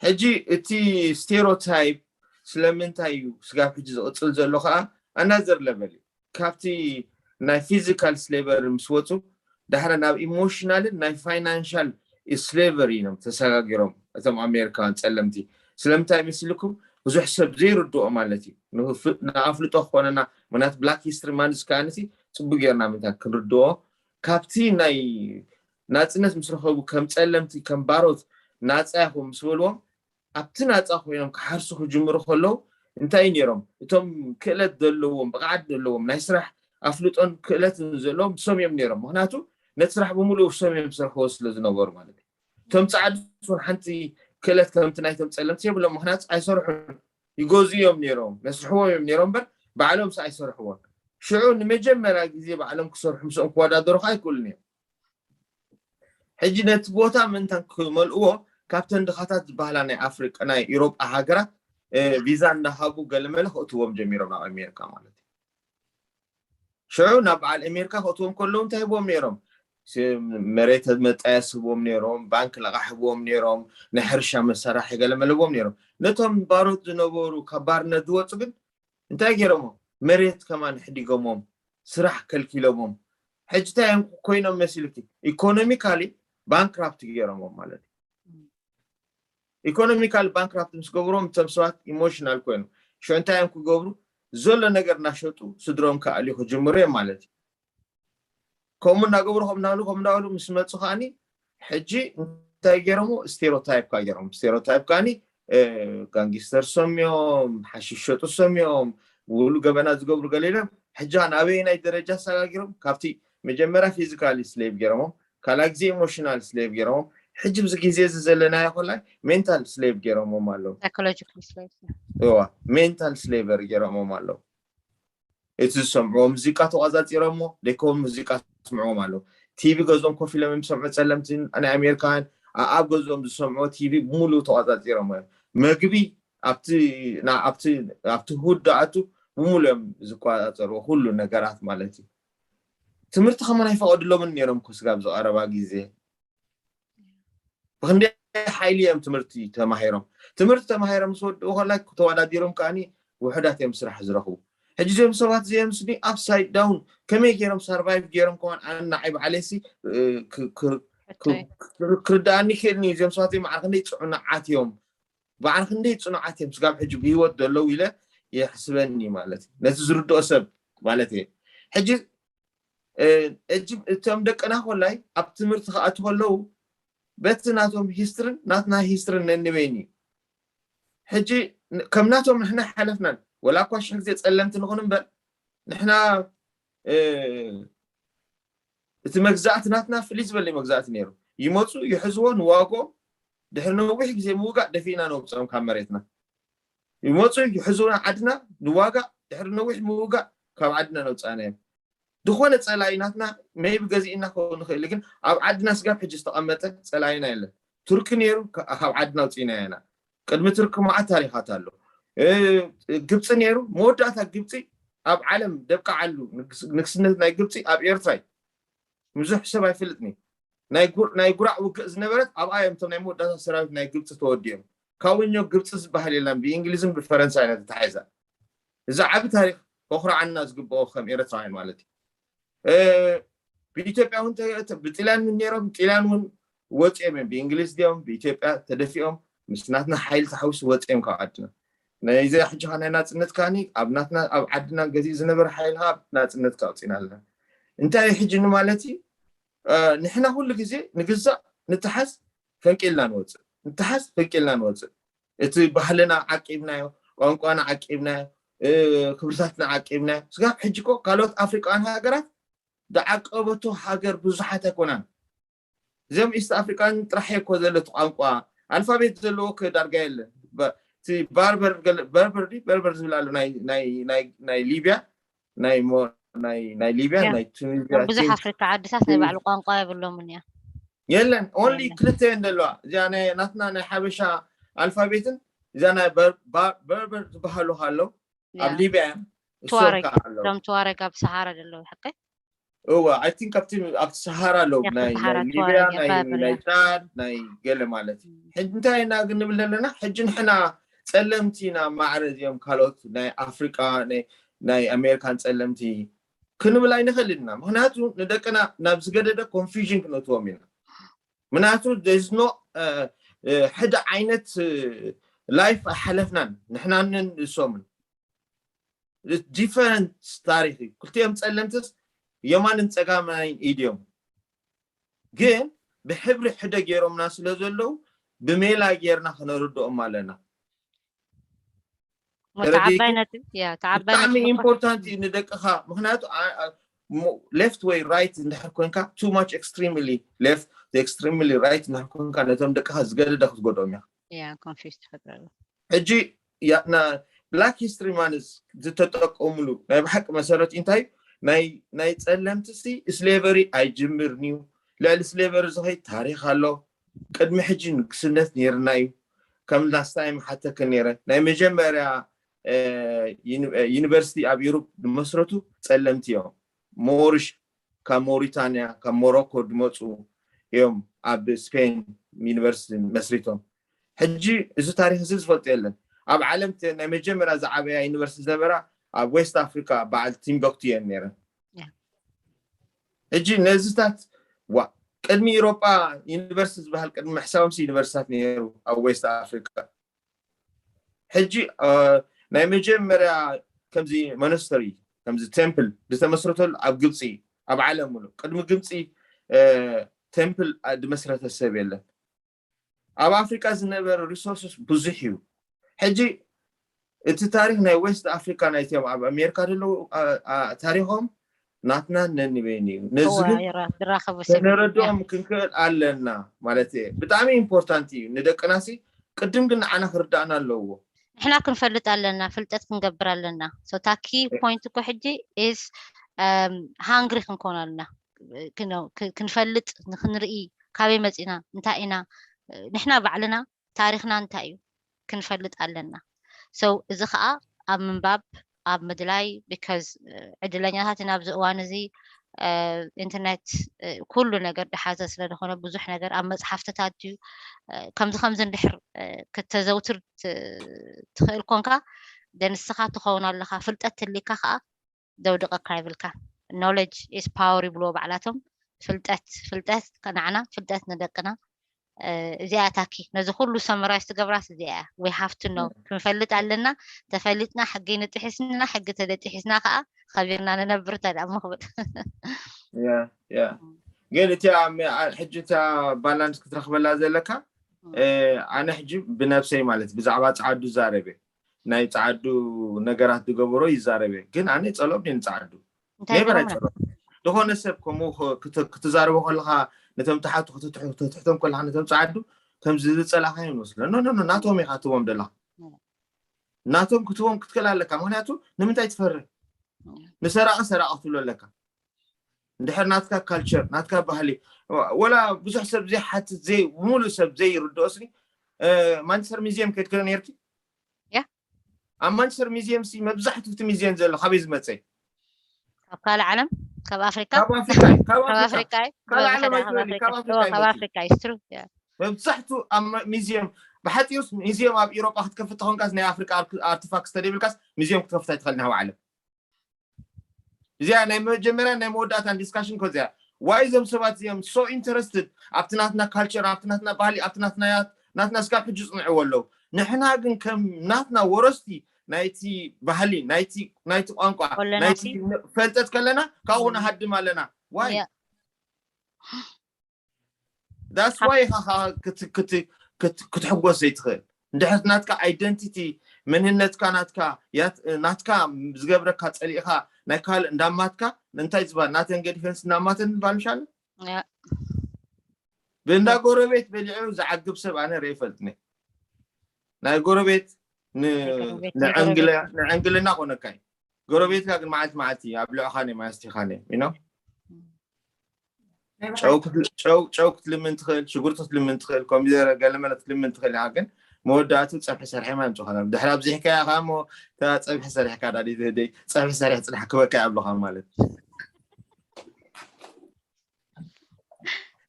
ሕጂ እቲ ስቴሮታይፕ ስለምንታይ እዩ ስጋብ ሕጂ ዝቕፅል ዘሎ ከዓ ኣናዘር ለቨል እዩ። ካብቲ ናይ ፊዚካል ስሌቨር ምስ ወፁ ዳሕረ ናብ ኢሞሽናልን ናይ ፋይናንሻል ስሌቨሪ እዮም ተሰጋጊሮም እቶም ኣሜሪካውያን ጸለምቲ። ስለምንታይ መሲልኩም ብዙሕ ሰብ ዘይርድኦ ማለት እዩ። ንኣፍልጦ ክኾነና ምክንያት ብላክ ሂስትሪ ማንስ ከዓነቲ ፅቡቅ ጌርና ምንታይ ክንርድኦ ካብቲ ናይ ናፅነት ምስ ረኸቡ ከም ጸለምቲ ከም ባሮት ናፃ ኢኹም ምስ በልዎም ኣብቲ ናፃ ኮይኖም ክሓርሱ ክጅምሩ ከለዉ እንታይ ነይሮም እቶም ክእለት ዘለዎም ብቕዓት ዘለዎም ናይ ስራሕ ኣፍልጦን ክእለትን ዘለዎም እሶም እዮም ነይሮም። ምክንያቱ ነቲ ስራሕ ብምሉእ እሶም እዮም ዝሰርሕዎ ስለ ዝነበሩ ማለት እዩ። እቶም ፃዕዱስ እውን ሓንቲ ክእለት ከምቲ ናይቶም ፀለምቲ የብሎም። ምክንያቱ ኣይሰርሑን ይገዙ እዮም ነይሮም መስርሕዎም እዮም ነይሮም እምበር ባዕሎም ስ ኣይሰርሕዎን። ሽዑ ንመጀመርያ ግዜ ባዕሎም ክሰርሑ ምስኦም ክወዳደሩ ከዓ ኣይክእሉን እዮም። ሕጂ ነቲ ቦታ ምእንታን ክመልእዎ ካብተን ድኻታት ዝበሃላ ናይ ኣፍሪቃ ናይ ኢሮጳ ሃገራት ቪዛ እናሃቡ ገለመለ ክእትዎም ጀሚሮም ናብ ኣሜሪካ ማለት እዩ። ሽዑ ናብ በዓል ኣሜሪካ ክእትዎም ከለዉ እንታይ ሂቦም ነይሮም? መሬት መጣየስ ህቦም ነይሮም፣ ባንክ ለቓሕ ህቦም ነይሮም፣ ናይ ሕርሻ መሳርሒ ገለመለ ህቦም ነይሮም። ነቶም ባሮት ዝነበሩ ካብ ባርነት ዝወፁ ግን እንታይ ገይሮሞ? መሬት ከማን ሕዲጎሞም፣ ስራሕ ከልኪሎሞም። ሕጂ እንታይ እዮም ኮይኖም መሲልኪ? ኢኮኖሚካሊ ባንክራፕት ገይሮሞም ማለት እዩ። ኢኮኖሚካል ባንክራፕት ምስ ገብሮም እቶም ሰባት ኢሞሽናል ኮይኖም ሽዑ እንታይ እዮም ክገብሩ? ዘሎ ነገር እናሸጡ ስድሮም ክኣልዩ ክጅምሩ እዮም ማለት እዩ። ከምኡ እናገበሩ ከም እናበሉ ከም እናበሉ ምስ መፁ ከዓኒ ሕጂ እንታይ ገይሮምዎ? ስቴሮታይፕ ከዓ ገይሮም። ስቴሮታይፕ ከዓኒ ጋንጊስተር ሰም እዮም፣ ሓሽሽ ሸጡ ሰም እዮም፣ ውሉ ገበና ዝገብሩ ገለ ኢሎም። ሕጂ ከዓ ናበየናይ ደረጃ ኣሰጋጊሮም? ካብቲ መጀመርያ ፊዚካሊ ስሌቭ ገይሮሞም፣ ካልኣይ ግዜ ኢሞሽናል ስሌቭ ገይሮሞም፣ ሕጂ ብዚ ግዜ እዚ ዘለናዮ ኮላይ ሜንታል ስሌቭ ገይሮሞም ኣለዉ። ሳይኮሎጂካል ስሌቭ እዋ ሜንታል ስሌቨር ገይሮሞም ኣለዉ። እቲ ዝሰምዕዎ ሙዚቃ ተቋፃፂሮሞ ደይከውን ሙዚቃ ስምዕዎም ኣለዉ። ቲቪ ገዝኦም ኮፍ ኢሎም እዮም ዝሰምዑ። ፀለምቲ ናይ ኣሜሪካውያን ኣኣብ ገዝኦም ዝሰምዕዎ ቲቪ ብሙሉእ ተቋፃፂሮሞ እዮም። መግቢ ኣብቲ ና- ኣብቲ ኣብቲ ሁድ ደኣቱ ብሙሉእ እዮም ዝቆፃፀርዎ ኩሉ ነገራት ማለት እዩ። ትምህርቲ ከማን ኣይፈቐድሎምን ነይሮም እኮ ስጋብ ዝቐረባ ግዜ። ብክንደይ ሓይሊ እዮም ትምህርቲ ተማሂሮም። ትምህርቲ ተማሂሮም ምስ ወድኡ ከላይ ተወዳዲሮም ከዓኒ ውሑዳት እዮም ስራሕ ዝረኽቡ። ሕጂ እዚኦም ሰባት እዚኦም ስኒ ኣፕሳይድ ዳውን ከመይ ገይሮም ሳርቫይቭ ገይሮም ከማን ኣነ ንዓይ ባዕለይሲ ክርዳኣኒ ክእልኒ እዩ። እዚኦም ሰባት እዚኦም ማዕረ ክንደይ ፅዑናዓት እዮም፣ ማዕረ ክንደይ ፅኑዓት እዮም ስጋብ ሕጂ ብሂወት ዘለዉ ኢለ ይሕስበኒ ማለት እዩ። ነቲ ዝርድኦ ሰብ ማለት እየ። ሕጂ እቶም ደቅና ኮላይ ኣብ ትምህርቲ ክኣቱ ከለዉ በቲ ናቶም ሂስትርን ናትና ሂስትርን ነንበይን እዩ። ሕጂ ከም ናቶም ንሕና ሓለፍናን ወላ እኳ ሽሕ ግዜ ፀለምቲ ንኹን እምበር ንሕና እቲ መግዛእቲ ናትና ፍልይ ዝበለ መግዛእቲ ነይሩ። ይመፁ ይሕዝዎ ንዋግኦም ድሕሪ ነዊሕ ግዜ ምውጋእ ደፊእና ነውፅኦም ካብ መሬትና። ይመፁ ይሕዝውና ዓድና ንዋጋእ ድሕሪ ነዊሕ ምውጋእ ካብ ዓድና ነውፃእና እዮም። ዝኾነ ፀላኢ ናትና መይቢ ገዚእና ክኸውን ንኽእል ግን ኣብ ዓድና ስጋብ ሕጂ ዝተቐመጠ ፀላኢና የለን። ቱርኪ ነይሩ ካብ ዓድና ኣውፂእና ኢና። ቅድሚ ቱርኪ መዓት ታሪኻት ኣሎ። ግብፂ ነይሩ። መወዳእታ ግብፂ ኣብ ዓለም ደብቃዓሉ ንግስነት ናይ ግብፂ ኣብ ኤርትራ እዩ። ብዙሕ ሰብ ኣይፈልጥን እዩ። ናይ ጉራዕ ውግእ ዝነበረት ኣብኣ እዮም እቶም ናይ መወዳእታ ሰራዊት ናይ ግብፂ ተወዲኦም። ካብኡኞ ግብፂ ዝበሃል የለን። ብእንግሊዝን ብፈረንሳይ ኢና ተታሒዛ። እዚ ዓቢ ታሪክ ከኹርዓና ዝግብኦ ከም ኤረትራውያን ማለት እዩ። ብኢትዮጵያ እውን ብጥልያን እውን ነይሮም። ጥልያን እውን ወፂኦም እዮም። ብእንግሊዝ ድዮም ብኢትዮጵያ ተደፊኦም ምስ ናትና ሓይሊ ተሓዊሱ ወፂኦም ካብ ዓድና። ናይዚ ሕጂ ናይ ናፅነት ካኒ ኣብ ናትና ኣብ ዓድና ገዚእ ዝነበረ ሓይሊ ካብ ናፅነት ካውፅና ኣለና። እንታይ ሕጂ ንማለት እዩ? ንሕና ኩሉ ግዜ ንግዛእ፣ ንተሓዝ፣ ፈንቂልና ንወፅእ፣ ንተሓዝ ፈንቂልና ንወፅእ። እቲ ባህልና ዓቂብናዮ፣ ቋንቋና ዓቂብናዮ፣ ክብርታትና ዓቂብናዮ። ስጋብ ሕጂ ኮ ካልኦት ኣፍሪቃውያን ሃገራት ዝዓቀበቶ ሃገር ብዙሓት ኣይኮናን። እዚኦም ኢስት ኣፍሪቃን ጥራሕ እኮ ዘሎ እቲ ቋንቋ ኣልፋቤት ዘለዎ ዳርጋ የለን። በርበር በርበር ዝብል ኣሎ ናይ ሊብያ ናይ ሊብያ ናይ ቱኒዝያ ብዙሕ ኣፍሪካ ዓድታት ናይ ባዕሉ ቋንቋ የብሎምን እያ። የለን። ኦንሊ ክልተ እየን ዘለዋ። እዚኣ ናይ ናትና ናይ ሓበሻ ኣልፋቤትን እዚኣ ናይ በርበር ዝበሃሉ ኣሎ ኣብ ሊብያ ቱዋረግ እዞም ቱዋረግ ኣብ ሰሃራ ዘለዉ ሓቀ እዋ ኣይ ቲንክ ኣብቲ ኣብቲ ሰሃራ ኣለዉ ናይ ሊብያ ናይ ጫድ ናይ ገለ ማለት እዩ። ሕጂ እንታይ ኢና ክንብል ዘለና? ሕጂ ንሕና ጸለምቲ ኢና ማዕረ እዚኦም ካልኦት ናይ ኣፍሪቃ ናይ ኣሜሪካን ጸለምቲ ክንብል ኣይንኽእል ኢና። ምክንያቱ ንደቅና ናብ ዝገደደ ኮንፊዥን ክነእትዎም ኢና። ምክንያቱ ኖ ሕደ ዓይነት ላይፍ ኣይሓለፍናን ንሕናንን እሶምን ዲፈረንት ታሪክ እዩ። ክልቲኦም ጸለምትስ የማንን ጸጋማይን ኢድዮም ግን ብሕብሪ ሕደ ገይሮምና ስለ ዘለዉ ብሜላ ጌርና ክነርድኦም ኣለና። ተዓባይነት ብጣዕሚ ኢምፖርታንት እዩ ንደቅኻ። ምክንያቱ ሌፍት ወይ ራይት እንድሕር ኮንካ ቱ ማች ኤክስትሪምሊ ሌፍት ኤክስትሪምሊ ራይት እንድሕር ኮንካ ነቶም ደቅኻ ዝገደደ ክትጎድኦም ኢኻ። ኮንፊውዝ ትፈጥረሉ ሕጂ ብላክ ሂስትሪ ማንስ ዝተጠቀሙሉ ናይ ብሓቂ መሰረት እንታይ ናይ ጸለምቲ ሲ ስሌቨሪ ኣይጅምርን እዩ። ልዕሊ ስሌቨሪ ዝኸይድ ታሪክ ኣሎ። ቅድሚ ሕጂ ንግስነት ነይርና እዩ። ከም ላስታይም ሓተክ ነይረ ናይ መጀመርያ ዩኒቨርሲቲ ኣብ ዩሮፕ ዝመስረቱ ጸለምቲ እዮም። ሞሪሽ ካብ ሞሪታንያ ካብ ሞሮኮ ዝመፁ እዮም ኣብ ስፔን ዩኒቨርሲቲ መስሪቶም። ሕጂ እዚ ታሪክ እዚ ዝፈልጦ የለን። ኣብ ዓለም ናይ መጀመርያ ዝዓበያ ዩኒቨርሲቲ ዝነበራ ኣብ ዌስት ኣፍሪካ በዓል ቲምበክቱ እየን ነይረን። ሕጂ ነዚታት ዋ ቅድሚ ኢሮጳ ዩኒቨርሲቲ ዝበሃል ቅድሚ ምሕሳቦምሲ ዩኒቨርሲታት ነይሩ ኣብ ዌስት ኣፍሪካ። ሕጂ ናይ መጀመርያ ከምዚ ሞናስተሪ ከምዚ ቴምፕል ዝተመስረተሉ ኣብ ግብፂ ኣብ ዓለም ሙሉ ቅድሚ ግብፂ ቴምፕል ዝመስረተ ሰብ የለን። ኣብ ኣፍሪካ ዝነበረ ሪሶርስስ ብዙሕ እዩ። ሕጂ እቲ ታሪክ ናይ ዌስት ኣፍሪካ ናይቶም ኣብ ኣሜሪካ ዘለዉ ታሪኮም ናትና ነንበይን እዩ። ነዚ ግን ከነረድኦም ክንክእል ኣለና ማለት እየ። ብጣዕሚ ኢምፖርታንት እዩ ንደቅናሲ ቅድም ግን ንዓና ክርዳእና ኣለዎ። ንሕና ክንፈልጥ ኣለና፣ ፍልጠት ክንገብር ኣለና። ሶ ታኪ ፖይንት እኮ ሕጂ ኢስ ሃንግሪ ክንኮን ኣለና። ክንፈልጥ ንክንርኢ ካበይ መፂና እንታይ ኢና ንሕና ባዕልና ታሪክና እንታይ እዩ ክንፈልጥ ኣለና። So እዚ ከዓ ኣብ ምንባብ ኣብ ምድላይ because ዕድለኛታት ኢና ኣብዚ እዋን እዚ ኢንተርኔት ኩሉ ነገር ዝሓዘ ስለዝኾነ ብዙሕ ነገር ኣብ መፅሓፍትታት እዩ ከምዚ ከምዚ እንድሕር ክተዘውትር ትኽእል ኮንካ ንስኻ ትኸውን ኣለኻ ፍልጠት ትልካ ከዓ ዘውድቐካ የብልካ knowledge is power ይብልዎ ባዕላቶም ፍልጠት ፍልጠት ንዓና ፍልጠት ንደቅና እዚኣ ታኪ ነዚ ኩሉ ሰመራይዝ ትገብራስ እዚኣ we have to know ክንፈልጥ ኣለና ተፈሊጥና ሕጊ ንጥሒስና ሕጊ ተደጢሒስና ከዓ ከቢርና ንነብር ተዳ ምኽብል ግን እቲ ሕጂ እታ ባላንስ ክትረክበላ ዘለካ ኣነ ሕጂ ብነብሰይ ማለት ብዛዕባ ፀዓዱ ዛረበ ናይ ፀዓዱ ነገራት ዝገበሮ ይዛረበ ግን ኣነ ፀሎም ንፀዓዱ ነበር ኣይፀሎም ዝኾነ ሰብ ከምኡ ክትዛረቦ ከለካ ነቶም ተሓቱ ክትትሕቶም ከለካ ነቶም ፀዓዱ ከምዚ ዝፀላካ ይመስሎ ኖ ናቶም ኢካ ትቦም ደለካ ናቶም ክትቦም ክትክእል ኣለካ ምክንያቱ ንምንታይ ትፈርህ ንሰራቂ ሰራቂ ክትብሎ ኣለካ እንድሕር ናትካ ካልቸር ናትካ ባህሊ ወላ ብዙሕ ሰብ ዘይሓትት ዘይ ሙሉእ ሰብ ዘይርድኦ ስኒ ማንቸስተር ሚዚየም ከድክለ ነርኪ? Yeah. ኣብ ማንቸስተር ሚዚየም ሲ መብዛሕትኡ እቲ ሚዚየም ዘሎ ካበይ ዝመፀ? ካብ ካልእ ዓለም፣ ካብ ኣፍሪካ ካብ ኣፍሪካ እዩ። ካብ ካብ ኣፍሪካ ኣፍሪካ እዩ። ካልእ ወላ ዓለም ሓደ ካብ ኣይትበሊ፣ ኣፍሪካ ካብ እዩ። ኣፍሪካ እዎ፣ እዩ ካብ መፂኡ። ኣፍሪካ እዩ። It's true። Yeah. መብዛሕትኡ ኣብ ሚዚየም፣ ብሓፂሩስ ሚዚየም ኣብ ኢሮጳ ክትከፍት ተኾንካስ ናይ ኣፍሪካ ኣርክ- ኣርቲፋክት ተደይብልካስ ሚዚየም ክትከፍት ኣይትኽእል ናብ ዓለም። እዚኣ ናይ መጀመርያ ናይ መወዳእታን ዲስካሽን ኮ እዚኣ ዋይ እዞም ሰባት እዚኦም so interested ኣብቲ ናትና ካልቸር፣ ኣብቲ ናትና ባህሊ፣ ኣብቲ ናትና ናትና እስካብ ሕጂ ይፅንዕዎ ኣለዉ። ንሕና ግን ከም ናትና ወረስቲ ናይቲ ባህሊ፣ ናይቲ ናይቲ ቋንቋ፣ ከለና ናይቲ ሲ- ፈልጠት ከለና ካብኡ እም። ንሃድም ኣለና። ዋይ Yeah. that's why ኢኻ ከዓ ክት- ክት- ክት- ክትሕጎስ ዘይትኽእል። እንድሕር ናትካ ኣይደንቲቲ፣ መንነትካ፣ ናትካ ያት- ናትካ ዝገብረካ ጸሊእኻ ናይ ካልእ እንዳማትካ እንታይ ዝበሃል ናተን ገዲፈንስ እንዳማተን ዝበሃል ምሻለ Yeah. ብእንዳ ጎረቤት በሊዑ ዝዓግብ ሰብ ኣነ ርኤ ፈልጥኒ። ናይ ጎረቤት ን- ናይ ጎረቤት፣ ንዕንግለ- ናይ ጎረቤት። ንዕንግልና ኮነካ እዩ። ጎረቤትካ ግን መዓልቲ መዓልቲ ኣብልዕኻን እዮም ኣስቲኻን እዮም you know? ናይ ብሓቂ ጨው ክትል- ጨው ጨው ክትልምን ትኽእል፣ ሽጉርቲ ክትልምን ትኽእል፣ ኮሚደረ ገለመለ ክትልምን ትኽእል ኢኻ። ግን መወዳእቱ ፀብሒ ሰርሐ ማ ምፅኾነ ድሕሪ ኣብዚሕካያ ከዓ እሞ እታ ፀብሒ ሰሪሕካ ዳዲ ትህደይ፣ ፀብሒ ሰሪሕ ፅናሕ ክበካ ኣብልኻ ማለት።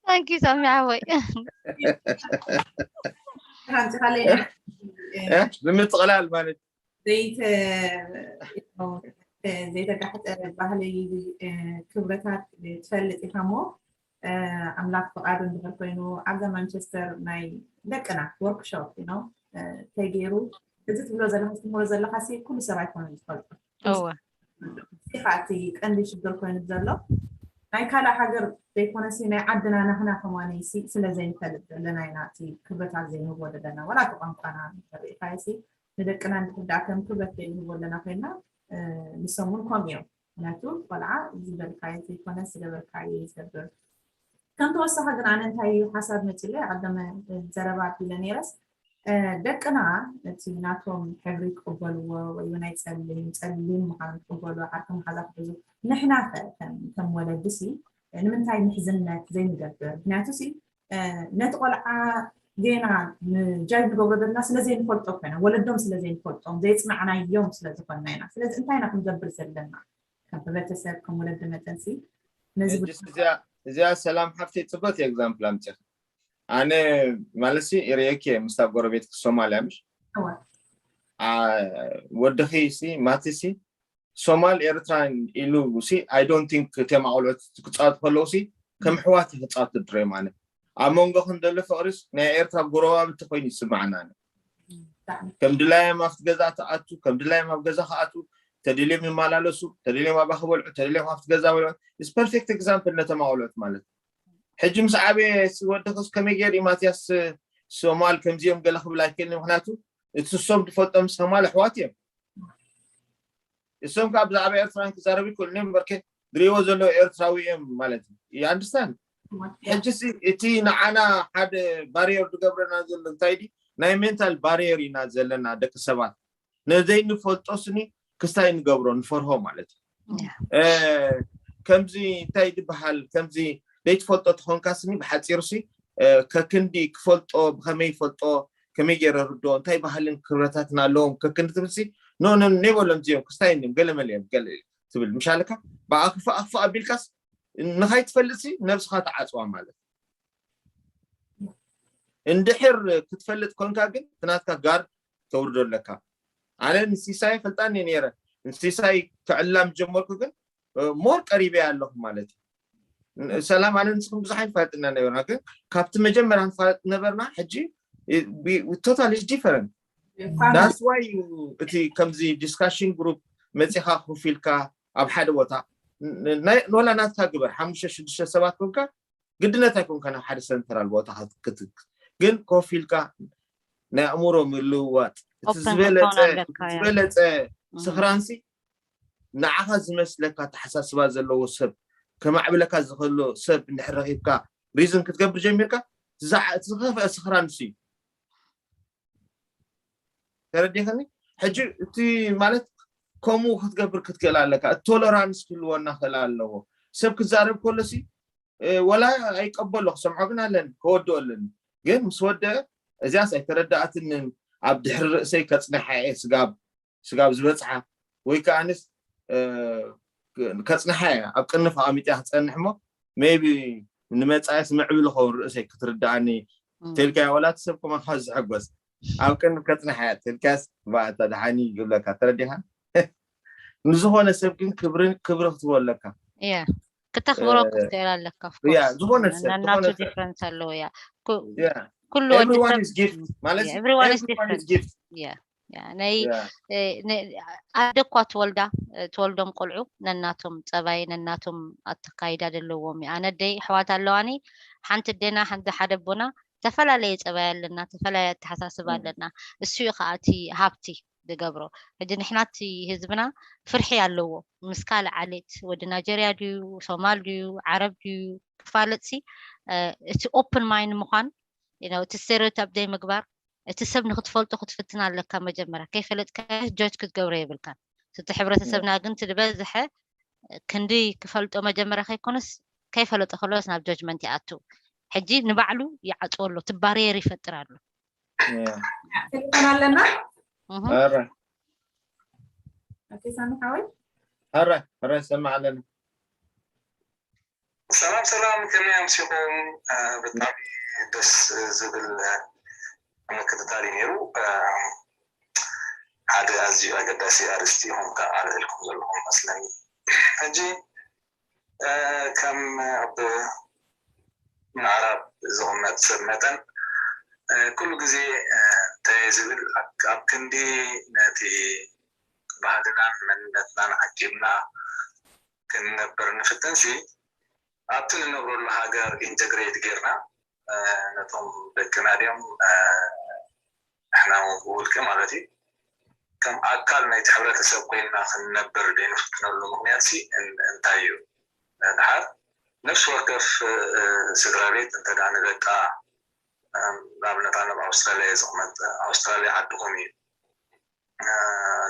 Thank you ሳሚ ሓወይ። ሓንቲ ካልእ እ? ብምጥቕላል ማለት ዘይተ ዘይተጋሕጠ ባህሊ ክብረታት ትፈልጥ ኢኻ እሞ ኣምላክ ፍቃዱ እንድሕር ኮይኑ ኣብዛ ማንቸስተር ናይ ደቅና ወርክሾፕ ነው ተገይሩ እዚ ትብሎ ዘለካ ትምህሮ ዘለካ ሲ ኩሉ ሰብ ኣይኮነ ዝፈልጦ እወ እዚ ከዓ እቲ ቀንዲ ሽግር ኮይኑ ዘሎ ናይ ካልእ ሃገር ዘይኮነሲ ናይ ዓድና ናህና ከማነ ስለዘይንፈልጥ ዘለና ኢና እቲ ክብረታት ዘይንህቦ ዘለና ዋላ እቲ ቋንቋና ሪኢካዮ ሲ ንደቅና እንድሕር ደኣ ከም ክብረት ዘይንህቦ ኣለና ኮይና ንሶም እውን ከምኡ እዮም ምክንያቱ ቆልዓ ዝበልካዮ ዘይኮነ ዝገበርካዮ እዩ ዝገብር ከም ተወሳኺ ግን ኣነ እንታይ እዩ ሓሳብ መፂለ ኣቀደመ ዘረባ ኣቢለ ነይረስ ደቅና እቲ ናቶም ሕብሪ ክቅበልዎ ወይ ናይ ፀሊም ፀሊም ምኳኑ ክቅበሉ ዓርኪ መሓዛ ክሕዙ ንሕና ከ ከም ወለዲ ሲ ንምንታይ ምሕዝነት ዘይንገብር ምክንያቱ ሲ ነቲ ቆልዓ ጌና ንጃጅ ንገብሮ ዘለና ስለዘይንፈልጦ ኮይና ወለዶም ስለዘይንፈልጦም ዘይፅናዕናዮም ስለዝኮንና ኢና ስለዚ እንታይ ኢና ክንገብር ዘለና ከም ሕብረተሰብ ከም ወለዲ መጠን ሲ ነዚ እዚኣ ሰላም ሓፍተይ ፅበት ኤግዛምፕል ኣምፅኻ ኣነ ማለት ሲ ርእየኪ ምስታ ጎረቤት ሶማልያ ምሽ ወድኺ ሲ ማቲ ሲ ሶማል ኤርትራ ኢሉ ሲ I don't think እቶም ኣቆልዑት ክፃወቱ ከለዉ ሲ ከም ኣሕዋት ክፃወቱ ድረዮም ኣነ ኣብ መንጎ ክንደሎ ፍቅሪስ ናይ ኤርትራ ጎረባብቲ ኮይኑ ይስማዓና ኣነ ከም ድላዮም ኣብቲ ገዛ ትኣቱ ከም ድላዮም ኣብ ገዛ ክኣቱ ተደልዮም ይመላለሱ ተደልዮም ኣባ ክበልዑ ተደልዮም ኣብቲ ገዛ በልዑ is perfect example ነቶም ኣቆልዑት ማለት ሕጂ ምስ ዓበየ ወድኽስ ከመይ ገይር እዩ ማትያስ ሶማል ከምዚኦም ገለ ክብል ኣይክእልን ምክንያቱ እቲ ሶም ትፈልጦም ሶማል ኣሕዋት እዮም እሶም ከዓ ብዛዕባ ኤርትራን ክዛረቡ ይክእሉ እዮም በርከ ዝሪእዎ ዘለዉ ኤርትራዊ እዮም ማለት እዩ you understand ሕጂ እቲ ንዓና ሓደ ባሪየር ዝገብረና ዘሎ እንታይ ድዩ ናይ ሜንታል ባሪየር ኢና ዘለና ደቂ ሰባት ነዘይንፈልጦ ስኒ ክስታይ ንገብሮ ንፈርሆ ማለት እዩ ከምዚ እንታይ ዝበሃል ከምዚ ዘይትፈልጦ ትኾንካ ስኒ ብሓፂሩ ሲ ከክንዲ ክፈልጦ ብከመይ ይፈልጦ ከመይ ገይረ ርዶ እንታይ ባህልን ክብረታትን ኣለዎም ከክንዲ ትብል ሲ ኖ ኖ ኔበሎም እዚኦም ክስታይ እዮም ገለመለ እዮም ገለ ትብል ምሻለካ ብኣክፋ ኣክፋ ኣቢልካስ ንካይትፈልጥ ሲ ነብስካ ተዓፅዋ ማለት እንድሕር ክትፈልጥ ኮንካ ግን ትናትካ ጋር ተውርዶ ኣለካ ኣነ ንሲሳይ ፈልጣኒ ነይረ ንሲሳይ ክዕላም ጀመርኩ ግን ሞር ቀሪበ ኣለኹ ማለት እዩ ሰላም ኣነ ንስኹም ብዙሕ ኣይንፋለጥ ኢና ነበርና ግን ካብቲ መጀመርያ ንፋለጥ ነበርና ሕጂ totally different that's why እቲ ከምዚ discussion group መፂኻ ኮፍ ኢልካ ኣብ ሓደ ቦታ ወላ ናትካ ግበር ሓሙሽተ ሽዱሽተ ሰባት ኮንካ ግድነት ኣይኮንካ ናብ ሓደ ሰንተራል ቦታ ክትክ ግን ኮፍ ኢልካ ናይ ኣእምሮ ምልውዋጥ እቲ ዝበለፀ ዝበለፀ ስኽራንሲ ንዓኻ ዝመስለካ ተሓሳስባ ዘለዎ ሰብ ከማዕብለካ ዝኽእሎ ሰብ እንድሕር ረኺብካ ሪዝን ክትገብር ጀሚርካ እቲ ዝኸፍአ ስኽራንሲ እዩ ተረዲኸኒ ሕጂ እቲ ማለት ከምኡ ክትገብር ክትክእል ኣለካ እቲ ቶለራንስ ክህልወና ክእል ኣለዎ ሰብ ክዛረብ ከሎሲ ወላ ኣይቀበሎ ክሰምዖ ግን ኣለኒ ከወድኦ ኣለኒ ግን ምስ ወደ እዚኣስ ኣይተረዳኣትንን። ኣብ ድሕሪ ርእሰይ ከጽንሓ እየ ስጋብ ስጋብ ዝበጽሓ፣ ወይ ከኣንስ ከጽንሓ እያ። ኣብ ቅንፍ ኣሚጥያ ክጸንሕ እሞ maybe ንመጻኢስ ምዕብል ኸውን ርእሰይ ክትርድኣኒ ተልካያ፣ ወላ እቲ ሰብ ከማን ካብ ዝሕጎስ ኣብ ቅንፍ ከጽንሓ እያ ተልካያስ፣ ባእታ ደሓኒ ይብለካ። ተረዲኻ? ንዝኾነ ሰብ ግን ክብሪ ክብሪ ክትህቦ ኣለካ። ያ ክተኽብሮ ክትኽእል ኣለካ። ያ ዝኾነ ሰብ ናቱ ዲፍረንስ ኣለዎ። ያ ኩሉ everyone is gift ማለት everyone is everyone is different gift ያ ያ ናይ ኣደ እኳ ትወልዳ ትወልዶም ቆልዑ ነናቶም ጸባይ ነናቶም ኣተካይዳ ዘለዎም እዩ። ኣነ ኣደይ ኣሕዋት ኣለዋኒ። ሓንቲ ኣዴና ሓንቲ ሓደ ኣቦና ተፈላለየ ጸባይ ኣለና፣ ተፈላለየ ኣተሓሳስባ ኣለና። እሱ እዩ ከዓ እቲ ሃብቲ ዝገብሮ። ሕጂ ንሕና እቲ ህዝብና ፍርሒ ኣለዎ። ምስ ካልእ ዓሌት ወዲ ናይጀርያ ድዩ ሶማል ድዩ ዓረብ ድዩ ክፋለጥሲ እቲ ኦፕን ማይንድ ምዃን እቲ ስቴሪዮታይፕ ዘይምግባር። እቲ ሰብ ንክትፈልጦ ክትፍትን ኣለካ። መጀመርያ ከይፈለጥካ ጆጅ ክትገብሮ የብልካን። እቲ ሕብረተሰብና ግን እቲ ዝበዝሐ ክንዲ ክፈልጦ መጀመርያ ከይኮነስ ከይፈለጦ ከሎስ ናብ ጆጅመንት ይኣቱ። ሕጂ ንባዕሉ ይዓፅዎ ኣሎ፣ እቲ ባሪየር ይፈጥር ኣሎ። ቴሌፎን ኣለና። ኧረ ኦኬ፣ ሳሚ ሓወይ። ኧረ ኧረ ይሰማዕ ኣለና። ሰላም ሰላም፣ ከመይ ኣምሲኹም? ብጣዕሚ ደስ ዝብል ምክትታል እዩ ነይሩ። ሓደ ኣዝዩ ኣገዳሲ ኣርእስቲ ኢኹም ከኣ ኣልዒልኩም ዘለኹም መስለኒ። ሕጂ ከም ኣብ ምዕራብ ዝቕመጥ ሰብ መጠን ኩሉ ግዜ እንታይ ዝብል ኣብ ክንዲ ነቲ ባህልናን መንነትናን ዓቂብና ክንነብር ንፍትንሲ ኣብቲ ንነብረሉ ሃገር ኢንተግሬት ጌርና ነቶም ደቅና ድዮም ንሕና እውን ብውልቂ ማለት እዩ ከም ኣካል ናይቲ ሕብረተሰብ ኮይንና ክንነብር ዘይንፍትነሉ ምክንያት ሲ እንታይ እዩ? ድሓር ነፍሲ ወከፍ ስድራ ቤት እንተ ንደቃ ንኣብነት ኣነ ኣብ ኣውስትራልያ እየ ዝቕመጥ። ኣውስትራልያ ዓድኹም እዩ።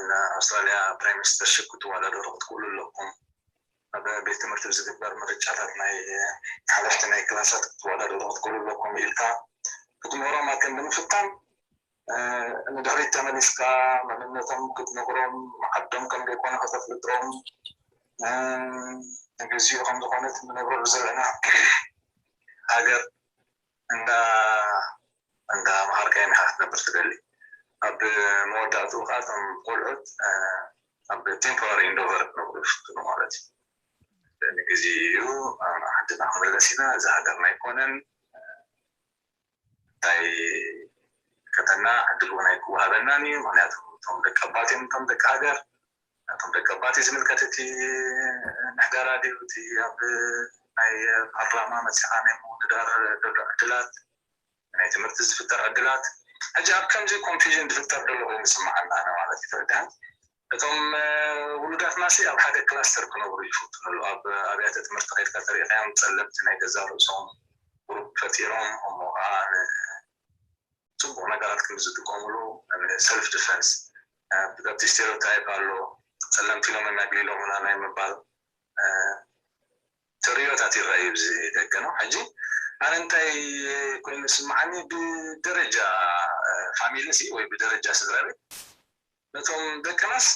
ንኣውስትራልያ ፕራይም ሚኒስተርሽፕ ክትወዳደሩ ክትክእሉ ኣለኩም። ኣብ ቤት ትምህርቲ ብዝግበር ምርጫታት ናይ ሓለፍቲ ናይ ክላሳት ክትወዳደሩ ክትክእሉ ኣለኩም ኢልካ ክትምህሮም ኣክል ብምፍታን ንድሕሪት ተመሊስካ መንነቶም ክትነግሮም ዓዶም ከም ዘይኮነ ከተፍልጦም ንግዚኡ ከም ዝኾነት ንነብረሉ ዘለና ሃገር እንዳ እንዳ መሃርካዮም ኢኻ ክትነብር ትደሊ። ኣብ መወዳእትኡ ከዓ እቶም ቆልዑት ኣብ ቴምፖራሪ ኢንዶቨር ክነብሩ ይፍትኑ ማለት እዩ። ንግዜ እዩ ዓድና ክምለስ ኢና፣ እዚ ሃገርና ኣይኮነን፣ እንታይ ከተና ዕድል እውን ኣይክወሃበናን እዩ። ምክንያቱ እቶም ደቂ ኣባት እዮም፣ እቶም ደቂ ሃገር። እቶም ደቂ ኣባት ዝምልከት እቲ ምሕደራ ድዩ እቲ ኣብ ናይ ፓርላማ መፂኻ ናይ ምውድዳር ዘሎ ዕድላት ናይ ትምህርቲ ዝፍጠር ዕድላት ሕጂ ኣብ ከምዚ ኮንፊዥን ዝፍጠር ዘሎ ኮይኑ ዝስምዓና ኣነ ማለት እዩ። ተረዳን እቶም ውሉዳትና ሲ ኣብ ሓደ ክላስተር ክነብሩ ይፍትኑ ኣለዉ። ኣብ ኣብያተ ትምህርቲ ከድካ ተሪእካዮም ጸለምቲ ናይ ገዛ ርእሶም ግሩፕ ፈጢሮም እሞ ከዓ ንጽቡቕ ነገራት ከም ዝጥቀምሉ ሰልፍ ዲፈንስ ኣብቲ ስቴሪዮታይፕ ኣሎ። ጸለምቲ ኢሎም ኣግሊሎምና ናይ ምባል ተርእዮታት ይረኣዩ ኣብዚ ደገ ነው። ሕጂ ኣነ እንታይ ኮይኑ ዝስምዓኒ ብደረጃ ፋሚሊ ሲ ወይ ብደረጃ ስድራ ቤት ነቶም ደቅናስ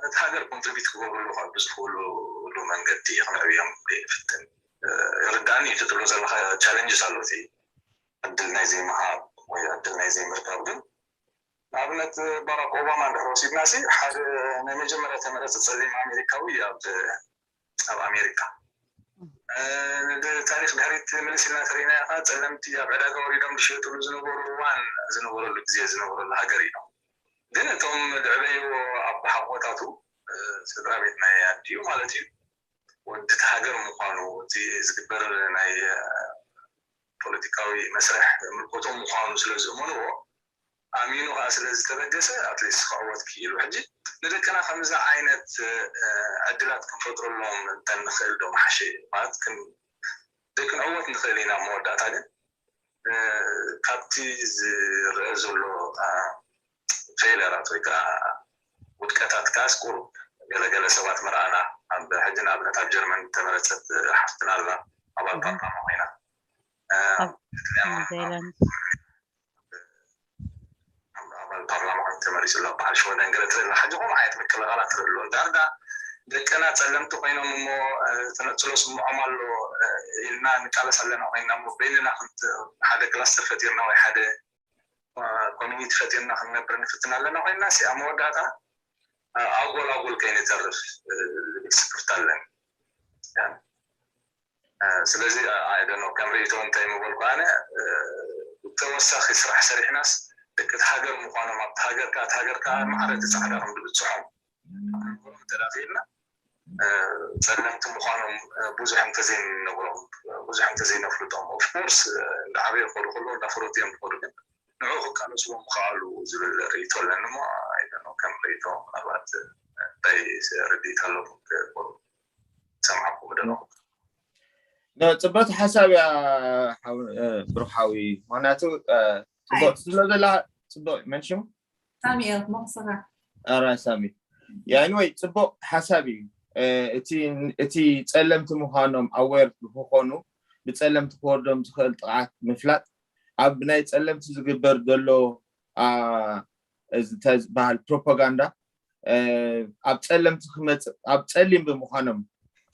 ነቲ ሃገር ኮንትሪቢት ክገብርሉ ካብ ብዝኽእሉሉ መንገዲ ክንዕብዮም ንፍትን። ይርዳእኒ እዩ ትብሎ ዘለካ ቻለንጅስ ኣሎ እቲ ዕድል ናይ ዘይምሃብ ወይ ዕድል ናይ ዘይምርካብ ግን ንኣብነት ባራክ ኦባማ እንድሕር ወሲድና ሲ ሓደ ናይ መጀመርያ ተመረፀ ፀሊም ኣሜሪካዊ ኣብ ኣብ ኣሜሪካ ታሪክ ድሕሪት ምልስ ኢልና ተሪእናዮ ከዓ ፀለምቲ ኣብ ዕዳጋ ወሪዶም ዝሸጥሉ ዝነበሩ እዋን ዝነበረሉ ግዜ ዝነበረሉ ሃገር እዩ። ግን እቶም ዝዕበዩ ኣቦሓጎታቱ ስድራ ቤት ናይ ኣዲኡ ማለት እዩ ወዲ እቲ ሃገር ምኳኑ እቲ ዝግበር ናይ ፖለቲካዊ መስርሕ ምልኮቶም ምኳኑ ስለ ዝእመንዎ ኣሚኑ ከዓ ስለ ዝተበገሰ ኣትሊስት ክዕወት ክኢሉ። ሕጂ ንደቅና ከምዚ ዓይነት ዕድላት ክንፈጥረሎም እንተንኽእል ዶ መሓሸ እዩ ማለት ደቂ ንዕወት ንኽእል ኢና መወዳእታ ግን ካብቲ ዝረአ ዘሎ ፌለራት ወይ ከዓ ውድቀታት ከዓስ ቁሩብ ገለገለ ሰባት ምርኣና ኣብ ሕጂ ንኣብነት ኣብ ጀርመን ተመረፀት ሓፍትና ኣላ ኣባል ፓርላማ ኮይና ዜላንድ ተመሪጹ ኣሎ። በዓል ሽወደን ገለ ትረላ ሕጂ ከምኡ ዓይነት ምክልኻላት ትረሉ። እንዳ ደቅና ጸለምቲ ኮይኖም እሞ ተነጽሎ ስምዖም ኣሎ ኢልና ንቃለስ ኣለና ኮይና እሞ በይንና ሓደ ክላስተር ፈጢርና ወይ ሓደ ኮሚኒቲ ፈጢርና ክንነብር ንፍትን ኣለና ኮይና ሲ ኣብ መወዳእታ ኣጎል ኣጎል ከይንተርፍ ዝብል ስክፍታ ኣለኒ። ስለዚ ኣይደኖ ከም ርእቶ እንታይ ምበልኩ ኣነ ተወሳኺ ስራሕ ሰሪሕናስ ደቂ ሃገር ምዃኖም ኣብቲ ሃገርካ እቲ ሃገርካ ማዕረ እቲ ጻዕዳ ከም ዝብጽሖም ተዳኺልና ጸለምቲ ምዃኖም ብዙሕ እንተዘይነግሮም ብዙሕ እንተዘይነፍልጦም ኦፍኮርስ እንዳዓበዩ ክኸዱ ከለዉ እንዳፈረቱ እዮም ዝኸዱ ግን ንዑ ክቃለስዎም ክኣሉ ዝብል ርእቶ ኣለኒ እሞ ኣይደኖ ከም ርእቶ ምናልባት እንታይ ርድኢት ኣለኩም ክሰምዓኩም ደለኹ ፅብቅቲ ሓሳብ እያ ብሩሓዊ ምክንያቱ ፅቡቅ ስለ ዘላ ፅቡቅ መንሽሙ ሳሚኤል መክሰራ ኣራይ ሳሚ ያኒወይ ፅቡቅ ሓሳብ እዩ እቲ ፀለምቲ ምኳኖም ኣዌር ክኾኑ ብፀለምቲ ክወርዶም ዝኽእል ጥቕዓት ምፍላጥ ኣብ ናይ ፀለምቲ ዝግበር ዘሎ ዝበሃል ፕሮፓጋንዳ ኣብ ፀለምቲ ክመፅእ ኣብ ፀሊም ብምዃኖም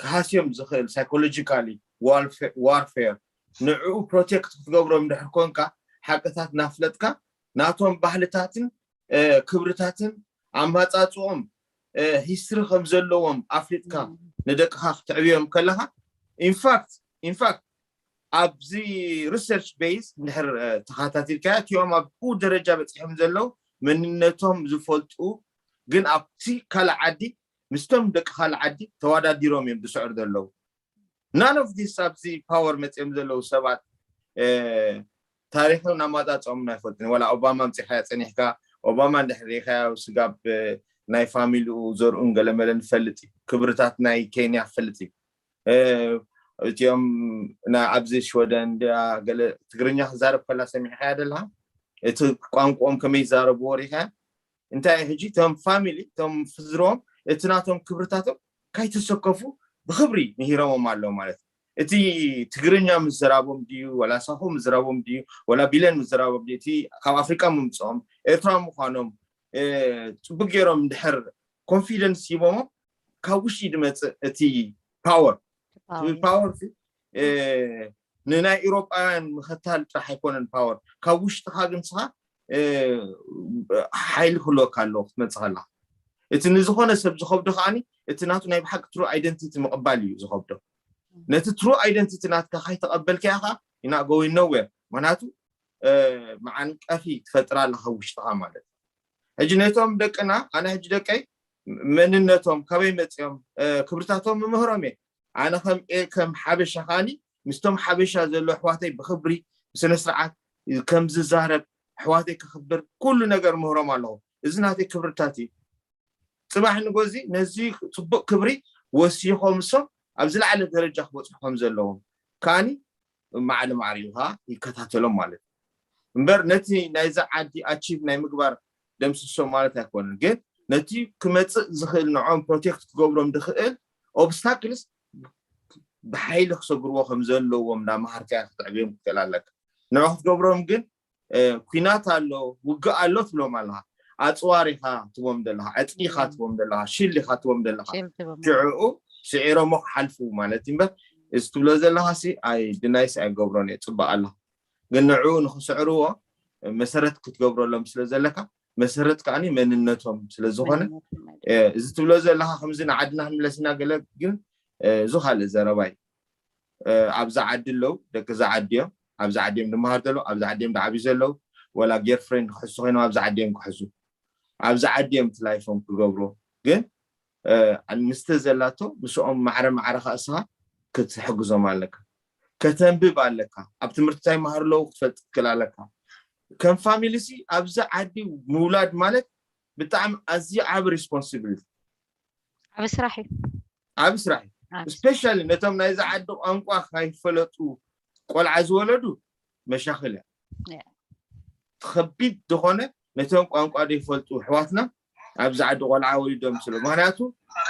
ክሃስዮም ዝኽእል ሳይኮሎጂካሊ ዋርፌር ንዕኡ ፕሮቴክት ክትገብሮም ድሕር ኮንካ ሓቅታት ናፍለጥካ ናቶም ባህልታትን ክብርታትን ኣማፃፅኦም ሂስትሪ ከም ዘለዎም ኣፍሊጥካ ንደቅኻ ክትዕብዮም ከለካ ኢንፋክት ኢንፋክት ኣብዚ ሪሰርች ቤዝ እንድሕር ተኸታቲልካ እቲኦም ኣብ ደረጃ በፂሖም ዘለዉ መንነቶም ዝፈልጡ ግን ኣብቲ ካልእ ዓዲ ምስቶም ደቂ ካልእ ዓዲ ተወዳዲሮም እዮም ዝስዕሩ ዘለዉ none of this ኣብዚ ፓወር መፅኦም ዘለዉ ሰባት ታሪክን ኣማፃፅኦም ኣይፈልጥን ዋላ ኦባማ ኣምፂኻያ ፀኒሕካ ኦባማ እንድሕር ሪኢኻዮ ስጋብ ናይ ፋሚሊኡ ዘርኡን ገለመለን ይፈልጥ እዩ ክብርታት ናይ ኬንያ ይፈልጥ እዩ እቲኦም ኣብዚ ሽወደን ገለ ትግርኛ ክዛረብ ከላ ሰሚዕካያ ደለካ እቲ ቋንቋኦም ከመይ ይዛረብዎ ሪኢካያ እንታይ ሕጂ እቶም ፋሚሊ እቶም ፍዝሮም እቲ ናቶም ክብርታቶም ካይተሰከፉ ብክብሪ ምሂሮሞም ኣለዉ ማለት እዩ እቲ ትግርኛ ምዝራቦም ድዩ ወላ ሳሆ ምዝራቦም ድዩ ወላ ቢለን ምዝራቦም ድዩ እቲ ካብ ኣፍሪቃ ምምፅኦም ኤርትራ ምኳኖም ፅቡቅ ገይሮም እንድሕር ኮንፊደንስ ሂቦሞ ካብ ውሽጢ ድመፅእ እቲ ፓወር ፓወር ንናይ ኤውሮጳውያን ምኽታል ጥራሕ ኣይኮነን ፓወር ካብ ውሽጥኻ ግን ስኻ ሓይሊ ክህልወካ ኣለዎ ክትመፅእ ከለካ እቲ ንዝኾነ ሰብ ዝኸብዶ ከዓኒ እቲ ናቱ ናይ ብሓቂ ትሩ ኣይደንቲቲ ምቕባል እዩ ዝኸብዶ ነቲ ትሩ ኣይደንቲቲ ናትካ ካይተቐበልካያ ከዓ ኢና going nowhere ምክንያቱ መዓንቀፊ ትፈጥር ኣለካ ውሽጥኻ ማለት ሕጂ ነቶም ደቅና ኣነ ሕጂ ደቀይ መንነቶም ካበይ መፅኦም ክብርታቶም ምምህሮም እየ ኣነ ከም ከም ሓበሻ ከዓኒ ምስቶም ሓበሻ ዘሎ ኣሕዋተይ ብክብሪ ብስነ ስርዓት ከም ዝዛረብ ኣሕዋተይ ክኽብር ኩሉ ነገር ምህሮም ኣለኹ እዚ ናተይ ክብርታት እዩ ፅባሕ ንጎዚ ነዚ ፅቡቅ ክብሪ ወሲኾም እሶም ኣብ ዝለዓለ ደረጃ ክበፅሑ ከም ዘለዎም ከዓኒ ማዕሊ ማዕሪኡ ከዓ ይከታተሎም ማለት እዩ እምበር ነቲ ናይዛ ዓዲ ኣቺቭ ናይ ምግባር ደምስሶም ማለት ኣይኮነን ግን ነቲ ክመፅእ ዝኽእል ንዖም ፕሮቴክት ክገብሮም ዝኽእል ኦብስታክልስ ብሓይሊ ክሰግርዎ ከም ዘለዎም እንዳመሃርካያ ክትዕብዮም ክትክእል ኣለካ ንዑ ክትገብሮም ግን ኩናት ኣሎ ውግእ ኣሎ ትብሎም ኣለካ ኣፅዋር ኢካ ትቦም ዘለካ ዕጥቂ ኢካ ትቦም ዘለካ ሽል ኢካ ትቦም ዘለካ ሽዕኡ ስዒሮሞ ክሓልፉ ማለት እዩ እምበር እዚ ትብሎ ዘለካ ሲ ኣይ ድናይስ ኣይገብሮን እየ ፅባቅ ኣለካ ግን ንዕኡ ንክስዕርዎ መሰረት ክትገብረሎም ስለ ዘለካ መሰረት ከዓ መንነቶም ስለዝኮነ እዚ ትብሎ ዘለካ ከምዚ ንዓድና ክንምለስ ኢና ገለ ግን እዚ ካልእ ዘረባይ ኣብዛ ዓዲ ኣለዉ ደቂ ዛ ዓዲ እዮም ኣብዛ ዓዲ እዮም ድመሃር ዘለዉ ኣብዛ ዓዲ እዮም ድዓብዩ ዘለዉ ወላ ጌርፍሬንድ ክሕሱ ኮይኖም ኣብዛ ዓዲ እዮም ክሕሱ ኣብዛ ዓዲ እዮም እቲ ላይፎም ክገብርዎ ግን ኣንስተ ዘላቶ ምስኦም ማዕረ ማዕረ ከዓ እስኻ ክትሕግዞም ኣለካ ከተንብብ ኣለካ ኣብ ትምህርቲ እንታይ ማሃር ኣለዉ ክትፈልጥ ትክእል ኣለካ ከም ፋሚሊ ሲ ኣብዚ ዓዲ ምውላድ ማለት ብጣዕሚ ኣዝዩ ዓቢ ሪስፖንሲቢሊቲ ዓቢ ስራሕ እዩ ዓቢ ስራሕ እዩ ስፔሻሊ ነቶም ናይዚ ዓዲ ቋንቋ ካይፈለጡ ቆልዓ ዝወለዱ መሻክል እያ ከቢድ ዝኾነ ነቶም ቋንቋ ዘይፈልጡ ኣሕዋትና ኣብዚ ዓዲ ቆልዓ ወሊዶም ስለ ምክንያቱ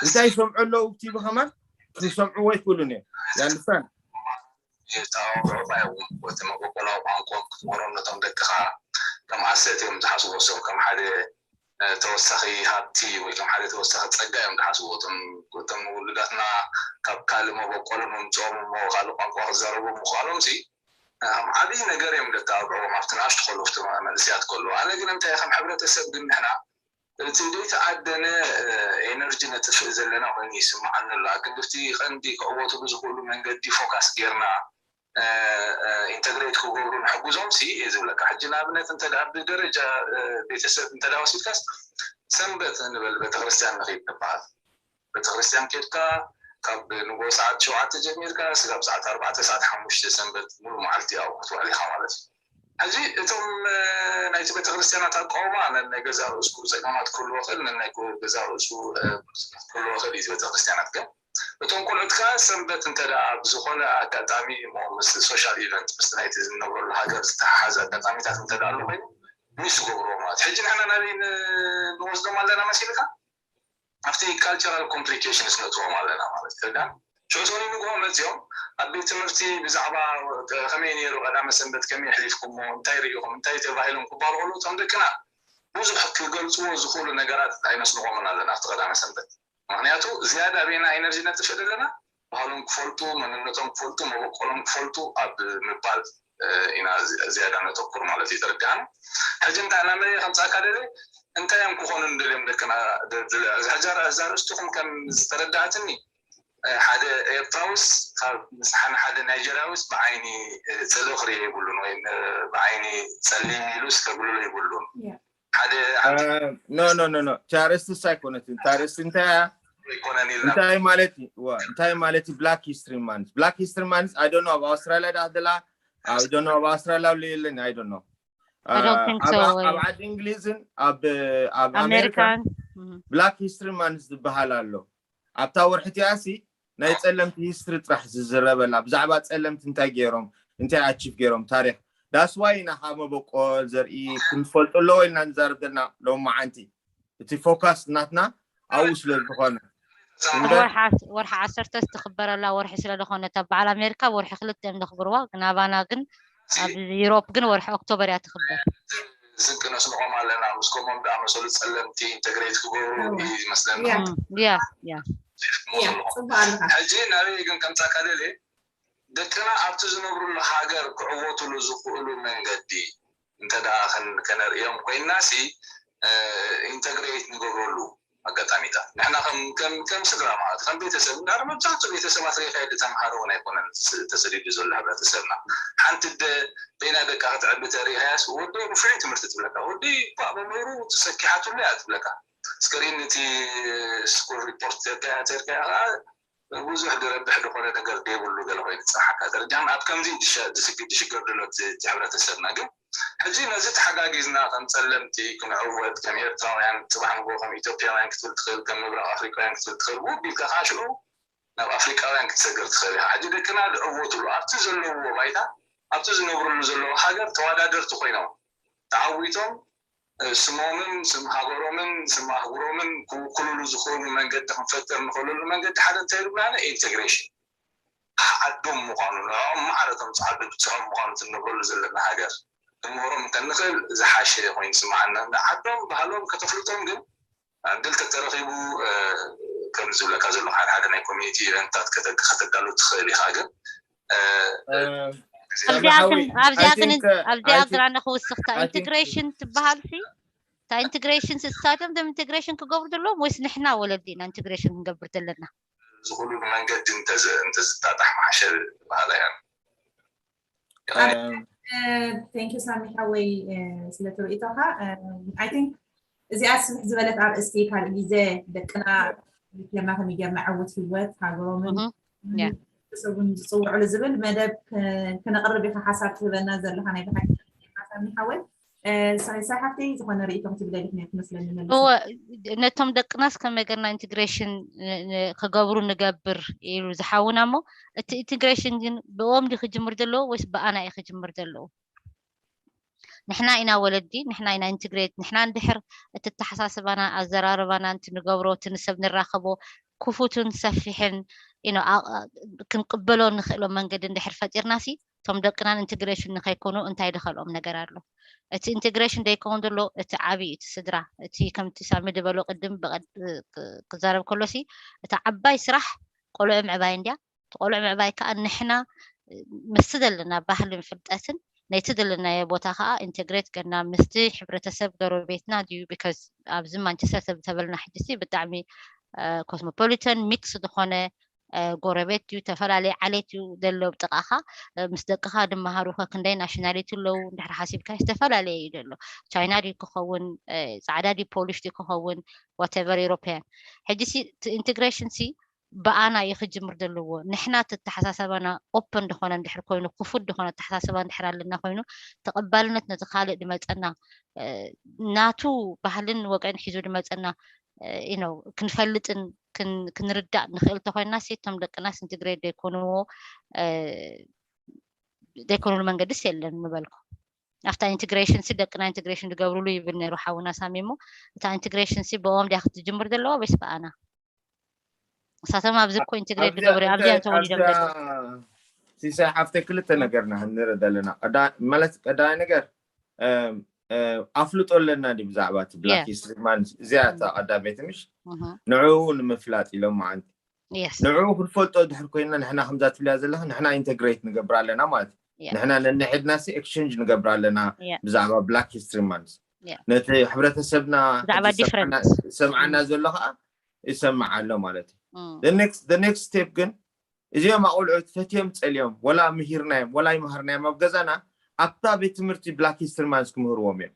እንታይ ይሰምዑ ኣለዉ ቲቪ ከማን ክሰምዕዎ ኣይክእሉን እዮም ያንስታን እቲ መበቆላዊ ቋንቋ ክትመሮም ነቶም ደቅኻ ከም ኣሰት እዮም ዝሓስቦ ሰው ከም ሓደ ተወሳኺ ሃብቲ ወይ ከም ሓደ ተወሳኺ ፀጋ እዮም ዝሓስብዎ። እቶም ውሉዳትና ካብ ካልእ መበቆሎም ምምፅኦም እሞ ካልእ ቋንቋ ክዛረቡ ምኽኣሎም ሲ ዓብዪ ነገር እዮም ዘተባብዕዎም ኣብቲ ንኣሽቱ ከለፍቲ መንእስያት ከለዉ። ኣነ ግን እንታይ ከም ሕብረተሰብ ግን ንሕና እቲ ዘይተኣደነ ኤነርጂ ነጥፍእ ዘለና ኮይኑ ይስምዓኒ ኣሎ። ኣክንድፍቲ ቀንዲ ክዕወትሉ ዝኽእሉ መንገዲ ፎካስ ጌርና ኢንተግሬት ክገብሩ ንሕግዞም ሲ እየ ዝብለካ። ሕጂ ንኣብነት እንተ ብደረጃ ቤተሰብ እንተ ወሲድካስ ሰንበት ንበል ቤተክርስትያን ንኽይድ ንበሃል። ቤተክርስትያን ኬድካ ካብ ንጎ ሰዓት ሸውዓተ ጀሚርካ ስጋብ ሰዓት ኣርባዕተ ሰዓት ሓሙሽተ ሰንበት ሙሉ መዓልቲ ኣብኡ ክትውዕል ኢኻ ማለት እዩ። ሕዚ እቶም ናይቲ ቤተክርስትያናት ኣቃውማ ነናይ ገዛ ርእሱ ጸገማት ክህልዎ ይኽእል፣ ነናይ ገዛ ርእሱ ክህልዎ ይኽእል እዩ። ቤተክርስትያናት ግን እቶም ቆልዑት ከዓ ሰንበት እንተ ደኣ ብዝኾነ ኣጋጣሚ ምስ ሶሻል ኢቨንት ምስ ናይቲ ዝነብረሉ ሃገር ዝተሓሓዝ ኣጋጣሚታት እንተ ደኣ ኣሎ ኮይኑ ሚስ ዝገብርዎ ማለት ሕጂ ንሕና ናበይ ንወስዶም ኣለና መሲልካ ኣብቲ ካልቸራል ኮምፕሊኬሽንስ ነእትዎም ኣለና ማለት ከዳ ሽዑ ሰኒ ንግሆ መፅኦም ኣብ ቤት ትምህርቲ ብዛዕባ ከመይ ነይሩ ቀዳመ ሰንበት ከመይ ኣሕሊፍኩሞ እንታይ ርኢኹም እንታይ ተባሂሎም ክባሉ ከለዉ እቶም ደቅና ብዙሕ ክገልፅዎ ዝኽእሉ ነገራት ኣይነስንቖምን ኣለና ኣብቲ ቀዳመ ሰንበት ምክንያቱ ዝያዳ ኣበየና ኤነርጂ ነጥፍእ ዘለና ባህሎም ክፈልጡ መንነቶም ክፈልጡ መበቆሎም ክፈልጡ ኣብ ምባል ኢና ዝያዳ ነተኩር ማለት እዩ ተረዲኣና ሕጂ እንታይ ናመይ ከምፃእካ ደለ እንታይ እዮም ክኾኑ ንደልዮም ደቅና እዛ ርእስቱኹም ከም ዝተረዳእትኒ ሓደ ኤርትራውስ ካብ ምስሓን ሓደ ናይጀርያውስ ብዓይኒ ፅልኢ ክርኢ የብሉን ወይ ብዓይኒ ፀሊም ኢሉስ ከብልሎ የብሉን ሓደ no no no no ቻርስስ ኣይኮነትን ቻርስ እንታይ እያ ይኮነን ኢልና እንታይ ማለት እዩ እንታይ ማለት እዩ black history month black history month I don't know ኣብ ኣውስትራልያ ዳ ደላ I don't know ኣብ ኣውስትራልያ ኣሎ የለን I don't know I don't think so. ኣብ ዓዲ እንግሊዝን ኣብ ኣብ ኣሜሪካን ኣሜሪካን black history month ዝበሃል ኣሎ ኣብታ ወርሒ እቲኣ ሲ ናይ ፀለምቲ ሂስትሪ ጥራሕ ዝዝረበላ ብዛዕባ ፀለምቲ እንታይ ገይሮም እንታይ ኣቺቭ ገይሮም ታሪክ that's why ኢና ካብ መበቆል ዘርኢ ክንፈልጦ ኣለዎ ኢልና ንዛረብ ዘለና ሎማዓንቲ እቲ ፎካስ ናትና ኣብኡ ስለ ዝኾነ ወርሒ ዓሰርተ ትኽበረላ ወርሒ ስለ ዝኾነት ኣብ በዓል ኣሜሪካ ወርሒ ክልተ እዮም ዘኽብርዋ ግን ኣባና ግን ኣብ ዩሮፕ ግን ወርሒ ኦክቶበር እያ ትኽበር ስንቂ ነስንቖም ኣለና ምስ ከምኦም ዝኣመሰሉ ፀለምቲ ኢንተግሬት ክገብሩ ይመስለና ያ ያ ሕጂ ናበይ ግን ከምፃካ ደልየ ደቅና ኣብቲ ዝነብሩሉ ሃገር ክዕወቱሉ ዝኽእሉ መንገዲ እንተ ከነርእዮም ኮይንና ሲ ኢንተግሬት ንገብረሉ ኣጋጣሚታት ንሕና ከም ስድራ ማለት ከም ቤተሰብ እንዳ መብዛሕቱ ቤተሰባት ሪኢኻ ተምሃሮ እውን ኣይኮነን ተሰዲዱ ዘሎ ሕብረተሰብና ሓንቲ ደ በይና ደቃ ክትዕቢ ተሪኢኻያስ ወደይ ንፍዑይ ትምህርቲ ትብለካ ወደይ እኳ መምህሩ ተሰኪሓትሉ እያ ትብለካ ስክሪን እቲ ስኩል ሪፖርት ተርካያ ተርካያ ከዓ ብዙሕ ድረብሕ ዝኾነ ነገር ደይብሉ ገለ ኮይኑ ዝፀናሓካ ደረጃ ኣብ ከምዚ ድስግድ ድሽገር ድሎ እቲ ሕብረተሰብና ግን ሕጂ ነዚ ተሓጋጊዝና ከም ፀለምቲ ክንዕወት ከም ኤርትራውያን ፅባሕ ንጎ ከም ኢትዮጵያውያን ክትብል ትኽእል ከም ምብራቅ ኣፍሪቃውያን ክትብል ትኽእል ውብ ኢልካ ከዓ ሽዑ ናብ ኣፍሪቃውያን ክትሰግር ትኽእል ኢኻ ሕጂ ደቅና ዝዕወትሉ ኣብቲ ዘለውዎ ባይታ ኣብቲ ዝነብርሉ ዘለዉ ሃገር ተወዳደርቲ ኮይኖም ተዓዊቶም ስሞምን ስም ሃገሮምን ስም ኣህጉሮምን ክውክልሉ ዝኽእሉ መንገዲ ክንፈጥር ንኽእለሉ መንገዲ ሓደ እንታይ ይብላና ኢንቴግሬሽን ዓዶም ምዃኑ ንዕኦም ማዕረቶም ፃዕዱ ብፅሖም ምዃኑ ትነብረሉ ዘለና ሃገር ክንምህሮም እንተንኽእል ዝሓሸ ኮይኑ ስምዓና ዓዶም ባህሎም ከተፍልጦም ግን ዕድል ተተረኺቡ ከም ዝብለካ ዘሎ ሓደ ሓደ ናይ ኮሚኒቲ ኢቨንታት ከተዳሉ ትኽእል ኢኻ ግን ኣብዚኣ ግን ኣብዚኣ ግን ኣብዚኣ ግራነ ክውስኽታ ኢንቴግሬሽን ትበሃል ሲ እታ ኢንቴግሬሽን ስሳቶም ቶም ኢንቴግሬሽን ክገብሩ ዘለዎም ወይስ ንሕና ወለዲ ኢና ኢንቴግሬሽን ክንገብር ዘለና ዝኽእሉ መንገዲ እንተዝጣጣሕ ማሕሸ በሃላ እያ thank you ሳሚ ሓወይ ስለ ትርእይቶኻ I think እዚኣ ስብሕ ዝበለት ኣርእስቲ ካልእ ግዜ ደቅና ለና ከመይ ጌርና ዕውት ህይወት ሃገሮምን ሰቡን ዝፅውዕሉ ዝብል መደብ ክነቕርብ ኢኻ ሓሳብ ትህበና ዘለኻ ናይ ብሓቂ ሳሚ ሓወይ ሳይ ሓፍተይ ዝኾነ ርእይቶም ትብለሊ ክነት መስለኒ እወ ነቶም ደቅናስ ከመይ ገርና ኢንቴግሬሽን ክገብሩ ንገብር ኢሉ ዝሓውና እሞ እቲ ኢንቴግሬሽን ግን ብኦም ዲ ክጅምር ዘለዎ ወይስ ብኣና እዩ ክጅምር ዘለዎ ንሕና ኢና ወለዲ ንሕና ኢና ኢንትግሬት ንሕና እንድሕር እቲ ተሓሳስባና ኣዘራርባና እንትንገብሮ እቲ ንሰብ ንራኸቦ ክፉትን ሰፊሕን ክንቅበሎ ንኽእሎ መንገዲ እንድሕር ፈጢርና ሲ እቶም ደቅናን ኢንቴግሬሽን ንኸይኮኑ እንታይ ድኸልኦም ነገር ኣሎ? እቲ ኢንቴግሬሽን ደይከውን ዘሎ እቲ ዓብዪ፣ እቲ ስድራ፣ እቲ ከምቲ ሳሚ ዝበሎ ቅድም ብቐድ-፣ ክ-፣ ክዛረብ ከሎሲ፣ እታ ዓባይ ስራሕ ቆልዑ ምዕባይ እንድያ። እቲ ቆልዑ ምዕባይ ከዓ ንሕና ምስቲ ዘለና ባህልን ፍልጠትን ነቲ ዘለናዮ ቦታ ከዓ ኢንቴግሬት ገና ምስቲ ሕብረተሰብ ጎረቤትና ድዩ? ቢካዝ ኣብዚ ማንቸስተር ተብ-፣ ተበልና ሕጂ ሲ ብጣዕሚ ኮስሞፖሊተን ሚክስ ዝኾነ ጎረቤት እዩ፣ ተፈላለየ ዓሌት እዩ ዘሎ ኣብ ጥቓኻ። ምስ ደቅኻ ድመሃሩኸ ክንደይ ናሽናሊቲ ኣለዉ እንድሕር ሓሲብካ ዝተፈላለየ እዩ ዘሎ። ቻይና ድዩ ክኸውን፣ ፃዕዳ ድዩ ፖሊሽ ድዩ ክኸውን፣ ዋቴቨር ኤሮፓያን። ሕጂ ሲ ኢንቴግሬሽን ሲ ብኣና እዩ ክጅምር ዘለዎ። ንሕና ተተሓሳሰባና ኦፐን ድኾነ እንድሕር ኮይኑ፣ ክፉት ድኾነ ኣተሓሳሰባ እንድሕር ኣለና ኮይኑ፣ ተቐባልነት ነቲ ካልእ ድመፀና፣ ናቱ ባህልን ወገን ሒዙ ድመፀና፣ you know፣ ክንፈልጥን ክን-፣ ክንርዳእ ንኽእል ተኾይና ሲ፣ እቶም ደቅናስ ኢንትግሬት ዘይኮንዎ፣ ዘይኮኑሉ መንገድስ የለን ምበልኩ። ኣብታ ኢንትግሬሽን ሲ ደቅና ኢንትግሬሽን ዝገብሩሉ ይብል ነይሩ ሓውና ሳሚ። እሞ እታ ኢንትግሬሽን ሲ ብኦም ድያ ክትጅምር ዘለዋ ወይስ ብኣና? እሳቶም ኣብዚ እኮ ኢንትግሬት ዝገብሩ እዮም፣ ኣብዚ እዮም ተወሊዶም ዘለዉ። ሲሳይ ሓፍተይ፣ ክልተ ነገር ኢና ክንርዳ ኣለና። ቀዳ-፣ ማለት ቀዳማይ ነገር፣ እም፣ እ፣ ኣፍልጦ ኣለና ድዩ ብዛዕባ እቲ ብላክ ሂስትሪ ማንት? እዚኣ እታ ቀዳመይቲ፣ ምሽ? ንዕኡ ንምፍላጥ ኢሎም መዓንቲ። ንዕኡ ክንፈልጦ ድሕር ኮይና፣ ንሕና ከምዛ ትብልያ ዘለኻ፣ ንሕና ኢንተግሬት ንገብር ኣለና ማለት እዩ። ንሕና ነንሕድና ሲ ኤክስቼንጅ ንገብር ኣለና ብዛዕባ ብላክ ሂስትሪ ማንት። ነቲ ሕብረተሰብና ሰምዓና ዘሎ ከዓ ይሰምዕ ኣሎ ማለት እዩ። ኔክስት ስቴፕ ግን እዚኦም ኣቆልዑት ፈትዮም ጸልዮም፣ ወላ ምሂርናዮም ወላ ይመሃርናዮም ኣብ ገዛና፣ ኣብታ ቤት ትምህርቲ ብላክ ሂስትሪ ማንስ ክምህርዎም እዮም።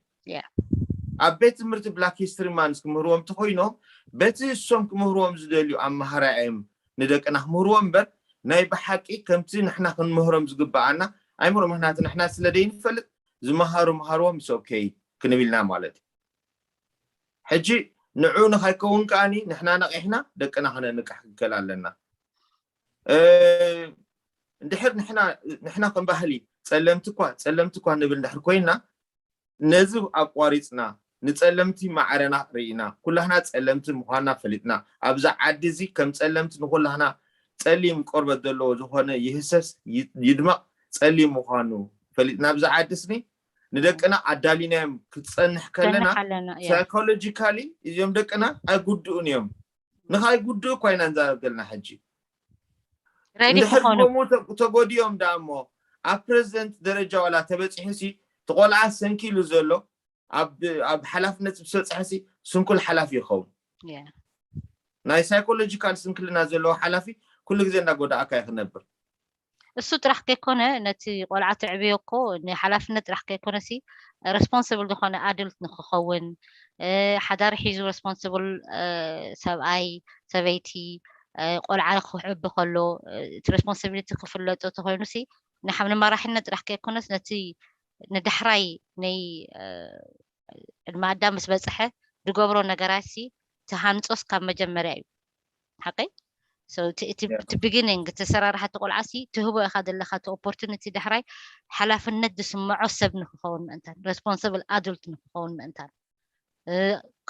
ኣብ ቤት ትምህርቲ ብላክ ሂስትሪ ማንስ ክምህርዎም ተኮይኖም፣ በቲ እሶም ክምህርዎም ዝደልዩ ኣመሃራያ እዮም ንደቅና ክምህርዎም እምበር፣ ናይ ብሓቂ ከምቲ ንሕና ክንምህሮም ዝግብኣና ኣይምሮ። ምክንያቱ ንሕና ስለ ደይንፈልጥ ዝመሃሩ መሃርዎም ምስ ኦኬይ ክንብልና ማለት እዩ። ሕጂ ንዑ ንኸይከውን ከኣኒ ንሕና ነቒሕና ደቅና ከነንቅሕ ክከል ኣለና። እንድሕር ንሕና ከም ባህሊ ጸለምቲ እኳ ጸለምቲ እኳ ንብል እንድሕር ኮይና፣ ነዚ ኣቋሪጽና ንጸለምቲ ማዕረና ርኢና ኩላህና ጸለምቲ ምዃንና ፈሊጥና፣ ኣብዛ ዓዲ እዚ ከም ጸለምቲ ንኩላህና ጸሊም ቆርበት ዘለዎ ዝኾነ ይህሰስ ይድመቕ ጸሊም ምዃኑ ፈሊጥና፣ ኣብዛ ዓዲ ስኒ ንደቅና ኣዳሊናዮም ክትጸንሕ ከለና ሳይኮሎጂካሊ እዚኦም ደቅና ኣይጉድኡን እዮም። ንኻይጉድኡ እኳ ኢና ንዛረብ ዘለና ሕጂ። እንድሕር ድሞሙ ተጎዲኦም ደኣ እሞ ኣብ ፕረዚደንት ደረጃ ዋላ ተበፂሑ ሲ፣ እቲ ቆልዓ ሰንኪሉ ዘሎ ኣብ ሓላፍነት ምስ በፅሐ ሲ ስንኩል ሓላፊ ይኸውን። ናይ ሳይኮሎጂካል ስንክልና ዘለዎ ሓላፊ ኩሉ ግዜ እንዳጎዳእካ እዩ ክነብር። እሱ ጥራሕ ከይኮነ ነቲ ቆልዓ ትዕብዮ እኮ ንሓላፍነት ጥራሕ ከይኮነ ሲ ረስፖንስብል ዝኾነ ኣድልት ንክኸውን፣ ሓዳር ሒዙ ረስፖንስብል ሰብኣይ ሰበይቲ ቆልዓ ክዕቢ ከሎ እቲ ረስፖንስቢሊቲ ክፍለጦ ተኮይኑ ሲ ንሓብ ንመራሕነት ጥራሕ ከይኮነስ ነቲ ንዳሕራይ ናይ ዕድመ ኣዳም ምስ በፅሐ ዝገብሮ ነገራት ሲ ትሃንፆስ ካብ መጀመርያ እዩ። ሓቀይ እቲ ቢጊኒንግ እቲ ሰራርሓ እቲ ቆልዓ ሲ ትህቦ ኢኻ ዘለካ እቲ ኦፖርቱኒቲ ዳሕራይ ሓላፍነት ዝስምዖ ሰብ ንክኸውን ምእንታን ረስፖንስብል ኣዱልት ንክኸውን ምእንታን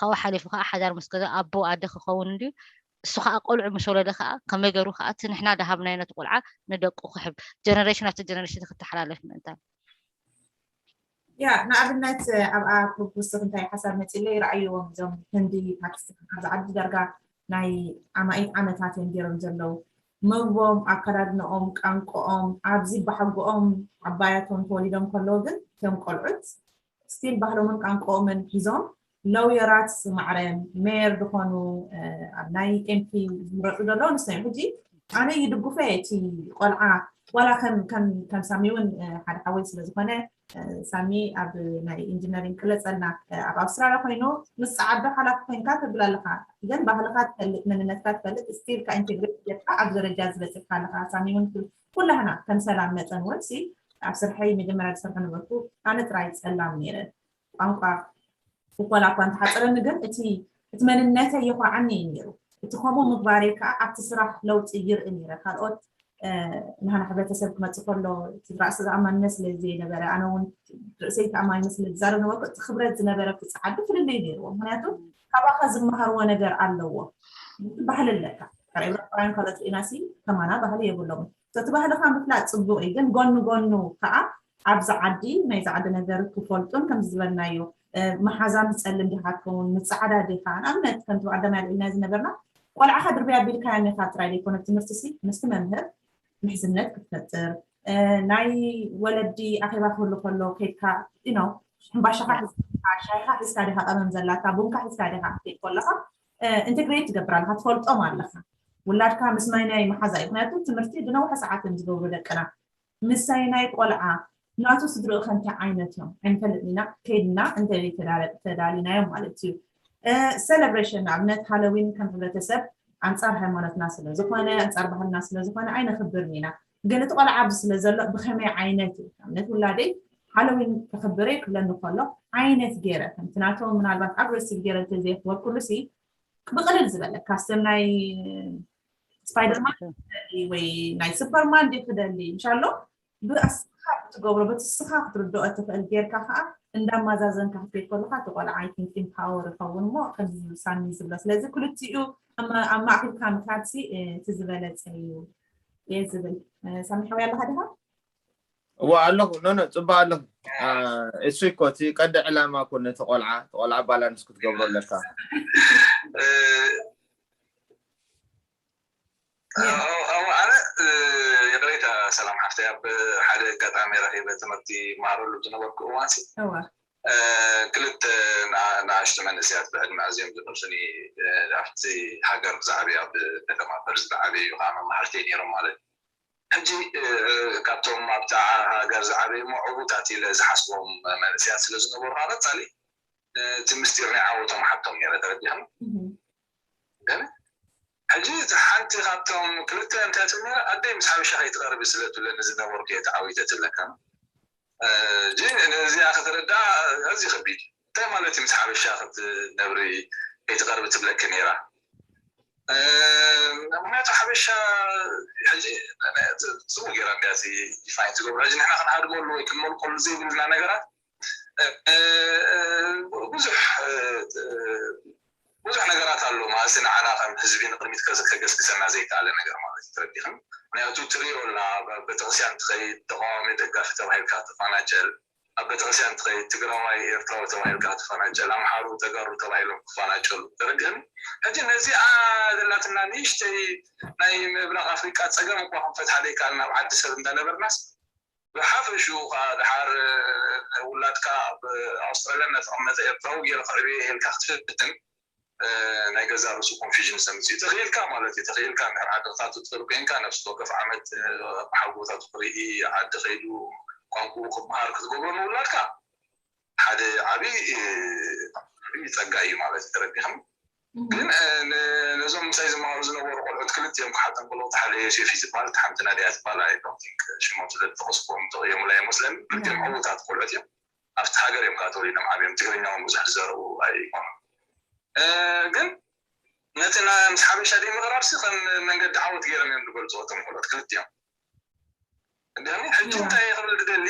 ካብኡ ሓሊፉ ከዓ ሓዳር ምስ ገዛ ኣቦ ኣደ ክኸውን እንድዩ። እሱ ከዓ ቆልዑ ምስ ወለደ ከዓ ከመይ ገሩ ከዓ እቲ ንሕና ዳሃብናዮ ነቲ ቆልዓ ንደቁ ክሕብ ጀነሬሽን ኣብቲ ጀነሬሽን ክተሓላለፍ ምእንታን ያ ንኣብነት ኣብኣ ክብኩስክ እንታይ ሓሳብ መፂለይ ረኣይዎም እዞም ህንዲ ፓኪስታን ኣብዚ ዓዲ ዳርጋ ናይ ኣማኢት ዓመታት እዮም ገይሮም ዘለዉ ምግቦም ኣከዳድንኦም ቃንቆኦም ኣብዚ ባሕጎኦም ዓባያቶም ተወሊዶም ከለዉ ግን እቶም ቆልዑት ስቲል ባህሎምን ቃንቆኦምን ሒዞም ለውየራት ማዕረ ሜየር ዝኾኑ ኣብ ናይ ኤምፒ ዝምረፁ ዘለዉ ንሶም ሕጂ ኣነ ይድግፎ እቲ ቆልዓ ዋላ ከም ሳሚ እውን ሓደ ሓወይ ስለዝኾነ ሳሚ ኣብ ናይ ኢንጂነሪንግ ቅለፀልና ኣብ ኣውስትራልያ ኮይኑ ምስ ፀዓዱ ሓላፊ ኮይንካ ትብል ኣለካ ግን ባህልካ ትፈልጥ መንነትካ ትፈልጥ ስቲል ካ ኢንቴግሬት ጌርካ ኣብ ደረጃ ዝበፅሕካ ኣለካ ሳሚ እውን ኩላህና ከም ሰላም መጠን እውን ሲ ኣብ ስርሐይ መጀመርያ ዝሰርሐ ነበርኩ ኣነ ጥራይ ፀላም ነይረ ቋንቋ ብኮላ እኳ እንተሓፀረኒ ግን እቲ እቲ መንነተይ የኳዓኒ እዩ ነይሩ እቲ ከምኡ ምግባረይ ከዓ ኣብቲ ስራሕ ለውጢ ይርኢ ነይረ ካልኦት ናህና ሕብረተሰብ ክመፅእ ከሎ እቲ ራእሲ ተኣማንነት ስለ ዘይነበረ ኣነ እውን ርእሰይ ተኣማንነት ስለ ዝዛረብ ነበርኩ እቲ ክብረት ዝነበረ ክፀዓዱ ፍልልይ ነይርዎ ምክንያቱ ካባካ ዝመሃርዎ ነገር ኣለዎ ባህሊ ኣለካ ካብ ኤውሮጳውያን ካልኦት ርኢናሲ ከማና ባህሊ የብሎምን። እቲ ባህልካ ምፍላጥ ፅቡቅ እዩ፣ ግን ጎኒ ጎኑ ከዓ ኣብዚ ዓዲ ናይዚ ዓዲ ነገር ክፈልጡን ከምዚ ዝበልናዮ መሓዛ ምስ ፀልም ዲካ ትኸውን ምስ ፃዕዳ ዲካ ንኣብነት ከምቲ ብቀዳማይ ኣልዒልና ዝነበርና ቆልዓኻ ድርበይ ኣቢልካያ ኔካ ጥራይ ዘይኮነ ትምህርቲ ሲ ምስቲ መምህር ምሕዝነት ክትፈጥር ናይ ወለዲ ኣኼባ ክህሉ ከሎ ከድካ ነው ሕምባሻኻ ሒዝካ ሻይኻ ሒዝካ ዲኻ ቀመም ዘላታ ቡንካ ሒዝካ ዲኻ ክትከይድ ከለኻ ኢንቴግሬት ትገብር ኣለካ ትፈልጦም ኣለካ ውላድካ ምስ ናይ ናይ መሓዛ እዩ ምክንያቱ ትምህርቲ ብነውሐ ሰዓት እዮም ዝገብሩ ደቅና ምሳይ ናይ ቆልዓ ናቱ ስድርኡ ከንታይ ዓይነት እዮም ኣይንፈልጥ ኢና ከይድና እንተ ተዳለ- ተዳሊናዮም ማለት እዩ ሰለብሬሽን ንኣብነት ሃሎዊን ከም ሕብረተሰብ ኣንፃር ሃይማኖትና ስለዝኮነ ኣንፃር ባህልና ስለዝኮነ ኣይነክብርን ኢና ግን እቲ ቆልዓ ኣብዚ ስለዘሎ ብከመይ ዓይነት እዩ ኣብነት ውላደይ ሃሎዊን ከክብረ ክብለኒ ከሎ ዓይነት ገይረ ከምቲ ናቶም ምናልባት ኣግሬሲቭ ገይረ እንተዘየክበርኩሉ ሲ ብቅልል ዝበለ ካስተም ናይ ስፓይደርማን ወይ ናይ ሱፐርማን ዲ ክደሊ እንሻሎ ብኣስኻ ክትገብሮ በቲ ስኻ ክትርድኦ ትኽእል ጌርካ ከዓ እንዳማዛዘንካ ክትከይድ ከለካ እቲ ቆልዓ I think empower ይኸውን እሞ ከምዚ ሳሚ ዝብሎ ስለዚ ክልቲኡ ኣብ ማእክልካ ምካድሲ እቲ ዝበለፀ እዩ እየ ዝብል ሳሚ ሓወይ ኣለካ ዲካ እዋ ኣለኹ ኖ ኖ ፅባ ኣለኹ እሱ እኮ እቲ ቀዲ ዕላማ እኮ ነቲ ቆልዓ እቲ ቆልዓ ባላንስ ክትገብሮ ኣለካ ኣነ ይቅሬታ ሰላም ሓፍተይ ኣብ ሓደ ኣጋጣሚ ረኪበ ትምህርቲ ይመሃረሉ ዝነበርኩ እዋን ሲ ክልተ ንኣሽቱ መንእሰያት ብዕድመ ኣዝዮም ዝነሱኒ ኣብቲ ሃገር ዝዓበዩ ኣብ ከተማ ፐርዝ ዝዓበዩ ከዓ መማህርተይ ነይሮም ማለት ሕጂ ካብቶም ኣብታ ሃገር ዝዓበዩ ዕዉታት ኢለ ዝሓስቦም መንእሰያት ስለ ዝነበሩ ከዓ ቀፃሊ እቲ ምስጢር ናይ ዓወቶም ሓቶም ነይረ ተረዲኹም ግን ሕጂ ሓንቲ ካብቶም ክልተ እንታይ ትብል ነይራ ኣደይ ምስ ሓበሻ ከይትቐርቢ ስለ ትብለኒ ዝነበርኩ እየ ተዓዊተ ትብለካ ሕጂ ነዚኣ ከተረድኣ ኣዝዩ ከቢድ እዩ እንታይ ማለት እዩ ምስ ሓበሻ ክትነብሪ ከይትቐርቢ ትብለኪ ነይራ ምክንያቱ ሓበሻ ሕጂ ፅቡቅ ገይራ እንዲያ ዲፋይን ትገብሮ ሕጂ ንሕና ክንሃድመሉ ወይ ክንመልቀሉ ዘይብልና ነገራት ብዙሕ ብዙሕ ነገራት ኣሎ ማለት ንዓና ከም ህዝቢ ንቅድሚት ከገስግሰና ዘይከኣለ ነገር ማለት እዩ ተረዲኽን ምክንያቱ ትሪኦ ኣላ ቤተክርስትያን ትኸይድ ተቃዋሚ ደጋፊ ተባሂልካ ትፈናጨል ኣብ ቤተክርስትያን ትኸይድ ትግራዋይ ኤርትራዊ ተባሂልካ ትፈናጨል ኣምሓሩ ተጋሩ ተባሂሎም ክፈናጨሉ ተረዲኽን ሕጂ ነዚኣ ዘላትና ንእሽተይ ናይ ምብራቅ ኣፍሪቃ ፀገም እኳ ክንፈትሓ ዘይከኣልና ኣብ ዓዲ ሰብ እንዳነበርናስ ብሓፈሽኡ ከዓ ድሓር ውላድካ ኣብ ኣውስትራልያ እናተቐመጠ ኤርትራዊ ገይረ ክዕብየ ኢልካ ክትፍትን ናይ ገዛ ርእሱ ኮንፊዥን ዘምፅእ ተኽኢልካ ማለት እዩ ተኽኢልካ እንድሕር ዓዲ ክታቱ ትኽእል ኮይንካ ነፍሲ ወከፍ ዓመት መሓጎታቱ ክርኢ ዓዲ ከይዱ ቋንቁኡ ክመሃር ክትገብሮ ንውላድካ ሓደ ዓብይ ዓብይ ፀጋ እዩ ማለት እዩ ተረዲኽም ግን ነዞም ምሳይ ዝመሃሩ ዝነበሩ ቆልዑት ክልቲኦም ክሓተን ከለዉ እቲ ሓደ ዮሴፍ እዩ ዝበሃል እቲ ሓንቲ ናድያ ዝበሃል ኣይዶንቲንክ ሽሞም ስለ ዝጠቀስኩዎም ተቕየሙላ ይመስለኒ ክልቲኦም ዕዉታት ቆልዑት እዮም ኣብቲ ሃገር እዮም ከዓ ተወሊዶም ዓብዮም ትግርኛ እውን ብዙሕ ዝዘረቡ ኣይኮኑን ግን ነቲ ምስ ሓበሻ ደይ ምቕራብ ሲ ከም መንገዲ ዓወት ገይሮም እዮም ዝገልፅዎ እቶም ቆልዑት ክልቲኦም እንዲያኒ ሕጂ እንታይ ክብል ዝደሊ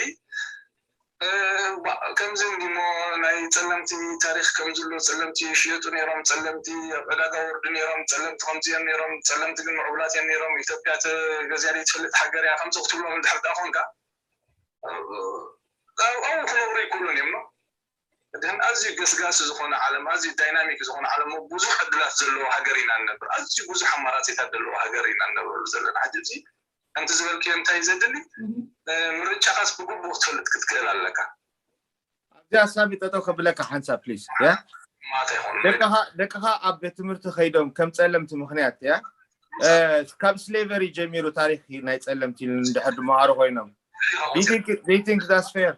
ከምዚ እንዲሞ ናይ ፀለምቲ ታሪክ ከምዝሎ ፀለምቲ ይሽየጡ ነይሮም ፀለምቲ ኣብ ዕዳጋ ወርዱ ነይሮም ፀለምቲ ከምዚኦም ነይሮም ፀለምቲ ግን ምዕቡላት እዮም ነይሮም ኢትዮጵያ ተገዚያ ዘይትፈልጥ ሃገር እያ ከምዚ ክትብሎም እንድሕር ዳ ኮንካ ኣብኡ ክነብሩ ይክእሉን እዮም ግን ኣዝዩ ገስጋሲ ዝኾነ ዓለም ኣዝዩ ዳይናሚክ ዝኾነ ዓለም ብዙሕ ዕድላት ዘለዎ ሃገር ኢና ንነብር ኣዝዩ ብዙሕ ኣማራፂታት ዘለዎ ሃገር ኢና ንነብረሉ ዘለና ሕጂ እዚ ከምቲ ዝበልክዮ እንታይ ዘድሊ ምርጫኻስ ብግቡእ ክትፈልጥ ክትክእል ኣለካ ኣብዚኣ ሳሚ ጠጠው ከብለካ ሓንሳብ ፕሊስ ደቅኻ ኣብ ቤት ትምህርቲ ከይዶም ከም ፀለምቲ ምክንያት ያ ካብ ስሌቨሪ ጀሚሩ ታሪክ ናይ ፀለምቲ እንድሕር ድመሃሩ ኮይኖም they think that's fair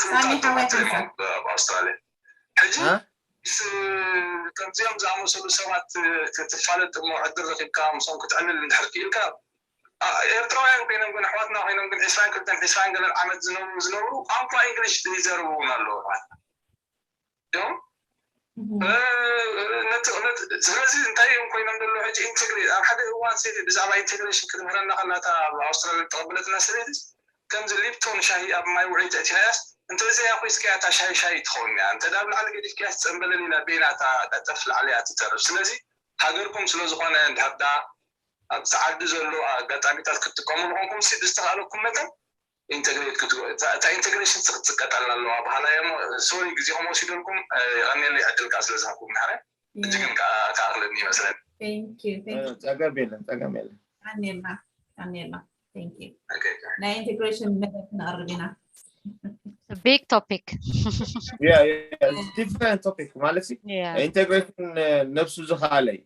ፍሉጣት ተባሂሎም ኣብ ኣውስትራልያ ሕጂ ምስ ከምዚኦም ዝኣመሰሉ ሰባት ክትፋለጥ እሞ ዕድል ረኪብካ ምስኦም ክትዕልል እንድሕር ክኢልካ ኤርትራውያን ኮይኖም ግን ኣሕዋትና ኮይኖም ግን ዕስራን ክልተን ዕስራን ገለን ዓመት ዝነብሩ ዝነብሩ ቋንቋ እንግሊሽ ዘይዘርቡ እውን ኣለዉ ኣሕዋትና እዮም ስለዚ እንታይ እዮም ኮይኖም ዘለዉ ሕጂ ኢንቴግሬት ኣብ ሓደ እዋን ሰይቲ ብዛዕባ ኢንቴግሬሽን ክትምህረና ከላታ ኣብ ኣውስትራልያ ዝተቐበለትና ሰበይቲ ከምዚ ሊፕቶን ሻሂ ኣብ ማይ ውዒ ተእቲናያስ እንተዘይ ኣኩስካያ እታ ሻሂ ሻሂ ትኸውን እያ እንተ ዳብ ላዕሊ ገዲፍካያስ ፀንበለል ኢላ በይና እታ ጠጠፍ ላዕሊ እያ ትተርፍ ስለዚ ሃገርኩም ስለዝኾነ እንድሕር ዳ ኣብቲ ዓዲ ዘሎ ኣጋጣሚታት ክትጥቀሙ ንኾንኩም ሲ ብዝተኻለኩም መጠን ኢንተግሬት ክትጎ እታ ኢንተግሬሽን ክትቀጠልና ኣለዋ። በሃላይ እሞ ሶሪ ግዜኹም ወሲደልኩም የቐንየለይ ዕድልካ ስለ ዝሃብኩም ንሕረ እጅግን ከኣኽለኒ ይመስለኒ። ጸገም የለን ጸገም የለን። ኣኔልና ኣኔልና ናይ ኢንቴግሬሽን መደብ ክንቐርብ ኢና። Big topic. Different topic ማለት ኢንቴግሬሽን ነብሱ ዝኸኣለ እዩ።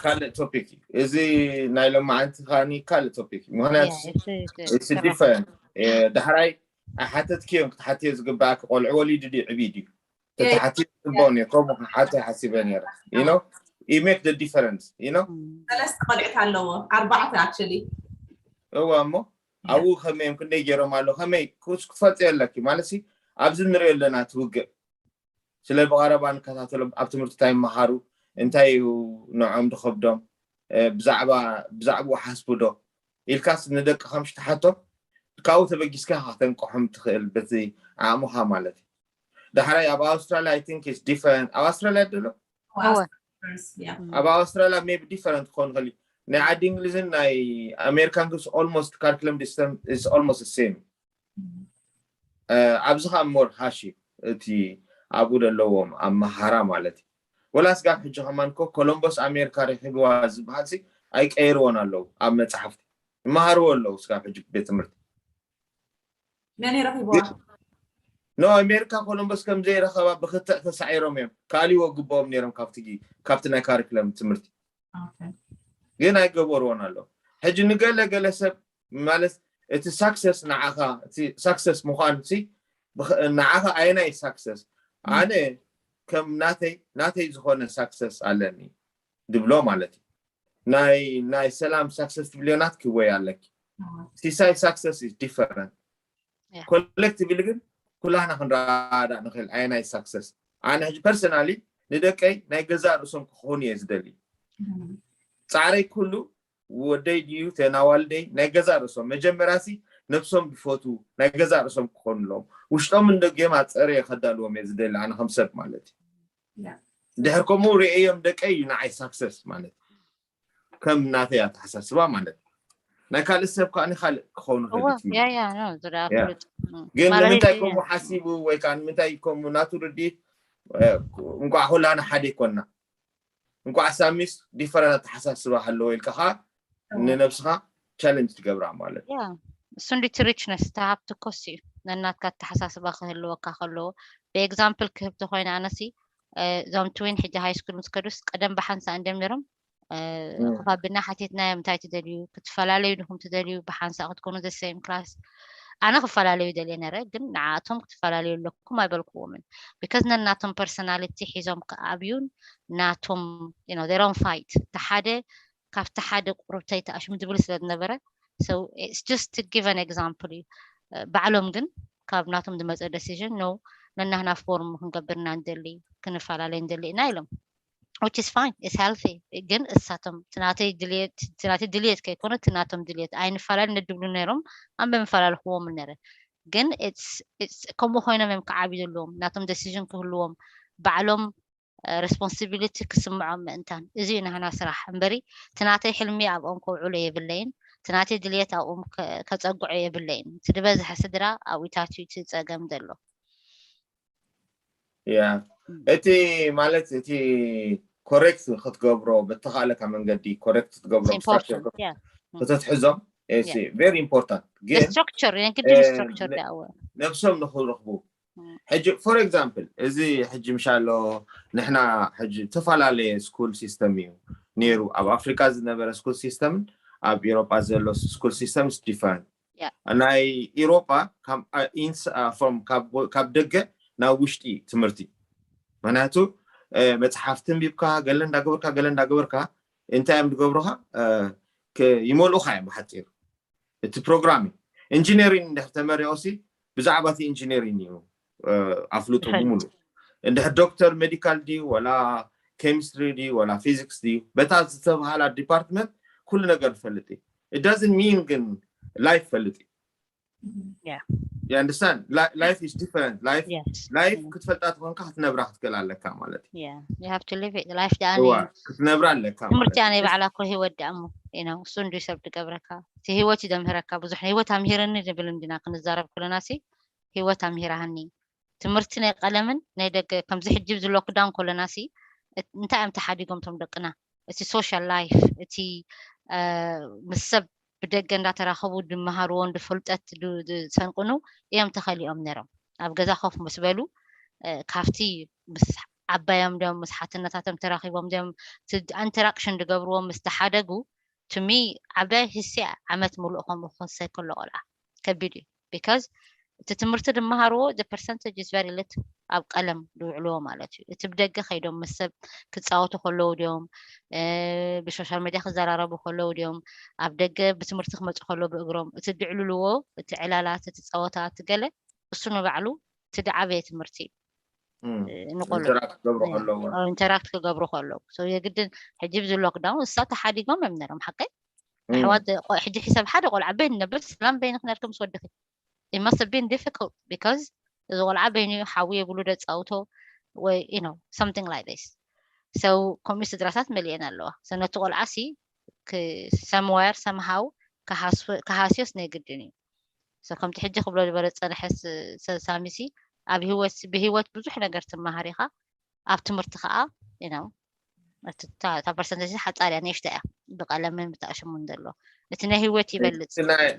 ካልእ ቶፒክ እዩ እዚ ናይ ሎማዓንቲ ከዓኒ ካልእ ቶፒክ እዩ። ምክንያቱ ዲፈረንት ዳሕራይ ኣይሓተትክዮም ክትሓትዮ ዝግባኣኪ ቆልዑ ወሊዱ ድዩ ዕብይ ድዩ ተተሓትዮ ዝግባኦ ነይሩ። ከምኡ ክሓቶ ሓሲበ ነይረ። You know, it make the difference, you know? ሰለስተ ቆልዕት ኣለዎ ኣርባዕተ actually። እዋ እሞ ኣብኡ ከመይ እዮም ክንደይ ገይሮም ኣሎ ከመይ ክስ ክፈልጦ የለኪ ማለት ሲ ኣብዚ ንሪኦ ኣለና እቲ ውግእ ስለ ብቐረባ ንከታተሎም ኣብ ትምህርቲ እንታይ ይመሃሩ እንታይ እዩ ንዖም ድኸብዶም ብዛዕባ ብዛዕባኡ ሓስቡ ዶ ኢልካስ ንደቅኻ ምሽ ትሓቶም ካብኡ ተበጊስካ ኢኻ ከተንቅሖም ትኽእል በቲ ዓቕምኻ ማለት እዩ። ዳሕራይ ኣብ ኣውስትራልያ I think it's different ኣብ ኣውስትራልያ ደሎ ኣብ ኣውስትራልያ maybe different ክኾን ይኽእል እዩ። ናይ ዓዲ እንግሊዝን ናይ ኣሜሪካን ግን almost curriculum system is almost the same። ኣብዚ ከዓ more harsh እዩ እቲ ኣብኡ ዘለዎም ኣመሃራ ማለት እዩ። ወላ ስጋብ ሕጂ ከማን እኮ ኮሎምቦስ ኣሜሪካ ረኪብዋ ዝበሃል ሲ ኣይቀይርዎን ኣለዉ ኣብ መፅሓፍቲ ይመሃርዎ ኣለዉ ስጋብ ሕጂ ቤት ትምህርቲ መን ረኪብዋ ኖ ኣሜሪካ ኮሎምቦስ ከም ዘይረኸባ ብክትዕ ተሳዒሮም እዮም ካልእዎ ግብኦም ነይሮም ካብቲ ካብቲ ናይ ካሪክለም ትምህርቲ ግን ኣይገበርዎን ኣለዉ ሕጂ ንገለ ገለ ሰብ ማለት እቲ success ንዓኻ እቲ success ምዃን ሲ ንዓኻ ኣየናይ success ኣነ ከም ናተይ ናተይ ዝኾነ success ኣለኒ ድብሎ ማለት እዩ ናይ ናይ ሰላም success ትብልዮ ናትኪ ወይ ኣለኪ ሲሳይ success is different collectively ግን ኩላህና ክንረዳእ ንኽእል ኣየናይ success ኣነ ሕጂ personally ንደቀይ ናይ ገዛእ ርእሶም ክኾኑ እየ ዝደሊ ፃዕረይ ኩሉ ወደይ ድዩ ተናዋልደይ ናይ ገዛእ ርእሶም መጀመርያ ሲ ነብሶም ድፈትዉ ናይ ገዛእ ርእሶም ክኾኑ ኣለዎም ውሽጦምን ደገም ኣፀርየ ከዳልዎም እየ ዝደሊ ኣነ ከም ሰብ ማለት እዩ ድሕር ከምኡ ርእዮም ደቀይ እዩ ንዓይ success ማለት ከም ናተይ ኣተሓሳስባ ማለት ናይ ካልእ ሰብ ከዓ ካልእ ክኸውን ይኽእል ግን ንምንታይ ከምኡ ሓሲቡ ወይ ከዓ ንምንታይ ከምኡ ናቱ ርድኢት እንኳዕ ኩላና ሓደ ይኮንና እንኳዕ ሳሚስ different ኣተሓሳስባ ሃለዎ ኢልካ ከዓ ንነብስኻ challenge ትገብራ ማለት እሱ እንዲ richness ተሃብቲ ኮስ እዩ ነናትካ ኣተሓሳስባ ክህልወካ ከለዎ ብኤግዛምፕል ክህብ ተኮይነ ኣነሲ እዞም ትዊን ሕጂ ሃይ ስኩል ምስ ከዱስ ቀደም ብሓንሳ እንዲም ነይሮም ኮፍ ኣቢልና ሓቲትናዮም እንታይ ትደልዩ ክትፈላለዩ ድኹም ትደልዩ ብሓንሳእ ክትኮኑ the same class ኣነ ክፈላለዩ ደልየ ነረ ግን ንዓኣቶም ክትፈላለዩ ኣለኩም ኣይበልክዎምን because ነናቶም personality ሒዞም ክኣብዩን ናቶም they don't fight እቲ ሓደ ካብቲ ሓደ ቁሩብተይ ተኣሽሙ ዝብል ስለ ዝነበረ so it's just to give an example እዩ ባዕሎም ግን ካብ ናቶም ዝመፀ decision no ነናህና ፎርም ክንገብር ኢና ንደሊ ክንፈላለይ ንደሊ ኢና ኢሎም which is fine it's healthy ግን እሳቶም ትናተይ ድልየት ትናተይ ድልየት ከይኮነ ትናቶም ድልየት ኣይንፈላለ ነድብሉ ነይሮም ኣንበ ምፈላለኽዎም ነረ ግን ከምኡ ኮይኖም እዮም ክዓብዩ ዘለዎም ናቶም decision ክህልዎም ባዕሎም responsibility ክስምዖም ምእንታን እዚ እዩ ናህና ስራሕ እምበሪ ትናተይ ሕልሚ ኣብኦም ከውዕሎ የብለይን ትናተይ ድልየት ኣብኦም ከፀግዖ የብለይን እቲ ዝበዝሐ ስድራ ኣብኡታት እዩ እቲ ፀገም ዘሎ ያ እቲ ማለት እቲ correct ክትገብሮ በተኻለካ መንገዲ correct ክትገብሮ ከተትሕዞም very important ግን structure ነብሶም ንክረኽቡ ሕጂ for example እዚ ሕጂ ምሻሎ ንሕና ሕጂ ዝተፈላለየ school system እዩ ነይሩ ኣብ ኣፍሪካ ዝነበረ school system ን ኣብ ኤሮጳ ዘሎ school system ስ different ናይ ኤሮጳ from ካብ ደገ ናብ ውሽጢ ትምህርቲ ምክንያቱ መፅሓፍቲ ንቢብካ ገለ እንዳገበርካ ገለ እንዳገበርካ እንታይ እዮም ዝገብሩካ ይመልኡካ እዮም ብሓፂሩ እቲ ፕሮግራም ኢንጂነሪን እንድሕር ተመሪቑ ሲ ብዛዕባ እቲ ኢንጂነሪን እዩ ኣፍልጡ ብምሉ እንድሕር ዶክተር ሜዲካል ድዩ ወላ ኬሚስትሪ ድዩ ወላ ፊዚክስ ድዩ በታ ዝተብሃላ ዲፓርትመንት ኩሉ ነገር ዝፈልጥ እዩ it doesn't mean ግን life ፈልጥ እዩ Yeah. You understand? Li- life is different. Life Yes. life ክትፈልጣ ትኾንካ ክትነብራ ክትክእል ኣለካ ማለት እዩ። Yeah. You have to live it. Life ደኣ እዋ ክትነብራ ኣለካ ማለት ትምህርቲ እዩ። ኣነ ባዕላ እኮ ህይወት ደኣ እሞ you know እሱ እንዲ ሰብ ትገብረካ እቲ ህይወት እዩ ዘምህረካ ብዙሕ ህይወት ኣምሂረኒ ንብል እንዲና ክንዛረብ ከለና ሲ ህይወት ኣምሂራሃኒ ትምህርቲ ናይ ቀለምን ናይ ደገ ከምዚ ሕጂ ኣብዚ ሎክዳውን ከለና ሲ እንታይ እዮም ተሓዲጎም ቶም ደቅና እቲ social life እቲ ምስ ሰብ ብደገ እንዳተራኸቡ ድመሃርዎ ድፍልጠት ዝሰንቅኑ እዮም ተኸሊኦም ነይሮም ኣብ ገዛ ኮፍ ምስ በሉ ካብቲ ምስ ዓባዮም ዲዮም ምስ ሓትነታቶም ተራኺቦም ዲዮም interaction ድገብርዎም ምስ ተሓደጉ to me ዓባይ ህሲ ዓመት ሙሉእ ከምኡ ክወሰድ ከሎ ቆልዓ ከቢድ እዩ because እቲ ትምህርቲ ድመሃርዎ the percentage is very little ኣብ ቀለም ድውዕልዎ ማለት እዩ እቲ ብደገ ከይዶም ምስ ሰብ ክፃወቱ ከለዉ ድዮም ብሶሻል ሚድያ ክዘራረቡ ከለዉ ድዮም ኣብ ደገ ብትምህርቲ ክመፁ ከለዉ ብእግሮም እቲ ድዕልልዎ እቲ ዕላላት እቲ ፀወታት ገለ እሱ ንባዕሉ እቲ ድዓበየ ትምህርቲ እዩ ንቆልዑ ኢንተራክት ክገብሩ ከለዉ ኢንተራክት ክገብሩ ከለዉ የግድን ሕጂ ብዚ ሎክዳውን እሳ ተሓዲጎም እዮም ነሮም ሓቀይ ኣሕዋት ሕጂ ሒሳብ ሓደ ቆልዓ በይኑ ነብር ሰላም በይኑ ክነርክ ምስ ወድኺ it must have been difficult because እዚ ቆልዓ በይኑ ሓዊ የብሉ ደፃውቶ ወይ you know something like this so ከምኡ ስድራታት መሊአን ኣለዋ so ነቲ ቆልዓ ሲ somewhere somehow ክሃስዮስ ናይ ግድን እዩ so ከምቲ ሕጂ ክብሎ ዝበረ ፀንሐ ሳሚሲ ኣብ ህይወት ብህይወት ብዙሕ ነገር ትመሃር ኢኻ ኣብ ትምህርቲ ከዓ you know እታ ፐርሰንቴጅ ሓፃር እያ ንእሽተ እያ ብቀለምን ብተኣሽሙን ዘሎ እቲ ናይ ህይወት ይበልፅ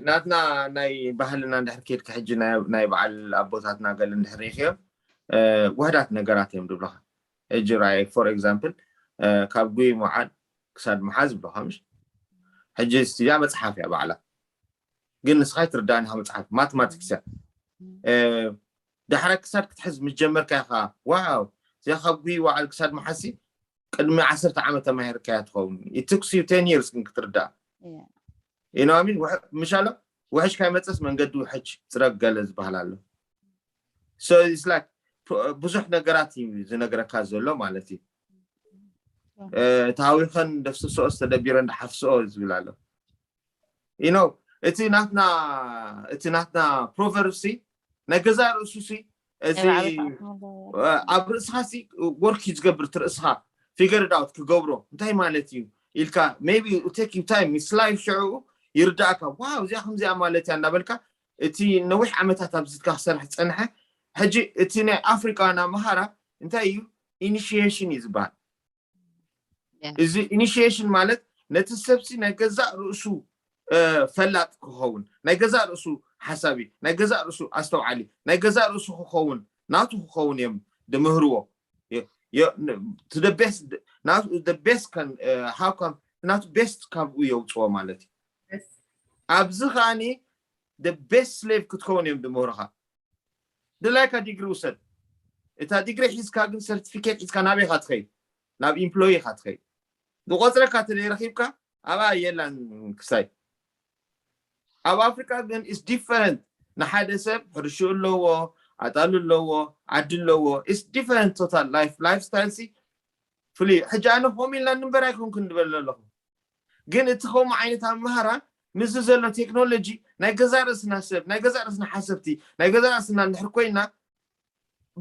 ናትና ናይ ባህልና እንድሕር ከድካ ሕጂ ናይ በዓል ኣቦታትና ገለ እንድሕር ርኢኽዮም ውሕዳት ነገራት እዮም ዝብሉኻ ሕጂ ራይ for example ካብ ጉይ ምውዓል ክሳድ ምሓዝ ይብሉኻ ምሽ ሕጂ እያ መፅሓፍ እያ ባዕላ ግን ንስኻ ኣይትርዳእን ኢኻ መፅሓፍ ማትማቲክስ እያ ዳሕራይ ክሳድ ክትሕዝ ምስ ጀመርካ ኢኻ ዋው እዚኣ ካብ ጉይ ዋዓል ክሳድ መሓሲ ቅድሚ ዓሰርተ ዓመት ተማሂርካያ ትኸውን it took you ten years ግን ክትርዳእ you know I mean ምሻሎ ውሕጅ ካይመፀስ መንገዲ ውሕጅ ፅረግ ገለ ዝበሃል ኣሎ so it's like ብዙሕ ነገራት እዩ ዝነግረካ ዘሎ ማለት እዩ ተሃዊኸን ደፍስስኦ ዝተደቢረን ዝሓፍስኦ ዝብል ኣሎ you know እቲ ናትና እቲ ናትና proverb ሲ ናይ ገዛ ርእሱ ሲ እዚ ኣብ ርእስኻ ሲ work እዩ ዝገብር እቲ ርእስኻ figure it out ክገብሮ እንታይ ማለት እዩ ኢልካ maybe take you time ምስ life ሽዑ ይርዳእካ wow እዚኣ ከምዚኣ ማለት እያ እናበልካ እቲ ነዊሕ ዓመታት ኣብዚትካ ክሰርሕ ዝፀንሐ ሕጂ እቲ ናይ ኣፍሪቃና መሃራ እንታይ እዩ initiation እዩ ዝበሃል እዚ initiation ማለት ነቲ ሰብሲ ናይ ገዛእ ርእሱ ፈላጥ ክኸውን ናይ ገዛእ ርእሱ ሓሳቢ ናይ ገዛእ ርእሱ ኣስተውዓሊ ናይ ገዛእ ርእሱ ክኸውን ናቱ ክኸውን እዮም ድምህርዎ best best how come ናቱ best ካብኡ የውፅዎ ማለት እዩ ኣብዚ ከዓኒ best slave ክትከውን እዮም ድምህርኻ ድላይካ ዲግሪ ውሰድ እታ ዲግሪ ሒዝካ ግን certificate ሒዝካ ናበይ ኢኻ ትኸይድ ናብ employee ኢኻ ትኸይድ ዝቆፅረካ ተዘይረኺብካ ኣብኣ የላን ክሳይ ኣብ ኣፍሪካ ግን is different ንሓደ ሰብ ሕርሽኡ ኣለዎ ኣጣሉ ኣለዎ ዓዲ ኣለዎ is different total life lifestyle ሲ ፍሉይ ሕጂ ኣነ ከምኡ ኢልና ንበር ኣይኮንኩን ንበል ኣለኹ ግን እቲ ከምኡ ዓይነት ኣመሃራ ምስዚ ዘሎ ቴክኖሎጂ ናይ ገዛ ርእስና ሰብ ናይ ገዛ ርእስና ሓሰብቲ ናይ ገዛ ርእስና እንድሕር ኮይና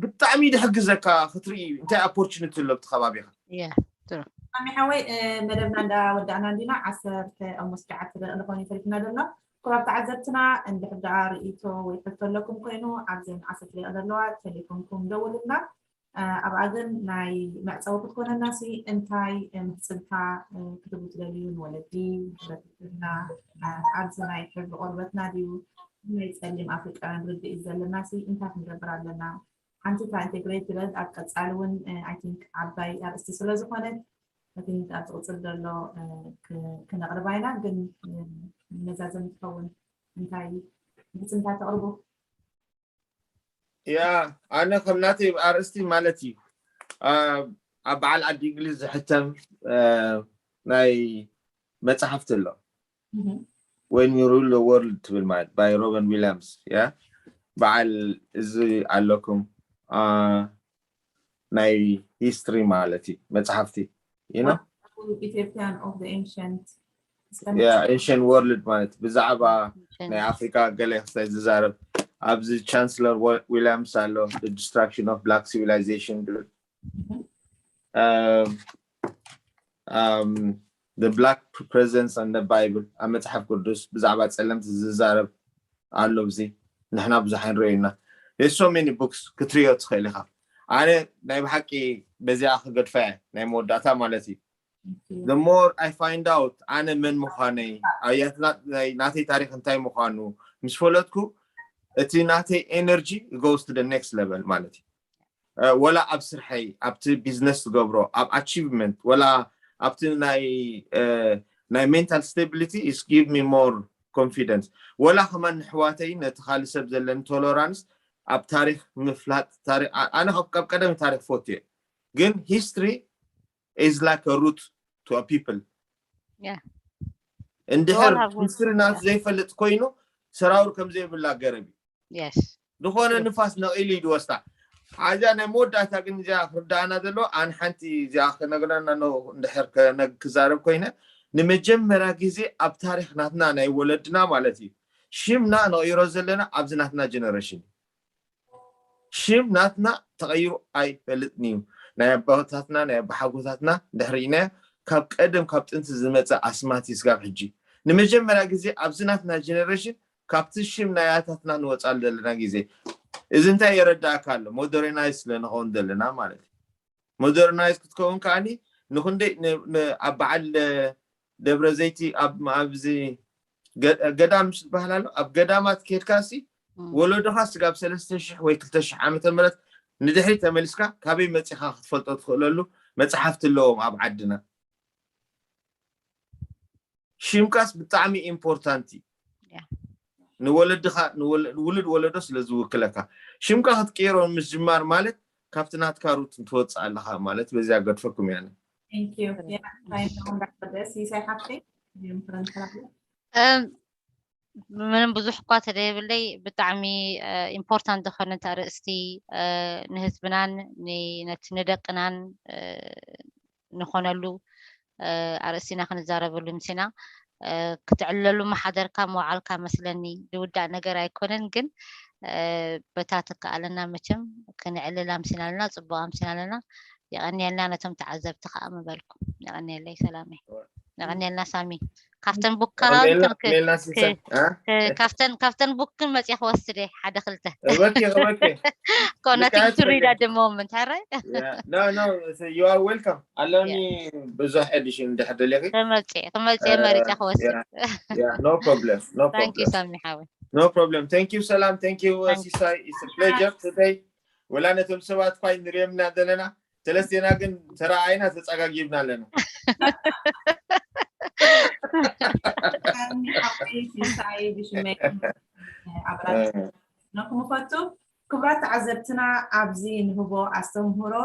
ብጣዕሚ ድሕግዘካ ክትርኢ እንታይ opportunity ኣሎ ብቲ ከባቢኻ ሳሚ ሓወይ መደብና እንዳወዳእና እንዲና ዓሰርተ ኣሞስ ሸዓተ ደቂ ዝኾነ ተሪፍና ዘሎ ክባብ ተዓዘብትና እንድሕር ደኣ ርእይቶ ወይ ሕቶ ኣለኩም ኮይኑ ኣብዘን ዓሰርተ ደቂ ዘለዋ ቴሌፎንኩም ደውልና ኣብኣ ግን ናይ መዕፀዊ ክትኮነና ሲ እንታይ ምሕፅንታ ክትህቡ ትደልዩ ንወለዲ ንሕብረተሰብና ኣብዚ ናይ ሕብሪ ቆርበትና ድዩ ናይ ፀሊም ኣፍሪቃውያን ርድኢት ዘለና ሲ እንታይ ክንገብር ኣለና ሓንቲ እታ ኢንቴግሬት ዝበለት ኣብ ቀፃሊ እውን ኣይ ቲንክ ዓባይ ኣርእስቲ ስለ ዝኾነት እቲ ኣብ ዝቕፅል ዘሎ ክነቕርባ ኢና ግን መዛዘም ትኸውን እንታይ ምሕፅንታ ተቕርቡ ያ ኣነ ከም ናተይ ኣርእስቲ ማለት እዩ ኣብ በዓል ዓዲ እንግሊዝ ዝሕተም ናይ መፅሓፍቲ ኣሎ When We Rule the World ትብል ማለት by Robin Williams ያ በዓል እዚ ኣለኩም ናይ ሂስትሪ ማለት እዩ መፅሓፍቲ you know Ethiopian of the ancient Yeah, ancient world ማለት ብዛዕባ ናይ ኣፍሪካ ገለ ክሳይ ዝዛረብ ኣብዚ ቻንስለር ዊሊያምስ ኣሎ፣ the destruction of black civilization ዝብል um, um, the black presence on the Bible ኣብ መፅሓፍ ቅዱስ ብዛዕባ ፀለምቲ ዝዛረብ ኣሎ። እዚ ንሕና ብዙሕ ኣይንረእዩና። There's so many books ክትሪኦ ትኽእል ኢኻ። ኣነ ናይ ብሓቂ በዚኣ ክገድፋ እየ፣ ናይ መወዳእታ ማለት እዩ። The more I find out ኣነ መን ምዃነይ፣ ኣያትና ናይ ናተይ ታሪክ እንታይ ምዃኑ ምስ ፈለጥኩ፣ እቲ ናተይ energy goes to the next level ማለት እዩ። ወላ ኣብ ስርሐይ፣ ኣብቲ ቢዝነስ ትገብሮ፣ ኣብ ኣቺቭመንት፣ ወላ ኣብቲ ናይ ናይ mental stability is give me more confidence። ወላ ከማን ንሕዋተይ ነቲ ካልእ ሰብ ዘለኒ ቶለራንስ ኣብ ታሪክ ምፍላጥ፣ ኣነ ካብ ቀደም ታሪክ ፈትየ፣ ግን history is like a root to a people። እንድሕር history ናት ዘይፈልጥ ኮይኑ ሰራውር ከም ዘይብላ ገረብ እዩ። ዝኾነ ንፋስ ነቒሉ እዩ ዝወስዳ። ሓዛ ናይ መወዳእታ ግን እዚኣ ክርዳእና ዘለዎ ኣን ሓንቲ እዚኣ ክነግረና እንድሕር ክዛረብ ኮይነ፣ ንመጀመርያ ግዜ ኣብ ታሪክ ናትና ናይ ወለድና ማለት እዩ ሽምና ነቕይሮ ዘለና ኣብዚ ናትና ጀነሬሽን። ሽም ናትና ተቐይሩ ኣይፈልጥን እዩ። ናይ ኣባታትና ናይ ኣባሓጎታትና ድሕሪና ካብ ቀደም ካብ ጥንቲ ዝመፀ ኣስማት እዩ ስጋብ ሕጂ። ንመጀመርያ ግዜ ኣብዚ ናትና ጀነሬሽን ካብቲ ሽም ናይ ኣያታትና ንወፃሉ ዘለና ግዜ፣ እዚ እንታይ የረዳእካ ኣሎ? ሞደርናይዝ ስለንኸውን ዘለና ማለት እዩ። ሞደርናይዝ ክትከውን ከዓኒ ንክንደይ ኣብ በዓል ደብረ ዘይቲ ኣብዚ ገዳም ምስ ዝበሃል ኣሎ፣ ኣብ ገዳማት ከድካ ሲ ወለዶኻ ስጋብ ሰለስተ ሽሕ ወይ ክልተ ሽሕ ዓመተ ምህረት ንድሕሪ ተመሊስካ ካበይ መፂኻ ክትፈልጦ ትኽእለሉ መፅሓፍቲ ኣለዎም ኣብ ዓድና። ሽምካስ ብጣዕሚ ኢምፖርታንት እዩ ንወለድኻ፣ ውሉድ ወለዶ ስለ ዝውክለካ። ሽምካ ክትቅይሮ ምስ ጅማር ማለት ካብቲ ናትካ ሩት ትወፅእ ኣለኻ ማለት በዚያ ገድፈኩም እያ። ምንም ብዙሕ እኳ ተደየብለይ ብጣዕሚ ኢምፖርታንት ዝኾነት ኣርእስቲ ንህዝብናን ነቲ ንደቅናን ንኾነሉ ኣርእስቲ ኢና ክንዛረበሉ ምሲና። ክትዕልለሉ ምሓደርካ ምውዓልካ መስለኒ ዝውዳእ ነገር ኣይኮነን፣ ግን በታ ተከኣለና መቸም ክንዕልል ኣምሲና ኣለና፣ ፅቡቅ ኣምሲና ኣለና። የቐንየልና ነቶም ተዓዘብቲ ከዓ ምበልኩም። የቐንየለይ ሰላመይ። የቐንየልና ሳሚ። ካብተን ቡክ ካብተን ካብተን ቡክ ግን መፅየ ክወስድ እየ ሓደ ክልተ ኮነቲንግ ቱ ሪድ ኣት ሞመንት። ሕራይ you are welcome። ኣለኒ ብዙሕ ኤዲሽን እንድሕር ደሊኺ ክመፅእ ክመፅእ መሪፀ ክወስድ። No problem, no problem። ሳሚ ሓወይ። No problem። Thank you ሰላም። Thank you ሲሳይ። It's a pleasure today። ወላ ነቶም ሰባት ኳይ ንሪኦም ኢና ዘለና ተለስቴና ግን ተረኣይና ተፀጋጊብና ኣለና። ሳሚ ሓወይ ሲሳይ ብሽመይ ኣብራጅ ንኹም ፈቱ። ክቡራት ተዓዘብትና ኣብዚ ንህቦ ኣስተምህሮ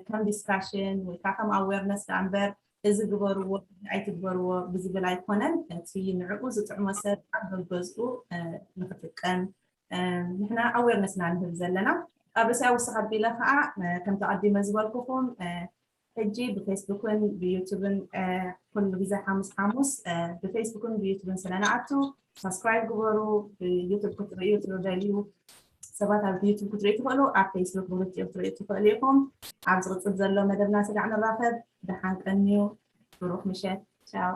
ከም ዲስካሽን ወይ ከዓ ከም ኣዌርነስ ደኣ እምበር እዚ ግበርዎ ኣይትግበርዎ ብዝብል ኣይኮነን። እቲ ንዕኡ ዝጥዕሞ ሰብ ኣብ ገዝኡ ንክጥቀም ንሕና ኣዌርነስና ንህብ ዘለና። ኣብ ርእሲያ ውስኽ ኣቢለ ከዓ ከምቲ ቀዲመ ዝበልኩኹም ሕጂ ብፌስቡክን ብዩቱብን ኩሉ ግዜ ሓሙስ ሓሙስ ብፌስቡክን ብዩቱብን ስለንኣቱ ሳብስክራይብ ግበሩ። ብዩቱብ ክትርእዩ ትደልዩ ሰባት ኣብ ዩቱብ ክትርእዩ ትኽእሉ፣ ኣብ ፌስቡክ ብክልቲኡ ክትርእዩ ትኽእሉ ኢኹም። ኣብ ዝቕፅል ዘሎ መደብና ስጋዕ ንራኸብ። ደሓን ቀንዩ። ብሩኽ ምሸት። ቻው።